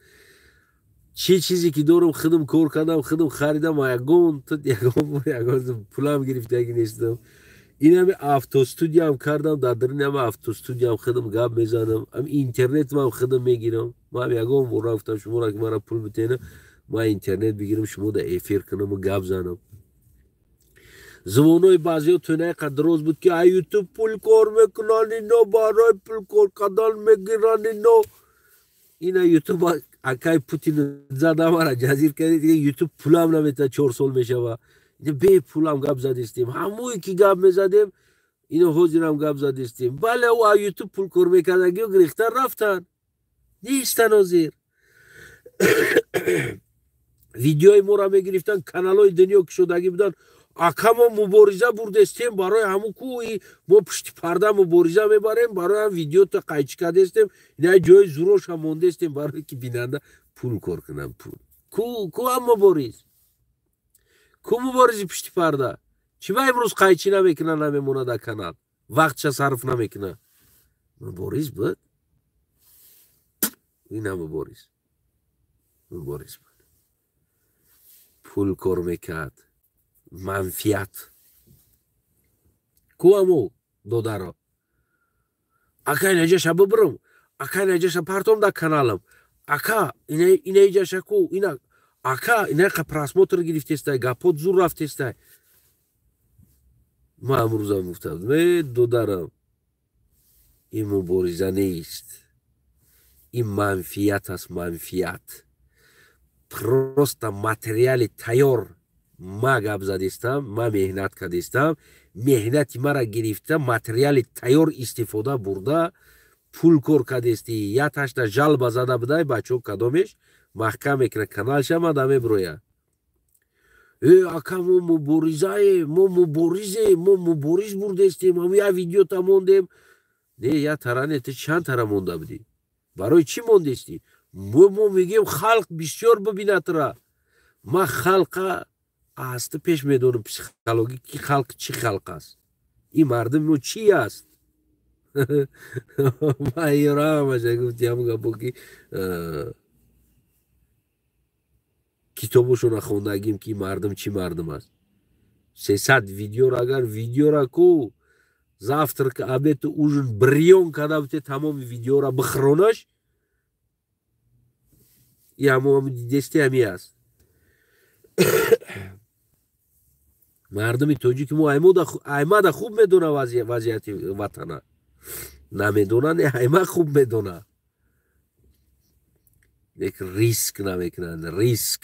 Speaker 1: Чӣ чизе ки дорам, худам кор кардам, худам харидам. Ягон ягон ягон пулам гирифтаги нестам. Ин ҳами автостудиям кардам, дар даруни ҳами автостудиям худам гап мезанам, ҳами интернетмам худам мегирам. Ман ягон бор рафтам шуморо, ки мара пул битена, ман интернет бигирам, шумо да эфир кунаму гап занам. Звонои баъзеҳо тӯнаи қадроз буд, ки ай ютуб пул кор мекунанд, ино барои пул кор кардан мегиранд, ино ина ютуб акай Путин зада мара ҷазир карди, дига ютуб пулам намета, 4 сол мешава. Бепулам гап задистем, ҳамое ки гап мезадем, ино ҳозирам гап задистем. Бале, ӯ ай ютуб пул кор мекардагиё гирифтан рафтан, нестан ҳозир. Видеои моро мегирифтан, каналҳои дунё кушодагӣ буданд. Ака, мо мубориза бурдестем барои ҳамун кӯи, мо пушти парда мубориза мебарем, барои ҳам видеото қайчи кардестем, ина ҷои зуроша мондестем, барое ки бинанда пул кор кунам. Пул ку, ку ҳам мубориз, ку муборизи пушти парда? Чӣ ба имрӯз қайчӣ намекуна, намемона дар канал, вақтша сарф намекуна? Мубориз буд, ина мубориз, мубориз буд, пул кор мекард, манфиат. Ку аму додаро? Ака, инаҷаша бибирам, ака, инаҷаша партом дар каналам, ака, инаиҷаша ку, ина, ака, инақа просмотр гирифтестай, гапот зур рафтестай. Ман амрӯзам гуфтам: э, додарам, ин мубориза нест, ин манфиат аст, манфиат. Просто материали тайёр. Ма гап задистам, ма меҳнат кардистам, меҳнати мара гирифта, материали тайёр истифода бурда, пул кор кардисти. Я ташта жалба зада будай, бачаҳо кадомеш маҳкам мекуна каналша, мада меброя. Э, ака, мо муборизаем, мо муборизем, мо мубориз бурдестем, ам я видеота мондем. Не, я тара не, ту чанд тара монда будӣ? Барои чӣ мондестӣ? Мо мегӯем, халқ бисёр бибинадра. Ма халқа аз ту пеш медонам психологӣ, ки халқ чӣ халқ аст, ин мардуми мо чӣ аст. Ма ёрамаша гуфти ҳамун гапо, ки китобошона хондагим, ки мардум чӣ мардум аст. 300 видеоро, агар видеора ку завтрак, обеду, ужин, бирён карда буте, тамоми видеора бихӯронаш, и ҳамо дидести, ҳами аст. Мардуми тоҷики мо аймада хуб медона вазъияти ватана, намедона, не, айма хуб медона, лекин риск намекунанд, риск.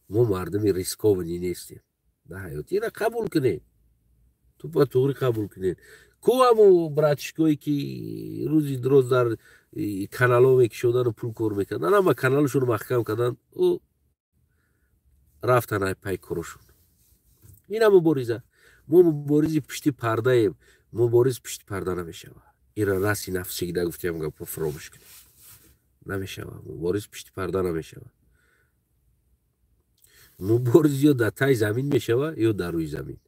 Speaker 1: Мо мардуми рискованӣ нестем дар ҳаёт, ина қабул кунед, тупа туғри қабул кунед. Ку ҳаму братишкое ки рӯзи дроз дар каналҳо мекишодану пул кор мекарданд, ама каналашонро маҳкам карданд, ӯ рафтан ай пай корошон. Ина мубориза. Мо муборизи пушти пардаем, мубориз пушти парда намешава. Ира раси нафсигида гуфтем, гапо фаромӯш кунем, намешава мубориз пушти парда, намешава мубориз. Ё дар таи замин мешава, ё дар рӯи замин.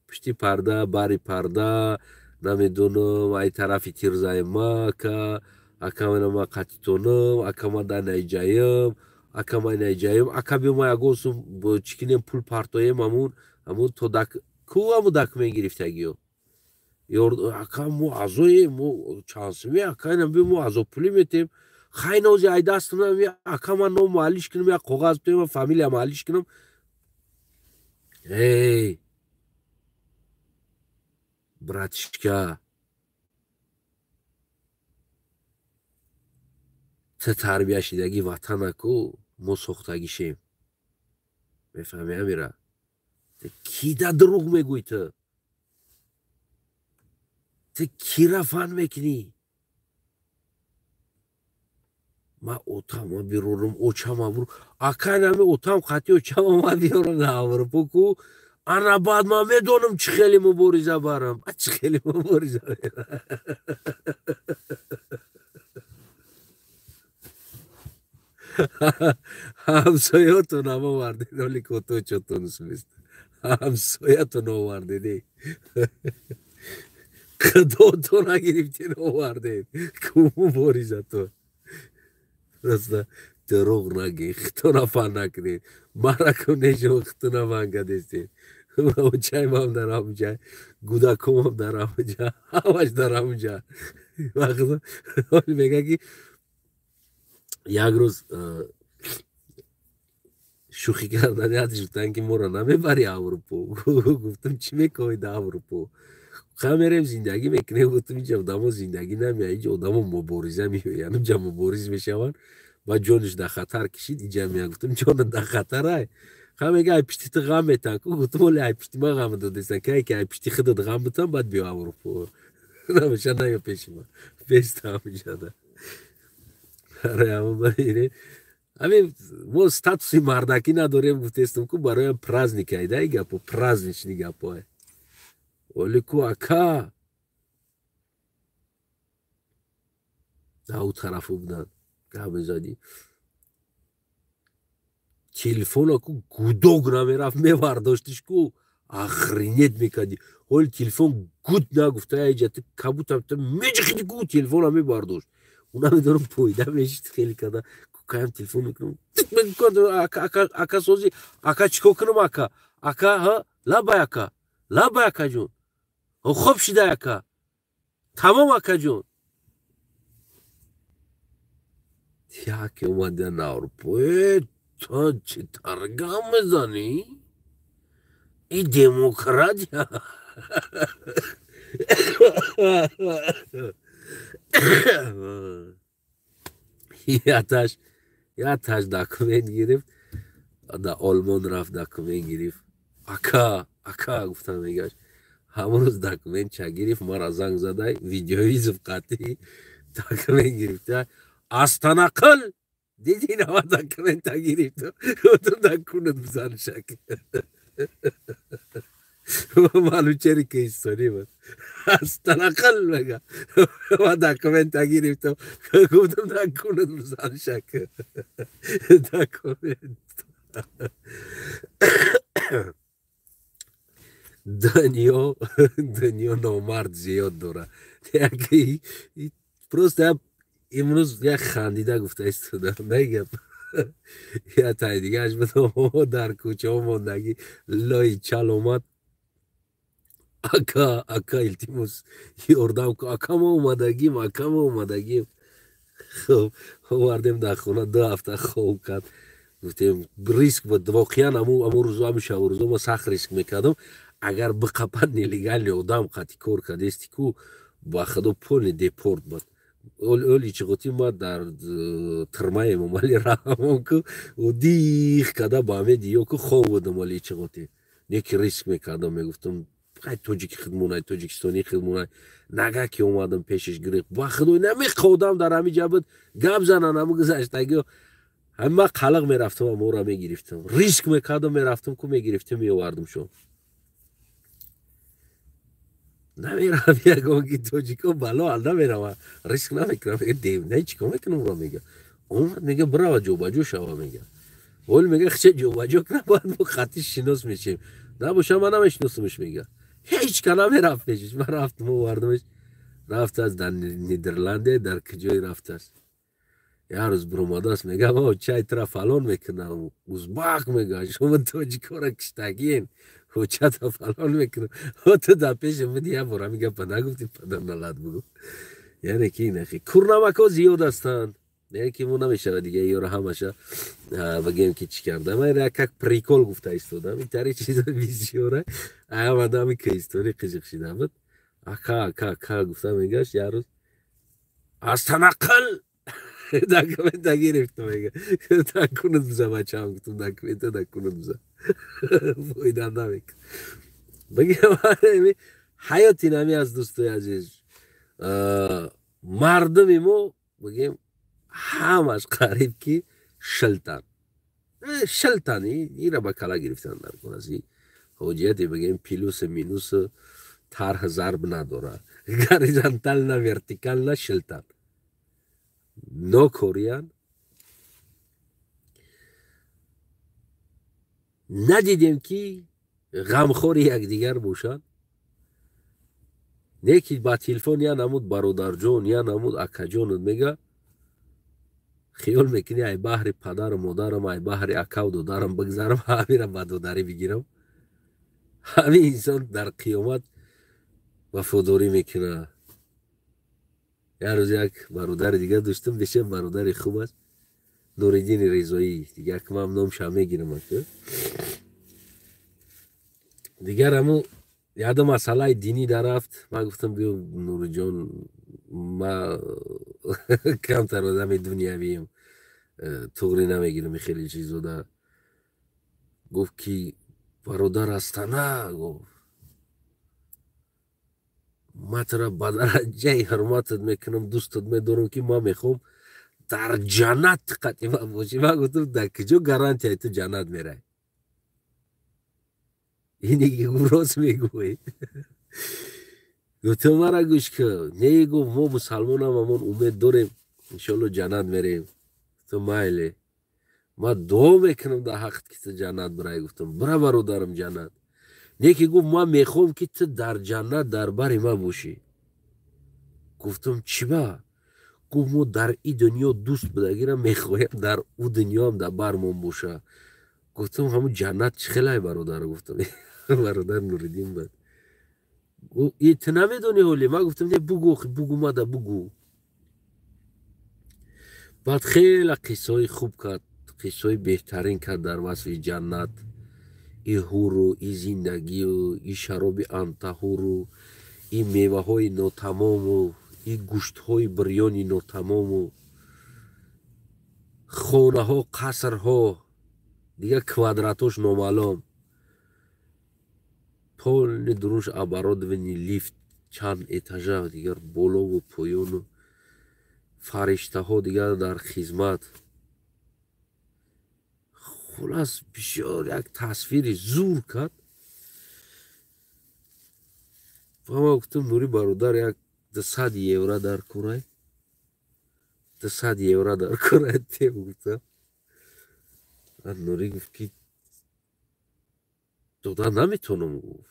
Speaker 1: Пушти парда, бари парда, намедонам, ай тарафи тирзаи ма, ака, ака, ма қатитонам, ака, ма дар наиҷаям, ака, ма наиҷаям, ака, биё, ма ягон сум чӣ кинем, пул партоем, ҳамун то ку ҳамун документ гирифтагиё. Ака, мо аъзоем, мо чандсуме, ака, ина биё, мо аъзопулӣ метем. Хай, нози ай дастам, ака, ман ном маҳаллиш кунам, як коғаз битем, фамилия маҳаллиш кунам. Эй, братишка, ту тарбия шидаги ватана ку мо сохтагишем, мефаҳми амира? Ки да дурӯғ мегӯй? Ту кира фан мекунӣ? Ма отама бирорам, очама бур, ака, нами отам қати очама ма биёрам дар Аврупо ку, ана баъд ман медонам, чӣ хеле мубориза барам, чӣ хеле мубориза. Ҳамсоятон ам овардед, оли коточотон смист, ҳамсоятон овардед, қидотон нагирифтен, овардед ку муборизатон. Просто дурӯғ нагӣ, хитона фан накунед, мара ку нешо хитона фан кадестед. Очаимам дар ҳамуҷа, гудакомам дар ҳамуҷа, ҳамаш дар ҳамуҷа. Мега, ки як рӯз Шӯхӣ кардани гуфтанд, ки моро намебари Аврупо. Гуфтам, чӣ мекоҳӣ дар Аврупо? Ха, мерем, зиндагӣ мекунем. Гуфтам, инҷа одамо зиндагӣ намеяд, инҷа одамо мубориза меоянд, инҷа мубориз мешаванд ва ҷониш дар хатар кишид, инҷа меяд. Гуфтам, ҷонат дар хатарай. Ха, мега, ай пишти ту ғам метан ку. Гуфтам, оли ай пишти ман ғам додесан, кае ки ай пишти худат ғам битан, баъд биё Аврупо. Намеша, наё пеши ман, бестам инҷада. Ҳамин мо статуси мардакӣ надорем, гуфтестам ку, бароям праздник айда и гапо, праздничный гапое. Оли ку, ака, дар ӯ тарафу буданд, гап мезадӣ, телефона ку гудок намерафт, мевардоштиш ку, охренеть мекардӣ. Ҳоли телефон гуд нагуфта, яҷа ту кабута меҷихиди ку, телефона мебардошт. Ӯ намедонам, пойда мешид, хеле када каям телефон мекунам, ака, сози, ака, чӣ кор кунам, ака, ака, ҳа, лабай, ака, лабай, акаҷон, хоб шидай, ака, тамом, акаҷон. Яке омадан Аврупо, то чӣ таргам мезанӣ? И демократия. Яташ документ гирифт, дар Олмон рафт, документ гирифт. Ака, ака, гуфтам, мегашт. Ҳамон рӯз документ ча гирифт, мара занг задай, видеовызов қатъӣ документ гирифта. Астанақл диди, нава документа гирифт. Гуфтам, дакунат бизан шак. Манучери кӯҳистонӣ буд. Астанақл мега. Ма документа гирифтам. Гуфтам, дакунат бизан шак. Документ. Дунё номард зиёд дорад. Просто имрӯз як хандида гуфта истодам, на гап. Я тай дигааш буд, дар кӯчаҳо мондагӣ, лои чал омад. Ака, ака, илтимос, ёрдам ку, ака, мо омадагим, ака, мо омадагим. Хуб, овардем дар хона, 2 ҳафта хоб кард. Гуфтем, риск буд воқеан, аму рӯзо, ҳами шабу рӯзо ма сахт риск мекардам. Агар биқапад, нелегальный одам қати кор кардести ку, ба худо, полный депорт буд. Оли чиғотӣ ма дар тирмаи Эмомалӣ Раҳмон ку, дих када ба медиё ку, хоб будам. Оли чиғотӣ неки риск мекардам, мегуфтам, ай тоҷики хидмунай, тоҷикистони хидмунай. Нага ки омадам пешиш, гирифт, ба худо, намеқодам, дар ҳами ҷа буд, гап занан, ҳаму гузаштагиё. Ҳама қалақ мерафтам, амора мегирифтам, риск мекардам, мерафтам ку, мегирифтам, меовардам шо. Намеравам, ягон ки тоҷико бало намерава, риск намекунам. Мега, чӣ кор мекунам ро, мега. Омад, мега, бирава, ҷобаҷо шава, мега. Оли, мега, хча ҷобаҷо кунам, бояд мо хати шинос мешем. Набоша, ман намешиносамш, мега. Ҳеҷ ка намерафт пешиш. Ман рафтам, овардамш. Рафтааст дар Нидерландия, дар куҷое рафтааст. Як рӯз биромадааст, мега, ма чай тра фалон мекунам. Узбак, мега, шумо тоҷикора киштагиен, ҳуҷҷата фалон мекунам. Ту дар пеши буди, як бор ҳамин гапа нагуфти, падар налат бугу. Яъне ки инахи курнамакҳо зиёд ҳастанд. Яъне ки мо намешавад дига ёро ҳамаша бигӯем ки чӣ кардам. Ман как прикол гуфта истодам. Ин тари чизо бисёра. Ҳамадами кӯҳистонӣ қижиқ шида буд. Ака, ака, ака, гуфта мегашт як рӯз. Астанақл документа гирифтам, мега. Дакунат биза, бачаам, гуфтам, документа дакунат биза. Фоида намекунад. Бигем, ҳаёт инами аст, дӯстои азиз. Мардуми мо, бигем, ҳамаш қариб ки шилтан. Шилтан, ира ба кала гирифтан дар кор аст. Ҳоҷияте, бигем, плюсу минусу тарҳ зарб надорад. Горизонтально, вертикально шилтан. Нокориян. Надидем ки ғамхори якдигар бошанд. Не ки ба телефон я намуд бародарҷон, я намуд акаҷонат, мега, хиёл мекунӣ, ай баҳри падару модарам, ай баҳри акаву додарам бигзарам, ҳамира ба додарӣ бигирам. Ҳамин инсон дар қиёмат вафодорӣ мекунад. Як рӯз як бародари дигар доштам, беша бародари хуб аст. Нуриддини Ризоӣ, дигар ки ман номша мегирам. Дигар ҳаму яда масъалаи динӣ дарафт. Ман гуфтам, биё, Нуриҷон, ма камтар одами дунявием, туғри намегирам хеле чизода. Гуфт ки бародар Астана, гуфт, ман тура ба дараҷаи ҳурматат мекунам, дӯстат медорам, ки ман мехоҳам дар ҷаннат қати ман бошӣ. Ман гуфтам, дар куҷо гарантияи ту ҷаннат мерай? Ине ки рост мегӯӣ. Гуфтам, мара гӯш кун. Не, гуфт, мо мусалмонам, амон умед дорем, иншоалло ҷаннат мерем. Гуфтам, майле, ман дуо мекунам дар ҳаққат, ки ту ҷаннат бирай. Гуфтам, бира, бародарам, ҷаннат. Не ки, гуфт, ман мехоҳам, ки ту дар ҷаннат дар бари ман бошӣ. Гуфтам, чӣ ба? Гуфт, мо дар и дунё дӯст будагира мехоҳем дар ӯ дунёам дар бармон боша. Гуфтам, ҳамун ҷаннат чӣ хелай, бародар? Гуфтам, бародар Нуриддин бад. И ту намедонӣ ҳоле? Ман гуфтам, не, бугӯ, бугӯ, мада бугӯ. Баъд хеле қиссаҳои хуб кард, қиссаҳои беҳтарин кард дар васфи ҷаннат, и ҳуру, и зиндагию, и шароби антаҳуру, и меваҳои нотамому, и гӯштҳои бирёни нотамому, хонаҳо, қасрҳо, дигар квадратош номаълум, полный дуруш оборудованный, лифт чанд этажа, дигар болову поёну, фариштаҳо дигар дар хизмат. Хулас, бисёр як тасвири зур кард. Ва ман гуфтам, Нури бародар, як 200 евро дар курай, 200 евро дар курай тем, гуфтам. Нури гуфт, ки дода наметавонам, гуфт.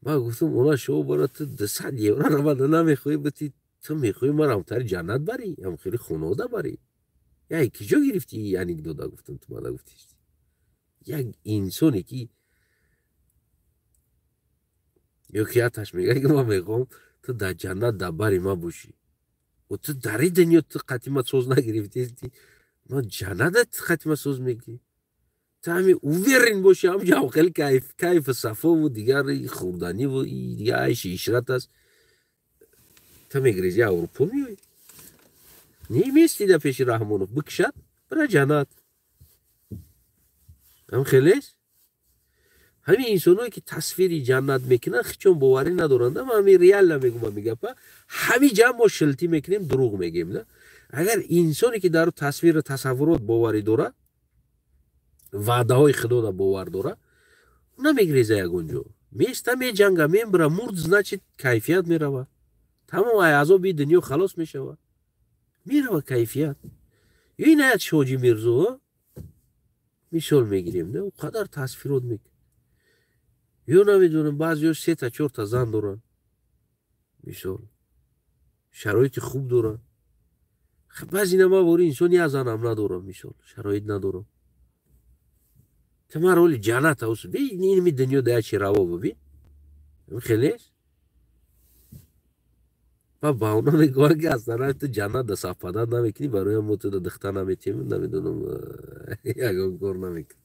Speaker 1: Ман гуфтам, она шумо бара, ту 200 евро равада намехоҳӣ бити, ту мехоҳӣ мара ҳамтари ҷаннат барӣ, ҳамхели хонаода барӣ. Яй киҷо гирифтӣ анекдота? Гуфтам, ту мада гуфтӣ, як инсоне ки ё ки яташ мега, ки ман мехоҳам ту дар ҷаннат дар бари ман бошӣ, ту дар и дунё ту қатима соз нагирифтести, ман ҷанната ту қатима соз мегирӣ. Ту ҳами уверен бошӣ, ҳамҷа хеле кайф, кайфу сафову, дигар хӯрданиву, дигар айши ишрат аст. Ту мегирези, Аврупо меоӣ, немести да пеши Раҳмонов бикшад, бира ҷаннат. Ҳам хелест. Ҳамин инсоное ки тасвири ҷаннат мекунанд, хичон боварӣ надоранд. Ман ҳамин реально мегӯм, ҳами гапа. Ҳами ҷамъ мо шилтӣ мекунем, дурӯғ мегӯем. На, агар инсоне ки дар тасвиру тасаввурот боварӣ дорад, ваъдаҳои худода бовар дорад, намегреза ягон ҷо, места, меҷанга, мембира, мурд, значит, кайфият мерава, тамом, ай азоби дунё халос мешава, мерава кайфият. Ё инаят Шоҷи Мирзо мисол мегирем, на ӯ қадар тасвирот мекунад. Ё намедонам, баъзеҳо сета, чорта зан доранд, мисол, шароити хуб доранд. Баъзи намавори инсон як занам надорам, мисол, шароит надорам. Ту ман роли ҷаннат аус, инми дунё да ячи раво бибин, хелест. Ва ба оно мегӯянд, ки аз тарафи ту ҷаннат да совпадать намекунӣ, барои мо ту да духта наметиҳем, намедонам, ягон кор намекунӣ.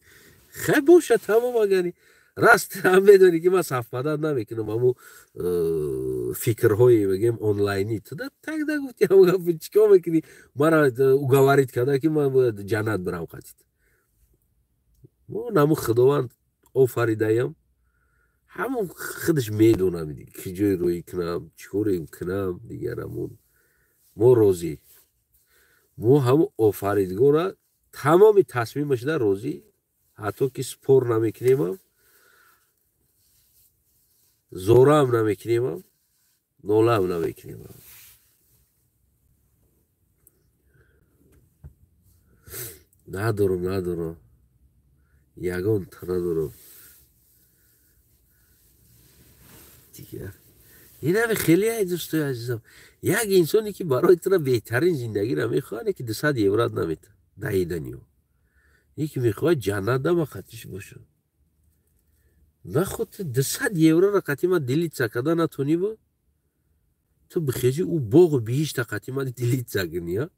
Speaker 1: Хай, боша, тамом. Агари раст ҳам медонӣ, ки ман совпадать намекунам, ҳаму фикрҳои бигем онлайнӣ туда тогда гуфти, ҳаму гапи чикор мекунӣ? Мара уговорить карда, ки ман бояд ҷаннат бирам қатит. Мо наму Худованд офаридаям, ҳамон худаш медонам, ки ҷой рӯӣ кунам, чӣ коре кунам. Дигар ҳамун мо розӣ, мо ҳамун офаридгора тамоми тасмимашда розӣ, ҳатто ки спор намекунемам, зораам намекунемам, нолаам намекунемам. Надорам, надорам, ягонта надорам. Дигар инами хеле ай, дӯстои азизам, як инсоне ки барои тура беҳтарин зиндагиро мехоҳад, ки 200 еврат намета даиданиё, яке мехоҳад ҷаннат дама қатиш бошад. Наход ту 200 еврора қатима делиться карда натонӣ, бо ту бихезӣ, ӯ боғу биҳишта қатима делиться кунӣ.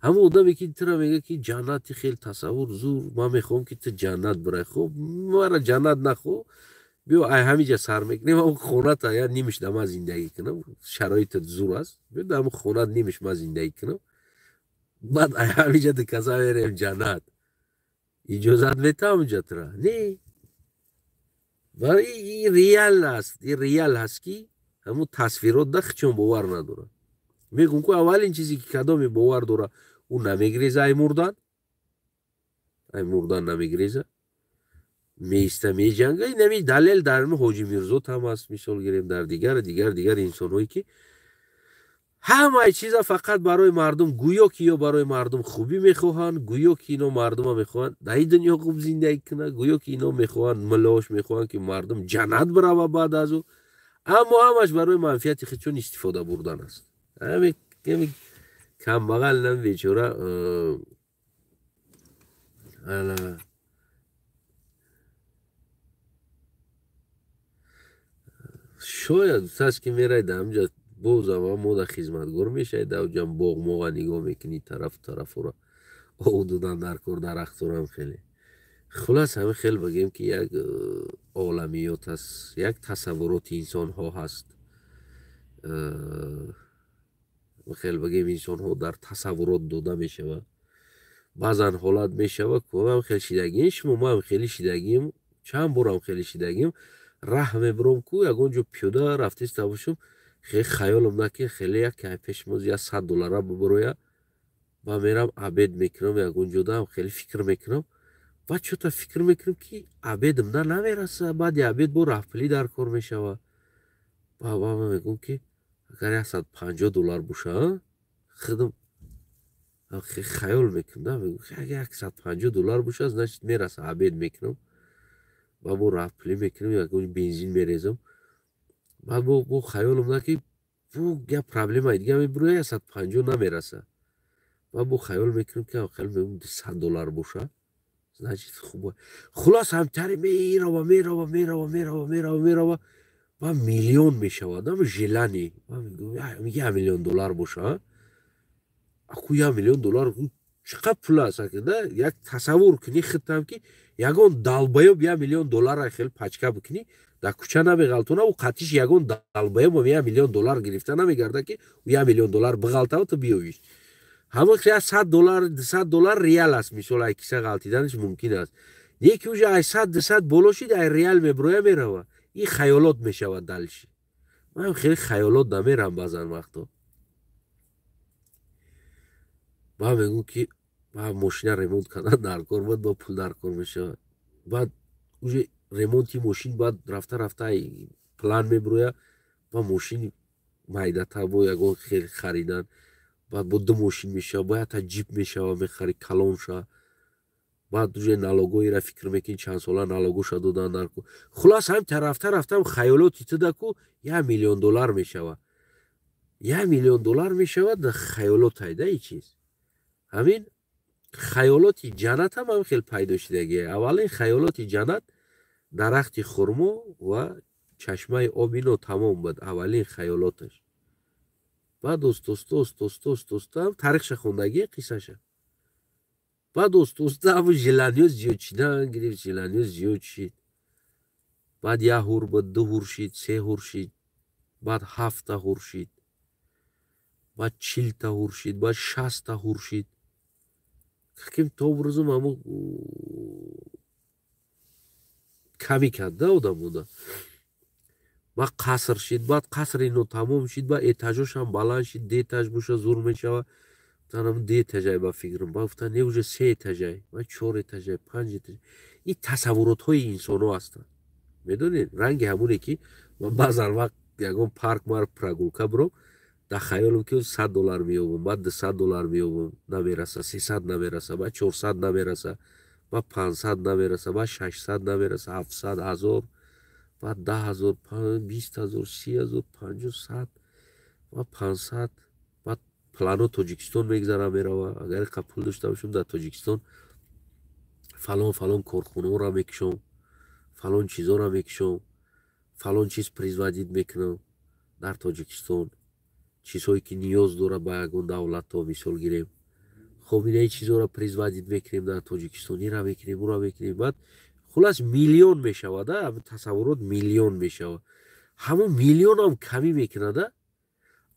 Speaker 1: Ҳамон одаме ки тура мега, ки ҷаннати хел тасаввур зур, ман мехоҳам, ки ту ҷаннат бирай. Хоб, мара ҷаннат нахоҳ, биё, ай ҳамиҷа сар мекунем. Ҳамон хоната я нимиш да ман зиндагӣ кунам, шароитат зур аст, биё, дар ҳамон хонат нимиш ман зиндагӣ кунам, баъд ай ҳамиҷа ду каса мерем ҷаннат. Иҷозат метавам ҷа тура? Не. И реал аст, и реал ҳаст, ки ҳамун тасвирот да хичон бовар надорад. Мегӯм ку, аввалин чизе ки кадоме бовар дора, ӯ намегиреза ай мурдан, ай мурдан намегиреза, меиста, меҷанга. Инами далел дар Ҳоҷи Мирзот ҳам аст, мисол гирем, дар дигар, дигар, дигар инсонҳое, ки ҳамаи чиза фақат барои мардум, гӯё ки ё барои мардум хубӣ мехоҳанд, гӯё ки ино мардума мехоҳанд дар ин дунё хуб зиндагӣ кунанд, гӯё ки ино мехоҳанд, муллош мехоҳанд, ки мардум ҷаннат бирава баъд аз ӯ, аммо ҳамаш барои манфиати худшон истифода бурдан аст. Ҳами камбағал нам бечора ана. Шояд гуфтааст, ки мерай дар ҳамҷа, бозам мо да хизматгор мешавӣ, дар ҷам боғ моға нигоҳ мекунӣ, тарафу тарафура об додан дар кор, дарахторам хеле. Хулас, ҳамин хел бигем, ки як оламиёт аст, як тасаввуроти инсонҳо ҳаст. Хел бигем, инсонҳо дар тасаввурот дода мешавад. Баъзан ҳолат мешавад, ам хел шидагим, шумо маам хеле шидагим, чанд борам хеле шидагим. Раҳ мебурам ку, ягон ҷо пиёда рафтиста бошам, хеле хаёлам наки хеле як пешмоз я 100 доллара бубуроя, ба мерам, обед мекунам ягон ҷодаам. Хеле фикр мекунам, баъд чӯта фикр мекунам, ки обедам на намераса, баъди обед бо раҳпулӣ дар кор мешавад. Ба мегӯм, ки агар 150 доллар боша, худам хаёл мекунам, мегӯм, агар 150 доллар боша, значит, мераса, обед мекунам, ба бо раҳпулӣ мекунам, ягон бензин мерезам. Баъд бо хаёлам на, ки бу як проблемаи дига мебуроя, 150 намераса. Баъд бо хаёл мекунам, ки хел мегӯм, 200 доллар боша, значит, хуб. Хулос, ҳамтари мерава, мерава, мерава, мерава, мерава, мерава, ба миллион мешавад. Ам желание, 1 миллион доллар боша. Аку 1 миллион доллар чӣ қадр пул аст? Як тасаввур кунӣ худтам, ки ягон долбоёб 1 миллион доллара хел пачка бикунӣ, дар кӯча намеғалтона, ӯ қатиш ягон долбоёбам 1 миллион доллар гирифта намегарда, ки ӯ 1 миллион доллар биғалтава, ту биёвиш. Ҳамон 100 доллар, 200 доллар реал аст, мисол, ай киса ғалтиданаш мумкин аст. Неки уже ай 100, 200 боло шид, ай реал меброя, мерава, ин хаёлот мешавад. Дальше ман хеле хаёлот намерам. Баъзан вақто ба мегӯм, ки ба мошина ремонт кардан дар кор, баъд ба пул дар кор мешавад. Баъд уже ремонти мошин, баъд рафта рафта план меброя, ба мошини майдата бо ягон хел харидан. Баъд бо ду мошин мешава, бо якта ҷип мешава, мехари калонша. Баъд уже налогоира фикр мекунӣ, чанд сола налогоша додан дар ку. Хулас, ҳам рафта рафтам хаёлоти туда ку 1 миллион доллар мешава, 1 миллион доллар мешавад хаёлот. Айда и чиз, ҳамин хаёлоти ҷаннат ҳам хел пайдо шудагия. Аввалин хаёлоти ҷаннат дарахти хурмо ва чашмаи оби нотамом буд, аввалин хаёлоташ. Баъд оста оста, оста оста, оста таърихша хондагӣ, қиссаша. Баъд оста оста ҳамун желаниё зиёд шидан гирифт, желаниё зиёд шид. Баъд як ҳур буд, ду ҳур шид, се ҳур шид, баъд ҳафта ҳур шид, баъд 40-та ҳур шид, баъд 60-та ҳур шид. Каким-то образом ҳамун ками кард да одамода. Баъд қаср шид, баъд қасри нотамом шид, баъд этажошам баланд шид. Ду этаж боша, зур мешава. Гуфтанам, ду этажай ба фикрам. Баъд гуфтан, не, уже се этажай, баъд чор этажай, панҷ этажай. Ин тасаввуротҳои инсонҳо ҳастанд, медонед, ранги ҳамоне, ки ман баъзан вақт ягон парк мар прогулка биром, дар хаёлам, ки 100 доллар меёбам, баъд 200 доллар меёбам, намераса, 300 намераса, баъд 400 намераса, баъд 500 намераса, баъд 600 намераса, 700, 1000, баъд 10 000, 20 000, 30 000, 50, 100, баъд 500. Баъд плано Тоҷикистон мегзара, мерава. Агар иқа пул дошта бошам, дар Тоҷикистон фалон, фалон корхонаҳоро мекушом, фалон чизоро мекушом, фалон чиз производить мекунам дар Тоҷикистон, чизҳое ки ниёз дорад ба ягон давлатҳо, мисол гирем. Хоб, инаи чизоро производить мекунем дар Тоҷикистон, ира мекунем, ура мекунем. Баъд хулас миллион мешавад, тасаввурот миллион мешавад. Ҳамон миллионам камӣ мекунада.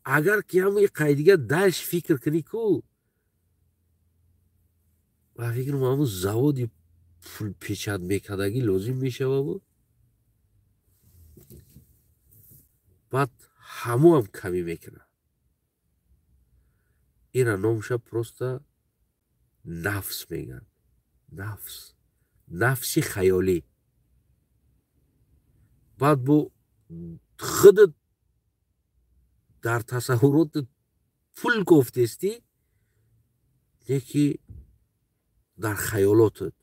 Speaker 1: Агар ки ҳамон қайдига дальше фикр кунӣ ку, ба фикрам, ҳамон заводи пулпечат мекардагӣ лозим мешава буд. Баъд ҳамоам камӣ мекунад. Ира номша просто нафс мегӯянд, нафс, нафси хаёлӣ. Баъд бо худат дар тасаввуротат пул кофтестӣ, неки дар хаёлотат,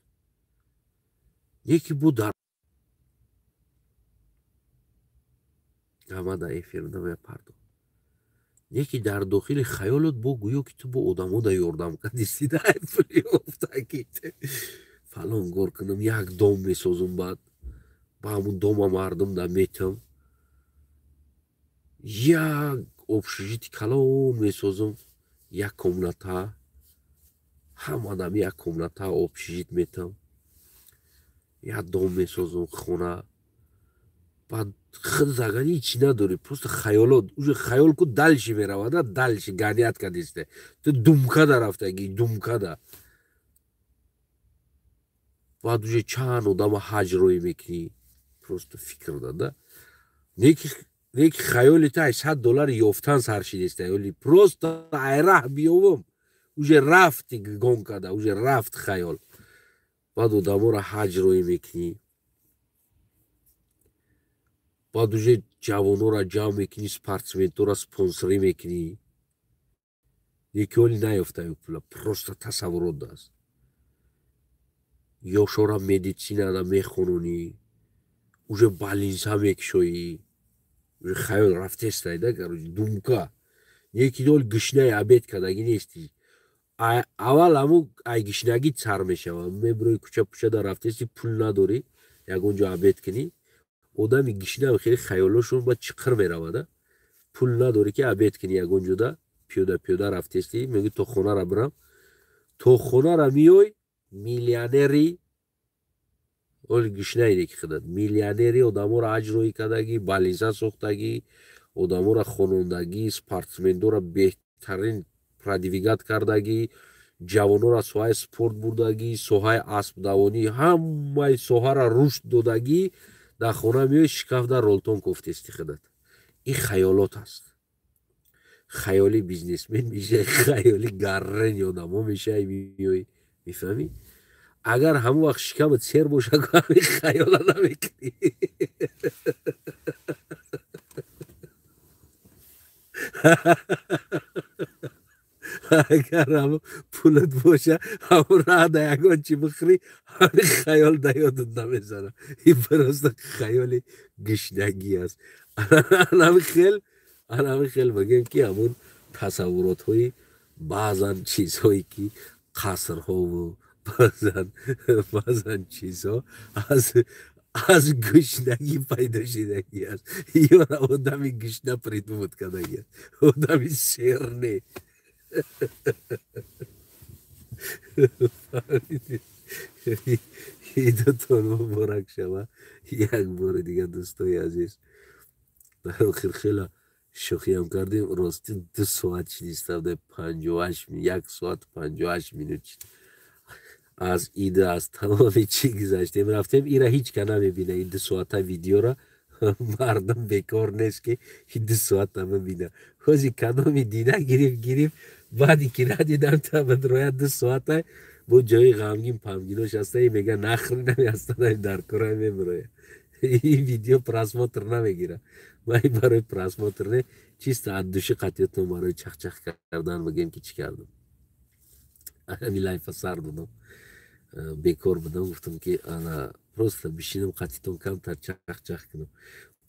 Speaker 1: неки бу дар ама дар эфир намепардо, неки дар дохили хаёлот бо гӯё ки ту бо одамо да ёрдам кардисти, пулёфтаки фалон кор кунам, як дом месозум, баъд ба ҳамун дома мардум да метам, як общежитие калон месозум, як комната, ҳамадам як комната общежитие метам, як дом месозум, хона. Баъд худ агар ҳичи надорӣ, просто хаёлот, уже хаёл ку дальше меравада, дальше гонять кардисте, ту думкада рафтаги, думкада. Баъд уже чанд одама ҳаҷ роӣ мекунӣ, просто фикр дада. Неки хаёли ту ай 100 доллар ёфтан сар шидеста, оли просто ай раҳ биёвам, уже рафти гонкада, уже рафт хаёл. Баъд одаморо ҳаҷ роӣ мекунӣ, баъд уже ҷавонора ҷамъ мекунӣ, спортсментора спонсорӣ мекунӣ. Неки оли наёфтаи пула, просто тасаввурот аст. Ёшора медицинада мехононӣ, уже больница мекушоӣ, уже хаёл рафтестайда, короче, думка. Неки оли гишнаи обед кардагӣ нестӣ. Аввал ҳамун ай гишнагӣ сар мешавад. Мебирои, кӯча пӯчада рафтести, пул надорӣ ягон ҷо обед кунӣ. Одами гишна хеле хаёлошон ба чиқир меравада. Пул надорӣ ки обед кунӣ ягон ҷода, пиёда пиёда рафтести, мегӯ то хонара бирам. То хонара миёй, миллионери. Оли гишнаине ки худат миллионери, одаморо ҳаҷ роҳӣ кардагӣ, больница сохтагӣ, одаморо хонондагӣ, спортсмендора беҳтарин продвигать кардагӣ, ҷавонора соҳаи спорт бурдагӣ, соҳаи аспдавонӣ, ҳамаи соҳара рушд додагӣ. Дар хона меои, шикаф дар ролтон кофтести худат. Ин хаёлот аст. Хаёли бизнесмен мешавӣ, хаёли гаррени одамо мешавӣ, меои, мефаҳмӣ? Агар ҳамон вақт шикамат сер боша, ҳамин хаёла намекунӣ. Агар ҳамон пулат боша, ҳамон раҳда ягон чи бихӯрӣ, ҳамин хаёл да ёдат намезана. Ин просто хаёли гишнагӣ аст. Анами хел бигем, ки ҳамон тасаввуротҳои баъзан чизҳое ки қасрҳову баъзан чизҳо аз гушнагӣ пайдо шидагӣ аст. Ёра одами гушна придумать кардагӣ аст, одами сер не. Идотон муборак шава як бори дига, дӯстои азиз. Дар охир хела шӯхиам кардем. Рости, 2 соат шидистам, 58, 1 соат 58 минут. Аз ида, аз тамоми чӣ гузаштем, рафтем. Ира ҳеҷ ка намебина, ин 2 соата видеора. Мардум бекор нест, ки ин 2 соата бибина. Ҳози кадоми дида гирифт, гирифт, баъди ки надидам, табадроя 2 соата бо ҷои ғамгин памгинош ҳаста, мега нахри намеҳастанай, дар кора мебироя. Ин видео просмотр намегира. Ман барои просмотр не, чисто от души қатиятон барои чахчах кардан бигем, ки чӣ кардам. Ҳами лайфа сар додам, бекор будам, гуфтам, ки ана просто бишинам, қатитон камтар чахчах кунам.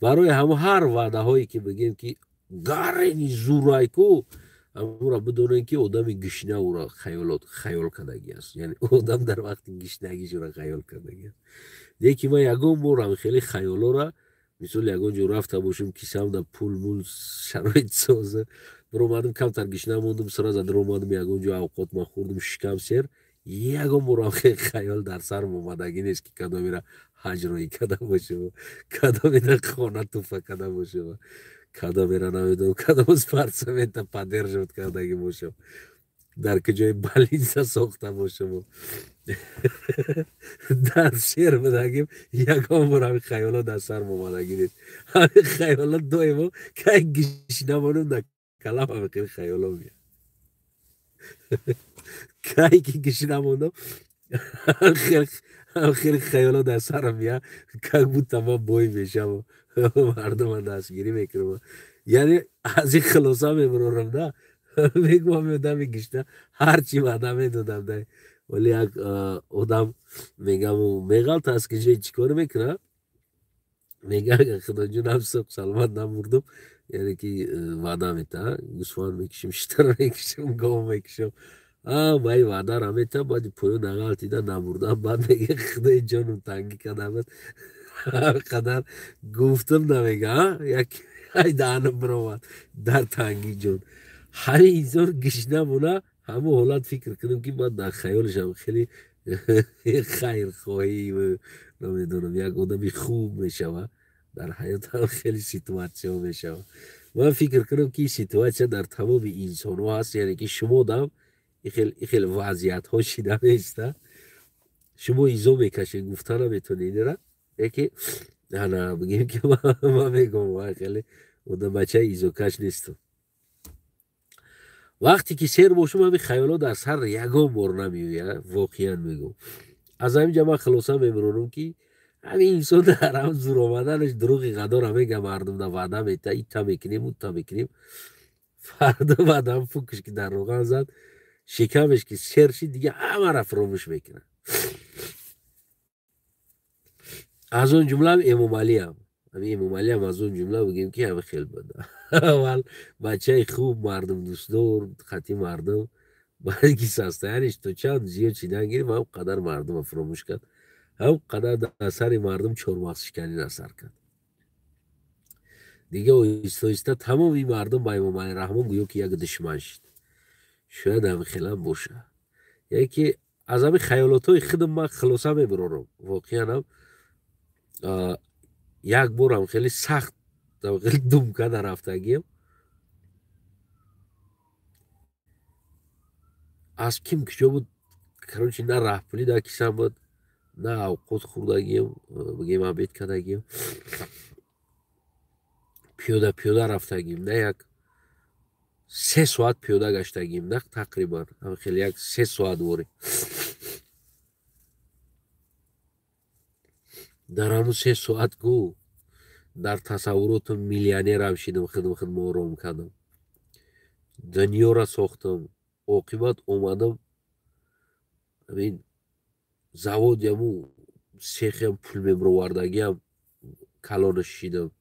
Speaker 1: Барои ҳамо ҳар ваъдаҳое ки бигем, ки гарени зурайку, ҳамура бидонем, ки одами гишна ура хаёлот хаёл кардагӣ аст, яъне одам дар вақти гишнагиш ура хаёл кардагӣ аст. Леки ман ягон борам хеле хаёлора, мисол, ягон ҷо рафта бошам, кисамда пул мул, шароит соза, Биромадам, камтар гишна мондум, сразу даромадам, ягон ҷо авқот ман хӯрдум, шикам сер. Ягон борам хаёл дар сарам омадагӣ нест, ки кадомера ҳаҷ роҳӣ карда бошам, кадомера хона туфа карда бошам, кадомера намедонам кадом спортсмента поддерживать кардагӣ бошам, дар куҷои больница сохта бошам. Дар сер будагим, ягон бор ҳамин хаёлот дар сарам омадагӣ нест. Ҳамин хаёлот доимо кай гишна монум, дар калам ҳамин хаёло меяд. Кай ки гишна мондам, хеле хаёлот дар сарам меяд, как будто ман бой мешавам, мардума дастгирӣ мекунам. Яъне аз ин хулоса мебарорам, да, мегӯям, одами гишна ҳарчи ваъда медодам, да, вале як одам мегам меғалта, аз киҷои чӣ кор мекунад? Мега, агар худоҷонам субҳ саломат намурдум, яъне ки ваъда мета, гӯсфанд мекушем, шитар мекушем, гов мекушем, баи ваъдара мета, баъди поён нағалтида намурдам, баъд мега, худои ҷонум тангӣ кардам, қадар гуфтам, намега, як ай даҳанам биромад дар тангӣ ҷон. Ҳамин инсон гишна мона, ҳамон ҳолат фикр кунам, ки ман дар хаёлашам хеле хайрхоҳӣ, намедонам, як одами хуб мешава, дар ҳаётам хеле ситуатсияҳо мешава. Ман фикр кунам, ки ситуатсия дар тамоми инсонҳо ҳаст, яъне ки шумо дам ихел вазъиятҳо шида меиста, шумо изо мекашед, гуфта наметонед ира, яке ана бигем, ки ман мегӯям, хеле одамбачаи изокаш нестам. Вақте ки сер бошум, ҳамин хаёлот дар сар ягон бор намеояд, воқеан мегӯм. Аз ҳамин ҷа ман хулоса мебарорам, ки ҳамин инсон дар ҳам зур омаданаш дурӯғи ғадора мега, мардум да ваъда мета, ита мекунем, ута мекунем, фардо баъдам фукш ки дар роған зад, шикамеш ки сер шид, дига ҳамаро фуромӯш мекунад. Аз он ҷумла Эмомалиам, ҳамин Эмомалиам аз он ҷумла, бигем, ки ҳами хел буда. Аввал бачаи хуб, мардум дӯстдор, хати мардум, баъд ки состояниш то чанд зиёд шидан гирифт, ҳам қадар мардума фуромӯш кард, ҳам қадар дар сари мардум чормағзшиканӣ насар кард. Дига оҳиста оҳиста тамоми мардум ба Эмомалӣ Раҳмон гӯё ки як душман шид. Шояд ҳамин хелам боша. Яъне ки аз ҳамин хаёлотҳои худам ман хулоса мебарорам. Воқеан ҳам як борам хеле сахт хеле думка нарафтагием, аз ким куҷо буд, короче, на раҳпулӣ дар кисам буд, на авқот хӯрдагием, бигем, обед кардагием, пиёда пиёда рафтагим, на як 3 соат пиёда гаштагим, на тақрибан хеле як 3 соат ворӣ. Дар ҳамун 3 соат гу дар тасаввуротум миллионерам шидам, худам худм ором кардам, дунёра сохтам. Оқибат омадам, ҳамин завод яму сехиам пул мебировардагиам калонаш шидам,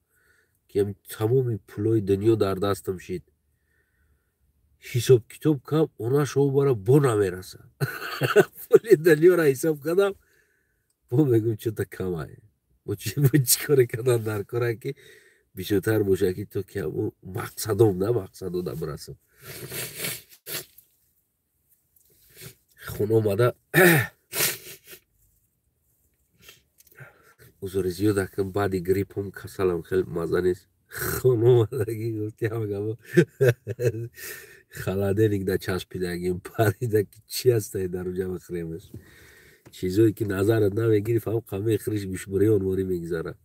Speaker 1: ки тамоми пулҳои дунё дар дастам шид. Ҳисоб китоб кам, онаш обара бо намерасад. Пули дунёра ҳисоб кардам, бо мегӯм, чӯта камай, бо чӣ коре кардан дар кора, ки бисёртар боша, ки то ки ҳамун мақсадом на мақсадода бирасам. Хона омада, узри зиёд акам, баъди гриппом касалам хеле маза нест. Хона омадагӣ, гуфти, ҳамагамо холодильник да часпидагим, парида, ки чӣ ҳастай дар уҷа, бихӯремаш. Чизое ки назарат намегирифт, ҳам қамаи хӯриш гӯшбуриён ворӣ мегузарад.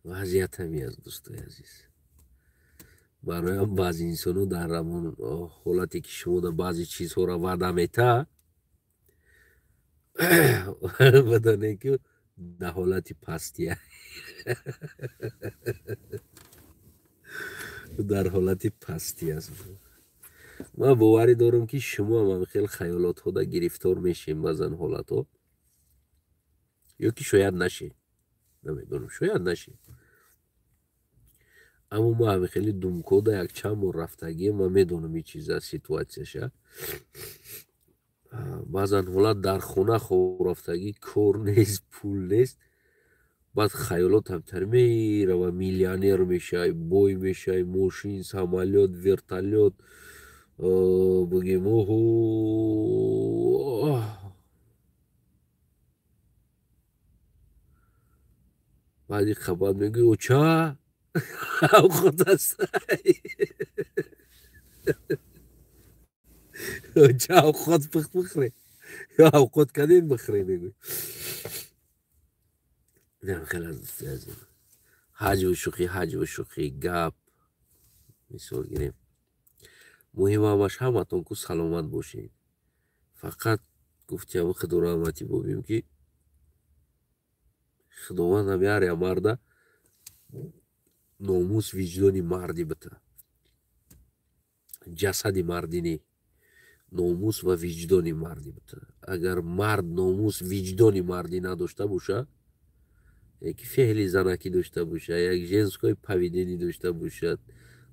Speaker 1: Вазъият ҳамин аст, дӯстои азиз. Бароям баъзе инсонҳо дар ҳамон ҳолате, ки шумо да баъзе чизҳоро ваъда мета, бидонед, ки дар ҳолати пастия, дар ҳолати пастӣ аст. Ман боварӣ дорам, ки шумо ҳам хеле хаёлотҳода гирифтор мешем баъзан ҳолатҳо, ё ки шояд нашед, намедонам, шояд нашед, аммо ман ҳами хеле думкода як чанд бор рафтагиам, ман медонам ин чиза ситуатсияша. Баъзан ҳолат дар хона хоб рафтагӣ, кор нест, пул нест. Баъд хаёлотам тар мерава, миллионер мешай, бой мешай, мошин, самолёт, вертолёт, бигем, оҳо, баъди қабат мегӯй, оча авқот аст, оча авқот пухт бихӯре, ё авқот кардем бихӯре, мегӯй. Хеле аз дӯсти азиз, ҳаҷву шӯхӣ, ҳаҷву шӯхӣ, гап мисол гирем. Муҳим ҳамаш ҳаматон ку саломат бошед. Фақат гуфтиам, худо раҳматӣ бобим, ки худованд ҳами ҳар як марда номус, виҷдони мардӣ бита, ҷасади мардӣ не, номус ва виҷдони мардӣ бита. Агар мард номус, виҷдони мардӣ надошта боша, яки феъли занакӣ дошта боша, як женское поведение дошта бошад,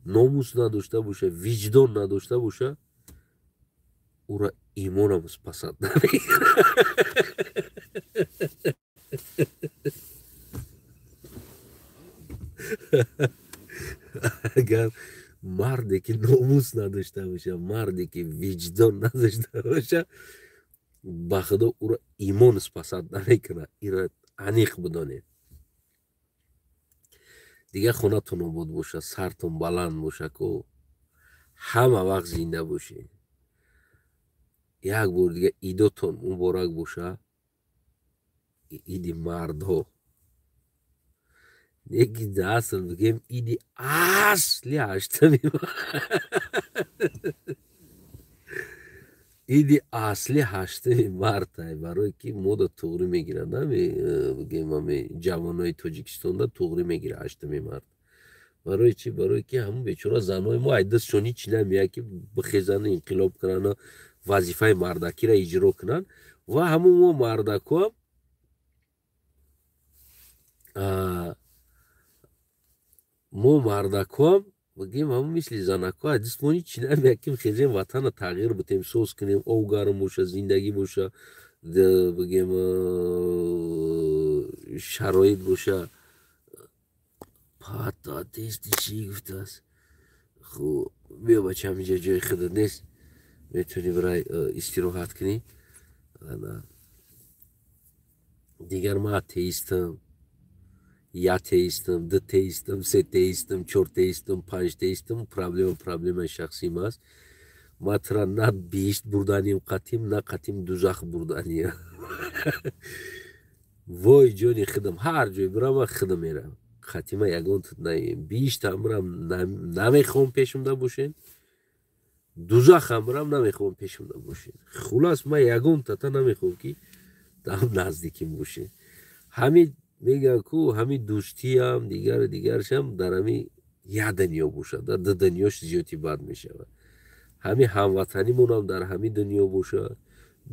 Speaker 1: номус надошта боша, виҷдон надошта боша, ӯра имонам спасад намекунад. Агар марде ки номус надошта боша, марде ки виҷдон надошта боша, ба худо ӯро имон спасад намекунад. Инро аниқ бидонед. Дигар хонатон обод боша, сартон баланд боша, ку ҳама вақт зинда бошед. Як бор дига идотон муборак боша, иди мардҳо. Неки асл бигем, иди асли 8-ми, иди асли 8-ми мартай, барое ки мода туғрӣ мегирад, бигем, ами ҷавонои Тоҷикистонда туғрӣ мегирад 8-ми март. Барои чӣ? Барое ки ҳамун бечора занҳои мо ай дастшон ҳеч намеяд, ки бихезану инқилоб кунану вазифаи мардакиро иҷро кунанд, ва ҳамун мо мардакҳоам бигем, ҳамун мисли занакҳо аз дастмон ҳеч намеяд, ки хезем, ватанро тағйир битем, соз кунем, об гарм боша, зиндагӣ боша, бигем, шароит боша. Пататести чӣ гуфтааст? Хуб, биё бача, ҳаминҷа ҷои худат нест, метавонӣ бирай истироҳат кунӣ. Дигар ман атеистам, ятеистам, дутеистам, сетеистам, чортеистам, панҷтеистам. Проблемаи шахсиим аст. Ман тура на биҳишт бурданием қатим, на қатим дузах бурданием. Вой ҷони худам, ҳар ҷой бирам, ман худам мерам. Қатима ягон тут наем. Биҳиштам бирам, намехоҳам пешумда бошен, дузахам бирам, намехоҳам пешумда бошен. Хулас, ман ягон тата намехоҳам, ки там наздиким бошен. Ҳамин мегӯянд ку, ҳамин дӯстиам, дигару дигаршам дар ҳамин як дунё бошад, дар ду дунёш зиёди бад мешавад. Ҳамин ҳамватанимонам дар ҳамин дунё бошад,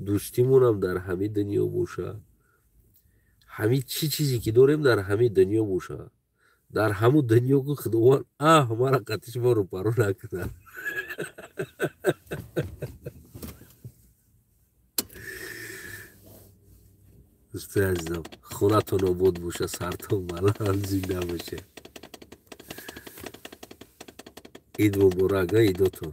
Speaker 1: дӯстимонам дар ҳамин дунё бошад, ҳамин чӣ чизе ки дорем дар ҳамин дунё бошад. Дар ҳамун дунё ку худованд аҳ мара қатъи шумо рӯпарӯ накунад. Дӯстои азизам, хонатон обод боша, сартон баланд, зинда боша. Ид муборак, идотон.